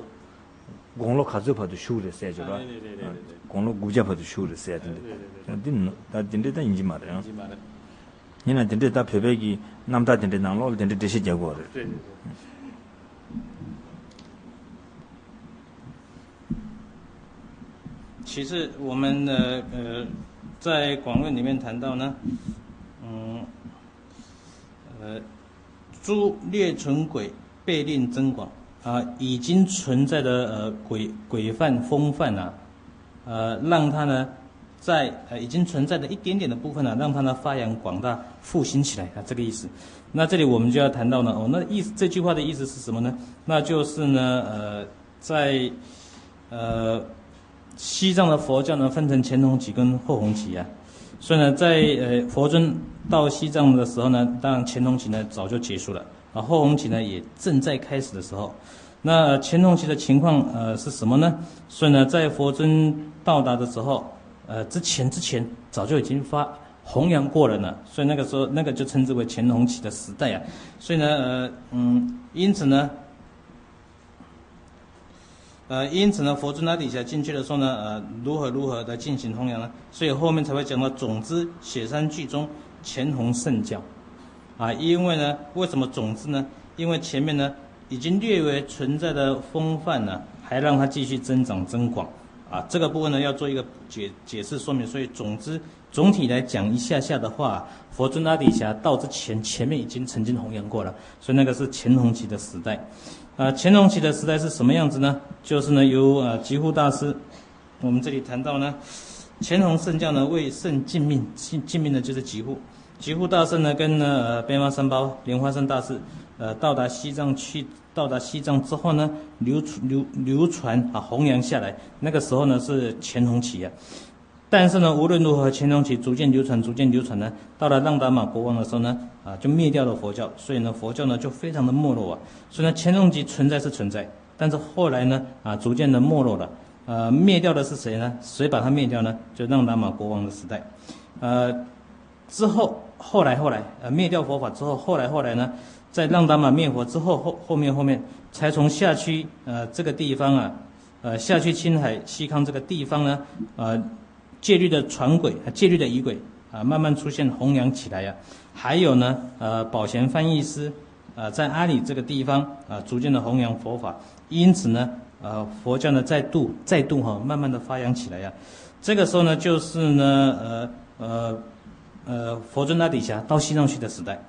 དགུང་ལོ་ག་ཚོད་བར་དུ་བཞུགས་རེད་ཟེར་ཅིག་ར། ཨ་རེད་རེད་རེད་རེད་རེད། དགུང་ལོ་དགུ་བརྒྱ་བར་དུ་བཞུགས་རེད་ཟེར་དེ་འདྲ། རེད་རེད་རེད་རེད། འདི་ནི་ད་དེ་འདྲ་ད་ཡིན་གྱི་མ་རེད། ཡིན་གྱི་མ་རེད། ཡིན་ན་དེ་འདྲ་ད་བོད་པའི་གི་རྣམ་ཐར་དེ་འདྲའི་ནང་ལོགས་ལ་དེ་འདྲ་འགྲེལ་བཤད་རྒྱག་དགོས་རེད། རེད་རེད་རེད། 其次，我们呃呃，在广论里面谈到呢，嗯，呃，诸略存轨，倍令增广啊，已经存在的呃轨轨范风范啊，呃，让它呢在呃已经存在的一点点的部分呢，让它呢发扬光大，复兴起来啊，这个意思。那这里我们就要谈到呢，哦，那意思这句话的意思是什么呢？那就是呢，呃，在呃西藏的佛教呢分成前弘期跟后弘期啊，所以呢，在呃佛尊到西藏的时候呢，当然前弘期呢早就结束了，啊后弘期呢也正在开始的时候，那前弘期的情况呃是什么呢？所以呢，在佛尊到达的时候，呃之前之前早就已经发弘扬过了呢，所以那个时候那个就称之为前弘期的时代啊，所以呢，呃嗯，因此呢。呃，因此呢，佛尊他底下进去的时候呢，呃，如何如何的进行弘扬呢？所以后面才会讲到种子雪山聚宗，乾弘圣教。啊，因为呢，为什么种子呢？因为前面呢已经略微存在的风范呢，还让它继续增长增广。啊，这个部分呢要做一个解解释说明。所以种子总体来讲一下下的话，佛尊阿底峡道之前，前面已经曾经弘扬过了，所以那个是乾弘期的时代。啊，乾弘期的时代是什么样子呢？就是呢，由呃吉护大师，我们这里谈到呢，乾弘圣教呢为圣尽命，尽尽命呢就是吉护，吉护大师呢跟呢呃白马三宝、莲花生大师，呃到达西藏去，到达西藏之后呢，流流流传啊弘扬下来，那个时候呢是乾弘期啊。但是呢，无论如何，乾隆期逐渐流传，逐渐流传呢，到了让达玛国王的时候呢，啊，就灭掉了佛教，所以呢，佛教呢就非常的没落啊。所以呢，乾隆期存在是存在，但是后来呢，啊，逐渐的没落了。呃，灭掉的是谁呢？谁把它灭掉呢？就让达玛国王的时代。呃，之后后来后来，呃，灭掉佛法之后，后来后来呢，在让达玛灭佛之后，后后面后面才从夏区呃这个地方啊，呃夏区青海西康这个地方呢，呃戒律的传轨、呃戒律的仪轨啊，慢慢出现弘扬起来呀。还有呢，呃宝贤翻译师啊，在阿里这个地方啊，逐渐的弘扬佛法，因此呢，呃佛教呢再度再度哈慢慢的发扬起来呀。这个时候呢，就是呢，呃呃呃佛尊阿底峡到西藏去的时代。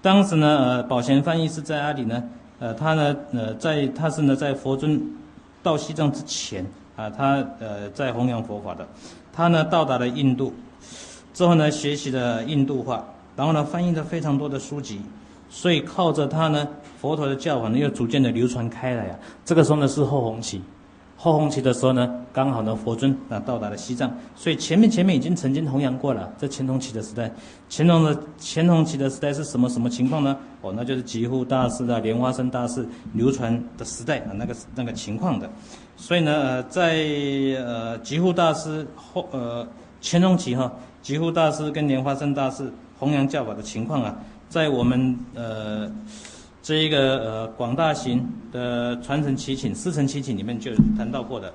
当时呢，呃宝贤翻译师在阿里呢，呃他呢，呃在他是呢在佛尊到西藏之前啊，他呃在弘扬佛法的。他呢到达了印度之后呢，学习了印度话，然后呢翻译了非常多的书籍，所以靠着他呢，佛陀的教法呢又逐渐的流传开来啊。这个时候呢是后弘期。后弘期的时候呢，刚好呢佛尊啊到达了西藏，所以前面前面已经曾经弘扬过了，在乾隆期的时代。乾隆的乾隆期的时代是什么什么情况呢？哦，那就是寂护大师的、莲花生大师流传的时代啊，那个那个情况的。所以呢，呃在呃寂护大师后呃乾隆期哈，寂护大师跟莲花生大师弘扬教法的情况啊，在我们呃这一个呃广大行的传承祈请、师承祈请里面就谈到过的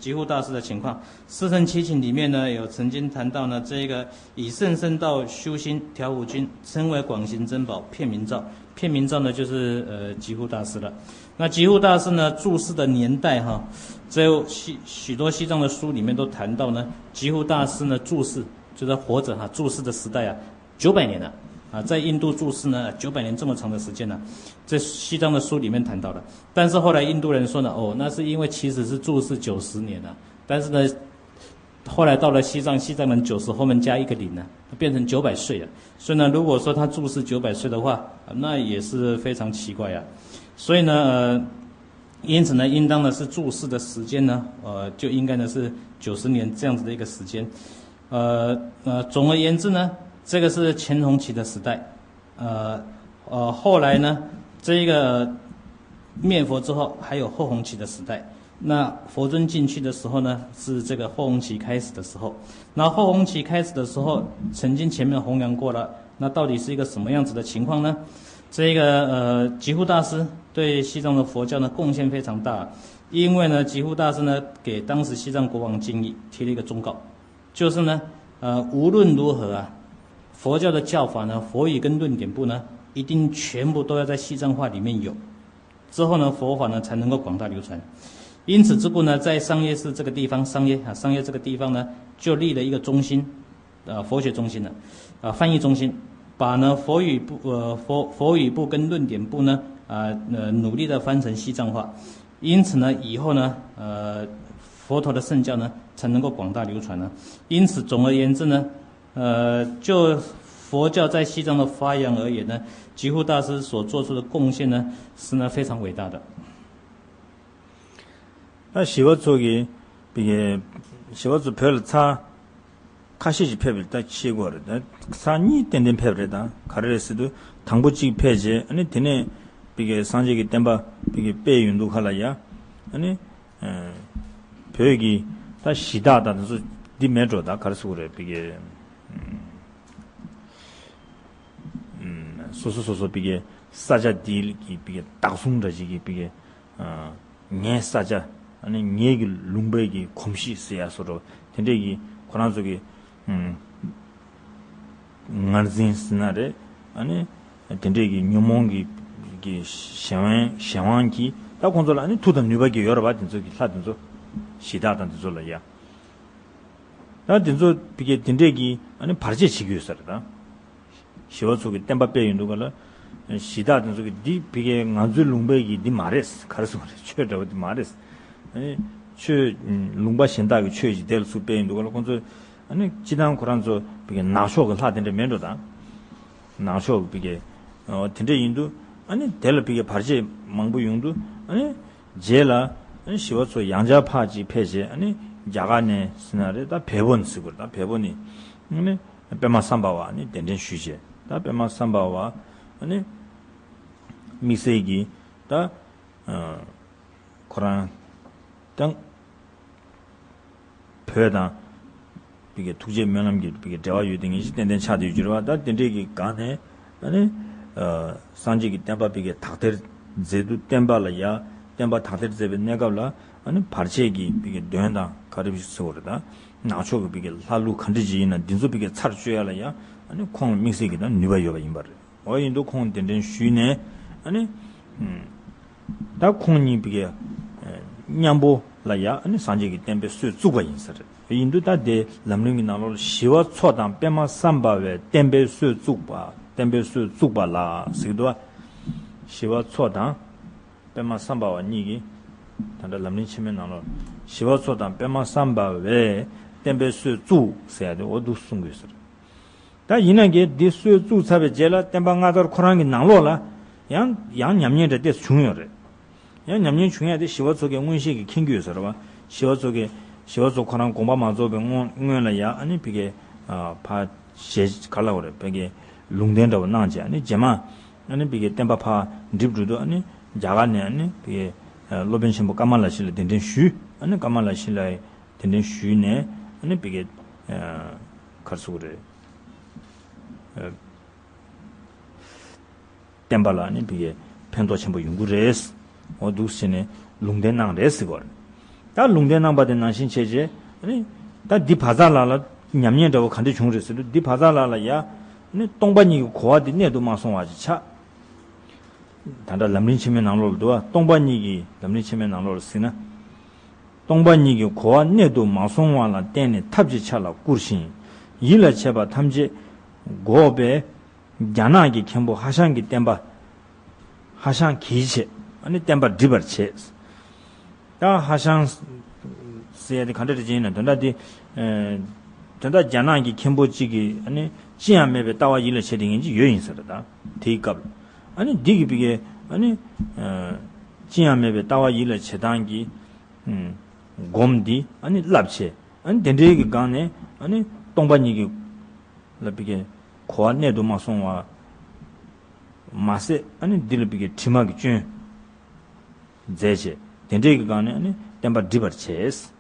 寂护大师的情况。师承祈请里面呢，有曾经谈到呢，这个以甚深道修心调伏君，称为广行珍宝，遍明照。遍明照呢，就是呃寂护大师了。那寂护大师呢，住世的年代哈，在西许多西藏的书里面都谈到呢，寂护大师呢住世，就是活着哈，住世的时代啊，九百年了啊，在印度住世呢九百年这么长的时间呢，在西藏的书里面谈到了。但是后来印度人说呢，哦，那是因为其实是住世九十年了，但是呢，后来到了西藏，西藏人九十后面加一个零呢，变成九百岁了。所以呢，如果说他住世九百岁的话，那也是非常奇怪啊。所以呢，呃，因此呢，应当呢是住世的时间呢，呃，就应该呢是九十年这样子的一个时间。呃呃，总而言之呢，这个是乾隆期的时代。呃呃，后来呢，这个灭佛之后，还有后弘期的时代。那佛尊进去的时候呢，是这个后弘期开始的时候。那后弘期开始的时候，曾经前面弘扬过了，那到底是一个什么样子的情况呢？这个呃，寂护大师对西藏的佛教呢贡献非常大，因为呢，寂护大师呢给当时西藏国王建议提了一个忠告，就是呢，呃，无论如何啊，佛教的教法呢，佛语跟论点部呢，一定全部都要在西藏话里面有。之后呢，佛法呢才能够广大流传。因此之故呢，在商耶寺这个地方，商耶啊，商耶这个地方呢，就立了一个中心，呃，佛学中心呢，啊，翻译中心，把呢佛语部呃佛佛语部跟论点部呢，啊呃努力的翻成西藏话。因此呢，以后呢，呃，佛陀的圣教呢才能够广大流传呢。因此，总而言之呢，呃，就佛教在西藏的发扬而言呢，寂护大师所做出的贡献呢，是呢非常伟大的。ད་ཞི་བ་འཚོ་གི་བི་གའི་ཞི་བ་འཚོ་བོད་ལ་ཚར་ཁ་ཤས་ཤིག་ཕེབས་པའི་ད་ཤེས་དགོས་རེད། ད་ཚར་གཉིས་ཏན་ཏན་ཕེབས་རེད། ད་ག་རེ་རེད་ཟེར་དུས་དང་པོ་གཅིག་ཕེབས་རྗེས་ཨ་ནི་དེ་ནས་བི་གའི་སངས་རྒྱས་ཀྱི་བསྟན་པ་བི་གའི་སྤེལ་ཡོང་དུས་ཁ་ལ་ཡ་ཨ་ནི་བོད་ཀྱི་ད་གཞི་བདག་དང་དེ་ཚོ་འདི་མེད་འགྲོ། ད་ག་རེ་ཟེར་དགོས་རེད། བི་གའི་སོ་སོ་སོ་སོ་བི་གའི་ས་ཆ་འདི་གི་བི་གའི་བདག་སྲུང་འདྲ་ཞིག་གི་བི་གའི་ངའི་ས་ཆ་ཨ་ནི་ངའི་གི་ལུང་པའི་གི་གོམས་གཤིས་ཟེར་ཡ་སོགས་འགྲོ། དེ་འདྲས་ཀྱི་ཁོ་རང་ཚོ་གི་ངར་འཛིན་ཟེར་ན་རེད། ཨ་ནི་དེ་འདྲས་ཀྱི་ཉོན་མོངས་ཀྱི་གི་གཞན་དབང་གཞན་དབང་གིས་ད་ཁོང་ཚོ་ལ་ཨ་ནི་མཐུ་དང་ནུས་པ་གི་ཡོད་རེད་པ། དེ་ཚོ་གི་ལྷ་དེ་ཚོ་གཞི་བདག་དང་དེ་ཚོ་ལ་ཡ། ད་དེ་ཚོ་བི་གའི་དེ་འདྲས་ཀྱི་ཨ་ནི་བར་ཆད་བྱེད་ཀྱི་ཡོད་ས་རེད་ད། ཞི་བ་འཚོ་གི་བསྟན་པ་སྤེལ་ཡོང་དུས་ག་ལ་གཞི་བདག་དེ་ཚོ་གི་འདི་བི་གའི་ང་ཚོའི་ལུང་པའི་གི་འདི་མ་རེད། ག་རེ་ཟེར་དགོས་རེད། ཆོས་འདྲ་བོ་འདི་མ་རེད། ཨ་ནི་ཆོས་ལུང་པ་གཞན་དག་གི་ཆོས་ཅིག་དེ་ལ་ཚུར་སྤེལ་ཡོང་དུས་ག་ལ་ཁོང་ཚོ་ཨ་ནི་སྤྱི་བཏང་ཁོ་རང་ཚོ་བི་གའི་ནག་ཕྱོགས་གི་ལྷ་དེ་འདྲ་མེད་འགྲོ་ད། ནག་ཕྱོགས་བི་གའི་དེ་འདྲ་ཡིན་དུས་ཨ་ནི་དེ་ལ་བི་གའི་བར་ཆད་མང་པོ་ཡོང་དུས་ཨ་ནི་རྗེས་ལ་ཨ་ནི་ཞི་བ་འཚོ་ཡང་བསྐྱར་ཕར་ཅིག་ཕེབས་རྗེས་ཨ་ནི་རྒྱ་གར་ནས་ཟེར་ན་རེད། ད་བལ་པོ་ནས་ཟེར་དགོས་རེད། ད་བལ་པོ་ནས་ཨ་ནི་པདྨ་སམ་བྷ་ཝ་ཨ་ནི་གདན་འདྲེན་ཞུས་རྗེས་ད་པདྨ་སམ་བྷ་ཝ་ཨ་ནི་དམིགས་བསལ་གྱི་ད་ཁོ་རང་དང་བོད་དང་ བི་གའི་ཐུགས་རྗེ་སྨོན་ལམ་གྱི་བི་གའི་འབྲེལ་བ་ཡོད་དེ་ངེས་ཤེས་ཏན་ཏན་ཆགས་བསྡད་ཡོད་ཀྱི་རེད་བ། ད་དེ་འདྲས་ཀྱི་སྒང་ནས་ཨ་ནི་སངས་རྒྱས་ཀྱི་བསྟན་པ་བི་གའི་དག་ཐེར་མཛད་དུས་བསྟན་པ་ལ་ཡ་བསྟན་པ་དག་ཐེར་མཛད་པའི་གནས་སྐབས་ལ་ཨ་ནི་བར་ཆད་ཀྱི་བི་གའི་གདོན་དང་ག་རེ་ཟེར་དགོས་རེད། ད་ནག་ཕྱོགས་ཀྱི་བི་གའི་ལྷ་ཀླུ་ག་འདྲས་ཅིག་ཡིན་ན་འདི་ཚོ་བི་གའི་ཚར་གཅོད་ཡ་ལ་ཡ་ཨ་ནི་ཁོང་ལ་དམིགས་བསལ་གྱི་ད་ནུས་པ་ཡོད་པ་ཡིན་པ་རེད། འོ་ཡིན་དུས་ཁོང་གདན་འདྲེན་ཞུས་ནས་ཨ་ནི། ད་ཁོང་གཉིས་བི་གའི་མཉམ་པོ་ལ་ཡ་ཨ་ནི་སངས་རྒྱས་ཀྱི་བསྟན་པའི་སྲོལ་བཙུགས་པ་ཡིན་ས་རེད། ཡིན་དུས་ད་དེ་ལམ་རིམ་གྱི་ནང་ལོགས་ལ་ཞི་བ་འཚོ་དང་པདྨ་སམ་བྷ་ཝས་བསྟན་པའི་སྲོལ་བཙུགས་པ། བསྟན་པའི་སྲོལ་བཙུགས་པ་ལ་ཟེར་གྱི་འདུག་བ། ཞི་བ་འཚོ་དང་པདྨ་སམ་བྷ་ཝ་གཉིས་ཀྱིས་ད་ལྟ་ལམ་རིམ་ཆེན་མོའི་ནང་ལོགས་ཞི་བ་འཚོ་དང་པདྨ་སམ་བྷ་ཝས་བསྟན་པའི་སྲོལ་བཙུགས་ཟེར་ཡ་དེ་འོ་འདུག་གསུང་དགོས་ས་རེད། ད་ཡིན་ན་གི་འདི་སྲོལ་བཙུགས་ཚར་བའི་རྗེས་ལ་བསྟན་པ་སྔ་དར་ཁོ་རང་གི་ནང་ལོགས་ལ་ཡང་ཡང་ཉམས་ཉེས་འདྲ་དེ་བྱུང་ཡོད་རེད། ཡང་ཉམས་ཉེས་བྱུང་ཡ་དེ་ཞི་བ་འཚོ་གིས་མངོན་ཤེས་ཀྱིས་མཁྱེན་གྱི་ཡོད་ས་རེད་བ། ཞི་བ་འཚོ་གིས་ཞི་བ་འཚོ་ཁོ་རང་དགོངས་པ་མ་རྫོགས་པའི་སྔོན་སྔོན་ལ་ཡ་ཨ་ནི་བི་གའི་ཕ་ཞེས་ག་ལ་བ་རེད། བི་གའི་ལུང་བསྟན་འདྲ་བ་གནང་རྗེས་ཨ་ནི་རྗེས་མ་ཨ་ནི་བི་གའི་བསྟན་པ་ཕ་འགྲིབ་འགྲོ་དུས་ཨ་ནི་རྒྱ་གར་ནས་ཨ་ནི་བི་གའི་སློབ་དཔོན་ཆེན་པོ་ཀ་མ་ལ་ཤཱི་ལ་གདན་འདྲེན་ཞུས། ཨ་ནི་ཀ་མ་ལ་ཤཱི་ལ་གདན་འདྲེན་ཞུས་ནས་ཨ་ནི་བི་གའི་ག་རེ་ཟེར་དགོས་རེད། བསྟན་པ་ལ་ནི་བི་གའི་ཕན་ཐོགས་ཆེན་པོ་ཡོང་གི་རེད། འོ་འདུག་ཟེར་ནས་ལུང་བསྟན་གནང་རེད་ཟེར་གོ་རེད། ད་ལུང་བསྟན་གནང་པ་དེ་ནང་བཞིན་བྱས་རྗེས་ནི་ད་འདི་བ་ཙ་ལ་ལ་ཉམས་ཉེས་འདྲ་བོ་ག་འདྲ་བྱུང་རེད་ཟེར་དུས་འདི་བ་ཙ་ལ་ལ་ཡ་ནི་སྟོང་པ་ཉིད་ཀྱི་གོ་བ་འདི་གནད་དུ་མ་སོང་བ་ཅིག་ཆགས། ད་ལྟ་ལམ་རིམ་ཆེན་མོའི་ནང་ལོགས་ལ་འདུག་བ། སྟོང་པ་ཉིད་ཀྱི་ལམ་རིམ་ཆེན་མོའི་ནང་ལོགས་ལ་གཟིགས་ན། སྟོང་པ་ཉིད་ཀྱི་གོ་བ་གནད་དུ་མ་སོང་བ་ལ་བརྟེན་ནས་ཐབས་ཀྱི་ཆ་ ལ་བསྐུར་ཞིང་ཡིད་ལ་བྱེད་པ་ཐམས་ཅད་འགོག་པའི་རྒྱ་ནག་གི་མཁན་པོ་ཧ་ཤང་གི་བསྟན་པ། ཧ་ཤང་གིས་བྱས་ཨ་ནི་བསྟན་པ་འགྲིབ་པར་བྱས། ད་ཧ་ཤང་ཟེར་ཡ་དེ་ག་འདྲ་རེད་ཅེ་ན་དོན་དག་དེ། དོན་དག་རྒྱ་ནག་གི་མཁན་པོ་གཅིག་གིས་ཨ་ནི་ཅི་ཡང་མེད་པའི་ལྟ་བ་ཡིད་ལ་བྱེད་དེ་ངན་གྱི་ཡོད་ཡིན་ཟེར། ད་དེའི་སྐབས་ལ་ཨ་ནི་འདི་གི་བི་གའི་ཨ་ནི་ཅི་ཡང་མེད་པའི་ལྟ་བ་ཡིད་ལ་བྱེད་སྟངས་ཀྱི་སྒོམ་འདི་ཨ་ནི་བསླབ་བྱས། ཨ་ནི་དེ་འདྲའི་གི་སྒང་ནས་ཨ་ནི་སྟོང་པ་ཉིད་ཀྱི་ལ་བི་གའི་གོ་བ་གནད་དུ་མ་སོང་བ་མ་ཟད་ཨ་ནི་འདི་ལ་བི་གའི་དྲི་མ་གི་སྐྱོན་མཛད་བྱས། དེ་འདྲའི་གི་སྒང་ནས་ཨ་ནི་བསྟན་པ་འགྲིབ་པར་བྱས།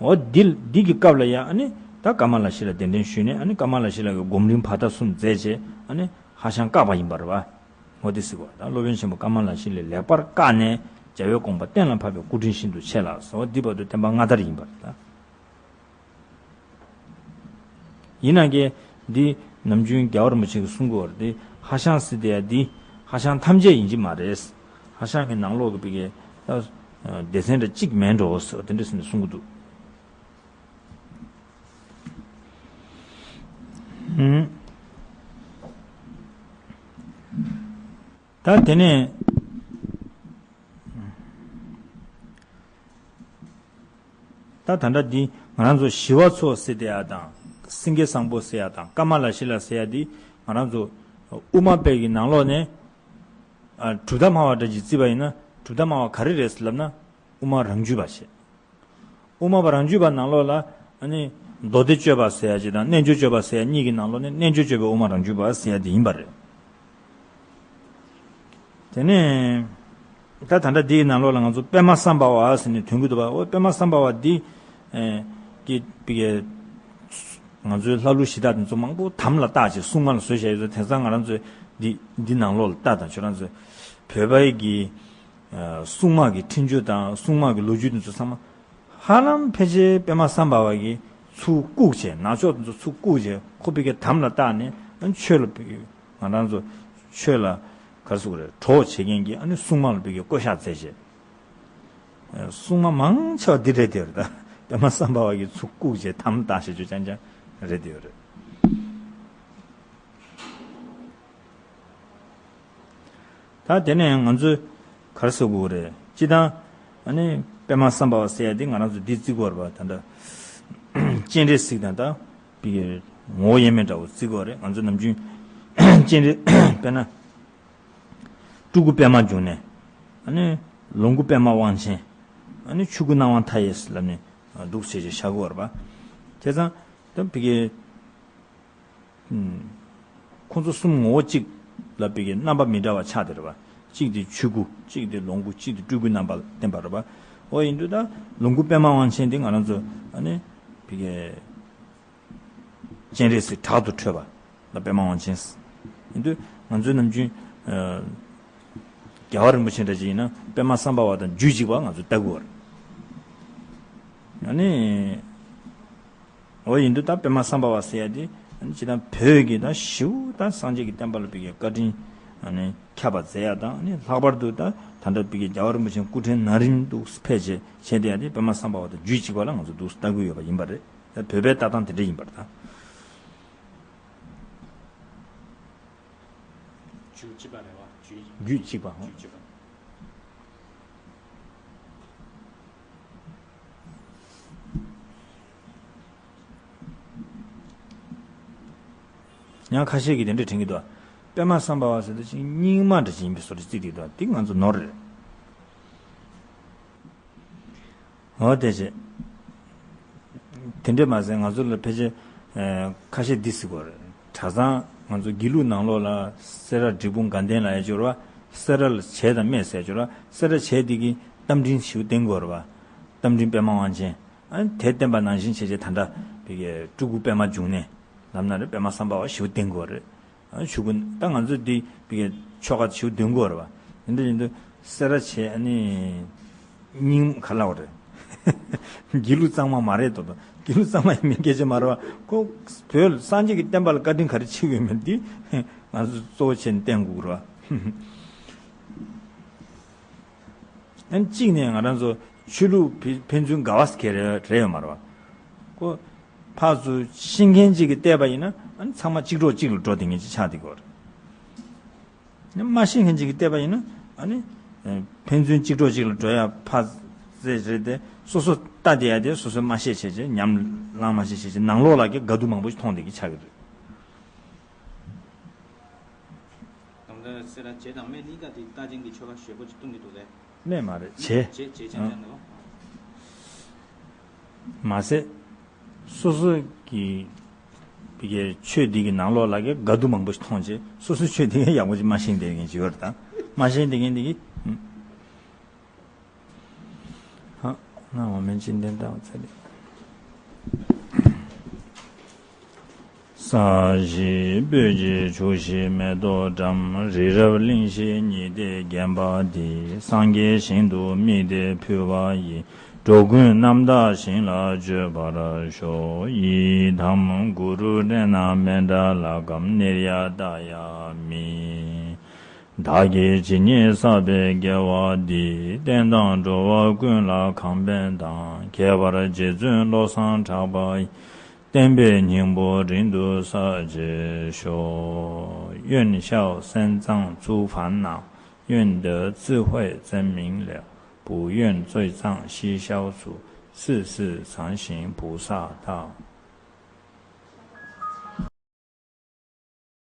འོ་འདི་འདི་གི་སྐབས་ལ་ཡང་ཨ་ནི་ད་ཀ་མ་ལ་ཤཱི་ལ་གདན་འདྲེན་ཞུས་ནས་ཨ་ནི་ཀ་མ་ལ་ཤཱི་ལ་གི་སྒོམ་རིམ་བར་ཐག་གསུམ་མཛད་བྱས་ཨ་ནི་ཧ་ཤང་བཀག་པ་ཡིན་པ་རེད་བ། འོ་དེ་ཟེར་བ་ད་སློབ་དཔོན་ཆེན་པོ་ཀ་མ་ལ་ཤཱི་ལས་ལེགས་པར་བཀག་ནས་རྒྱལ་བའི་དགོངས་པ་གཏན་ལ་ཕབ་པའི་སྐུ་དྲིན་ཤིན་ཏུ་ཆེ་ལགས་སོ། འོ་འདི་བར་དུ་བསྟན་པ་སྔ་དར་ཡིན་པ་རེད་ད། ཡིན་ན་ཀྱེ། འདི་ནམ་རྒྱུན་རྒྱལ་བ་རིན་པོ་ཆེ་གིས་གསུང་གི་ཡོད་རེད། འདི་ཧ་ཤང་ཟེར་དེ་ཡ་འདི་ཧ་ཤང་ཐམས་ཅད་ཡིན་གྱི་མ་རེད། ཧ་ཤང་གི་ནང་ལོགས་ཀྱི་བི་གའི་ད་སྡེ་ཚན་འདྲ་གཅིག་མིན་འགྲོ་ཟེར་དེ་འདྲ་ཟེར་ནས་གསུང་གི་འདུག་ད་དེ་ནས། ད་ད་ལྟ་འདི་ང་རང་ཚོ་ཞི་བ་འཚོ་ཟེར་དེ་ཡ་དང་། སེང་གེ་བཟང་པོ་ཟེར་ཡ་དང་ཀ་མ་ལ་ཤཱི་ལ་ཟེར་ཡ་འདི་ང་རང་ཚོ་དབུ་མ་པའི་གི་ནང་ལོགས་ནས་ཨ་གྲུབ་མཐའ་སྨྲ་བ་འདྲ་ཅིག་བརྩིས་པ་ཡིན་ན་གྲུབ་མཐའ་སྨྲ་བ་ག་རེ་རེད་ལབ་ན་དབུ་མ་རང་རྒྱུད་པ་བྱས། དབུ་མ་པ་རང་རྒྱུད་པ་ནང་ལོགས་ལ་ཨ་ནི་མདོ་སྡེ་སྤྱོད་པ་ཟེར་ཡ་ཅིག་དང་རྣལ་འབྱོར་སྤྱོད་པ་ཟེར་ཡ་གཉིས་ཀྱི་ནང་ལོགས་ནས་རྣལ་འབྱོར་སྤྱོད་པའི་དབུ་མ་རང་རྒྱུད་པ་ཟེར་ཡ་དེ་ཡིན་པ་རེད། དེ་ནས་ད་ད་ལྟ་འདིའི་ནང་ལོགས་ལ་ང་ཚོ་པདྨ་སམ་བྷ་ཝ་ཟེར་ནས་ཐོན་གྱི་འདུག་པ། འོ་པདྨ་སམ་བྷ་ཝ་འདི་ཨེ་གི་པི་གའི་ང་ཚོའི་ལྷ་ཀླུ་གཞི་བདག་དེ་ཚོ་མང་པོ་དམ་ལ་བཏགས་བྱས་སྲུང་མ་ལ་བཟོས་བཞག་ཡོད་ཚོ། དེང་སང་ང་རང་ཚོས་འདི་འདི་ནང་ལོགས་ལ་ལྟ་དང་ཁྱོད་རང་ཚོས་བོད་པའི་གི་ཨ་སྲུང་མ་གི་འཁྲིལ་རྒྱུ་དང་སྲུང་མ་གི་ལོ་རྒྱུས་དེ་ཚོ་ཚང་མ་ཧ་ལམ་ཕལ་ཆེར་པདྨ་སམ་བྷ་ཝ་གིས་ཚུར་བཀུག་བྱས། ནག་ཕྱོགས་དེ་ཚོ་ཚུར་བཀུག་བྱས་ཁོ་པི་གའི་དམ་ལ་བཏགས་ནས་ཨ་ནི་ཆོས་ལ་པི་གའི་ང་རང་ཚོ་ཆོས་ལ་ག་རེ་ཟེར་དགོས་རེད། གྲོགས་བྱེད་མཁན་གྱི་ཨ་ནི་སྲུང་མ་ལ་པི་གའི་བསྐོ་བཞག་མཛད་བྱས། ཨ་སྲུང་མ་མང་ཆེ་བ་འདི་རེད་དེ་རེད། ད་པདྨ་སམ་བྷ་ཝ་གིས་ཚུར་བཀུག་བྱས་དམ་བཏགས་བྱས་རྒྱུ་རྐྱང་རྐྱང་རེད་དེ་རེད། ད་དེ་ནས་ང་ཚོས་ག་རེ་ཟེར་དགོས་རེད། སྤྱིར་བཏང་ཨ་ནི་པདྨ་སམ་བྷ་ཝ་ཟེར་ཡ་འདི་ང་རང་ཚོས་འདི་བརྩི་དགོས་རེད་པ། ད་ལྟ་སྤྱན་རས་གཟིགས་དང་ད་པི་གའི་ངོ་བོ་དབྱེར་མེད་འདྲ་བོ་བརྩི་དགོས་རེད། ང་ཚོ་ནམ་རྒྱུན་སྤྱན་རས་དཔེར་ན་སྤྲུལ་སྐུ་པདྨ་འབྱུང་གནས། ཨ་ནི་ལོངས་སྐུ་པདྨ་དབང་ཆེན། ཨ་ནི་ཆོས་སྐུ་སྣང་བ་མཐའ་ཡས་ལབ་ནས་འདུག་སེ་བྱས་བཞག་གི་ཡོད་རེད་པ། བྱས་ཙང་ད་པི་གའི་ཁོང་ཚོ་གསུམ་ངོ་བོ་གཅིག་ལ་པི་གའི་རྣམ་པ་མི་འདྲ་བ་ཆགས་བསྡད་རེད་པ། གཅིག་དེ་ཆོས་སྐུ། གཅིག་དེ་ལོངས་སྐུ། གཅིག་དེ་སྤྲུལ་སྐུའི་རྣམ་པ་བསྟན་པ་རེད་པ། འོ་ཡིན་དུས་ད་ལོངས་སྐུ་པདྨ་དབང་ཆེན་དེ་ང་རང་ཚོ་ཨ་ནི་ བི་གའི་སྤྱན་རས་གཟིགས་དྲག་ཏུ་ཁྲོས་པ་ལ་པདྨ་དབང་ཆེན། ཡིན་དུས་ང་ཚོའི་ནམ་རྒྱུན་ཨ་རྒྱལ་བ་རིན་པོ་ཆེ་འདྲ་ཅིག་ཡིན་ན་པདྨ་སམ་བྷ་ཝ་དང་རྒྱུད་གཅིག་པ་ང་ཚོ་ལྟ་དགོས་པ་རེད། ཨ་ནི། འོ་ཡིན་དུས་ད་པདྨ་སམ་བྷ་ཝ་ཟེར་ཡ་དེ་ཨ་ནི་ཅི་ལྟར་བོད་ཀྱི་ད་ཞེ་པོ་ད་སངས་རྒྱས་ཀྱི་བསྟན་པ་ལ་བི་གའི་བཀའ་དྲིན་ཨ་ནི་ཁྱབ་པ་མཛད་ཡ་དང་ཨ་ནི་ལྷག་པར་དུ་ད་ད་ལྟ་བི་གའི་རྒྱལ་བ་རིན་པོ་ཆེ་སྐུ་ཕྲེང་ན་རིམ་དུ་ཕེབས་བྱས་བྱས་བསྡད་ཡ་དེ་པདྨ་སམ་བྷ་ཝ་དང་རྒྱུད་གཅིག་པ་ལ་ང་ཚོ་འདུག་ལྟ་གི་ཡོད་པ་ཡིན་པ་རེད། ད་བོད་པའི་ལྟ་སྟངས་དེ་འདྲ་ཡིན་པ་རེད་ད། རྒྱུད་གཅིག་པ་རེད་བ། རྒྱུད་རྒྱུད་གཅིག་པ། རྒྱུད་གཅིག་པ། ཡང་ཁ་ཤས་ཀྱིས་དེ་འདྲ་དྲན་གྱི་འདུག་པདྨ་སམ་བྷ་ཝ་ཟེར་དུས་ཅིག་རྙིང་མ་འདྲ་ཅིག་ཡིན་པའི་བཟོ་འདྲ་བརྩིས་བསྡད་འདུག་དེ་ང་ཚོ་ནོར་རེད། འོ་དེ་བྱས། དེ་འདྲས་མ་ཟད་ང་ཚོ་ལ་ཕལ་ཆེར་ཨ་ཁ་ཤས་འདི་ཟེར་གྱི་ཡོད་རེད། གྲྭ་ཚང་ང་ཚོ་དགེ་ལུགས་ནང་ལོགས་ལ་སེ་ར་འབྲས་སྤུངས་དགའ་ལྡན་ལ་ཡ་སྦྱོར་བ། སེ་ར་ལ་བྱས་དང་སྨད་ཟེར་སྦྱོར་བ། སེ་ར་བྱས་དེ་གི་རྟ་མགྲིན་ཞེ་པོ་བསྟེན་གྱི་ཡོད་རེད་བ། རྟ་མགྲིན་པདྨ་དབང་ཆེན། ཨ་ནི་དེ་བསྟེན་པ་ནང་བཞིན་བྱས་བྱས་ད་ལྟ་བི་གའི་སྤྲུལ་སྐུ་པདྨ་འབྱུང་གནས་ལབ་ན་རེད། པདྨ་སམ་བྷ་ཝ་ཞེ་པོ་བསྟེན་གྱི་ཡོད་རེད། ཨ་ཆོས་སྐུ་ད་ང་ཚོ་འདི་བི་གའི་ཆོ་ག་ཞེ་པོ་འདོན་གྱི་ཡོད་རེད་བ། དེ་འདྲ་ཡིན་དུས་སེ་ར་བྱས་ཨ་ནི་རྙིང་ག་ལབ་དགོས་རེད། དགེ་ལུགས་གཙང་མ་མ་རེད་དོ་དོ། དགེ་ལུགས་གཙང་མ་ཡིན་མིན་སྐད་ཆ་མ་རེད་བ། ཁོ་བོད་སངས་རྒྱས་ཀྱི་བསྟན་པ་ལ་བཀའ་དྲིན་ག་རེ་ཆེ་ཡོད་མེད་འདི་ང་ཚོ་གཙོ་བོ་བྱས་ནས་བསྟེན་དགོས་རེད་བ། ཨ་ནི་གཅིག་ནས་ང་རང་ཚོ་ཆོས་ལུགས་ཕན་ཕན་ཚུན་འགལ་བ་ཟེར་མཁན་རེ་རེ་ཡོད་མ་རེད་བ། ཁོ་ཕར་ཚུར་ཤེས་མཁན་གཅིག་གིས་བལྟས་པ་ཡིན་ན་ཨ་ནི་ཚང་མ་གཅིག་གྲོགས་གཅིག་ལ་འགྲོ་བསྡད་མཁན་ཅིག་ཆགས་བསྡད་ཀྱི་ཡོད་རེད། མ་ཤེས་མཁན་ཅིག་གིས་བལྟས་པ་ཡིན་ན་ཨ་ནི་ཕན་ཚུན་གཅིག་གྲོགས་གཅིག་ལ་འགྲོ་ཡ་ཕར་ཚུར་རེད་དེ། སོ་སོ་ལྟ་བསྡད་ཡ་དེ་སོ་སོས་མ་ཤེས་བྱས་བྱས་ཉམས་བླངས་མ་ཤེས་བྱས་བྱས་ནང་ལོགས་ལ་གི་དགའ་སྡུག་མང་པོ་ཞིག་མཐོང་བསྡད་ཀྱི་ཆགས་ཀྱི་རེད། ད་ལྟ་སེ་ར་བྱེས་དང་སྨད་གཉིས་ཀ་དེ་རྟ་མགྲིན་གྱི་ཆོ་ག་ཞེ་པོ་ཅིག་གཏོང་གི་འདུག་གས། སྨད་མ་རེད། བྱེས། བྱེས་བྱེས་ཅན་ཅན་འདུག་མ་ཟད། སོ་སོ་གི་བི་གའི་ཆོས་འདི་གི་ནང་ལོགས་ལ་གི་དགའ་སྡུག་མང་པོ་ཞིག་མཐོང་བྱས། སོ་སོའི་ཆོས་འདི་ག་ཡག་པོ་ཅིག་མ་ཤེས་བསྡད་མཁན་ཅིག་ཡོད་རེད་ད། མ་ཤེས་བསྡད་མཁན་འདི་གི། ཧ། ན་འོ་མན་ཅིན་ཏན་ཏའོ་ཙེ་ལེ། ས་གཞི་སྤོས་ཀྱི་ཆུ་བཞི་མེ་ཏོག་བཀྲམ། རི་རབ་གླིང་བཞི་ཉི་ཟླས་བརྒྱན་པ་འདི། སངས་རྒྱས་ཞིང་དུ་དམིགས་ཏེ་ཕུལ་བ་ཡི། འགྲོ་ཀུན་རྣམ་དག་ཞིང་ལ་སྤྱོད་པར་ཤོག་ཡི་དམ་གུ་རུ་ནེ་ན་མནྡ་ལ་ཀམ་ནིར་ཡ་ཏ་ཡ་མི། བདག་གིས་ཇི་སྙེད་བསགས་པའི་དགེ་བ་འདིས། བསྟན་དང་འགྲོ་བ་ཀུན་ལ་གང་ཕན་དང་། ཁྱད་པར་རྗེ་བཙུན་བློ་བཟང་གྲགས་པ་ཡི། བསྟན་པའི་སྙིང་པོ་རིང་དུ་གསལ་བྱེད་ཤོག 愿孝三藏诸烦恼，愿得智慧真明了，不愿罪障悉消除，世世常行菩萨道。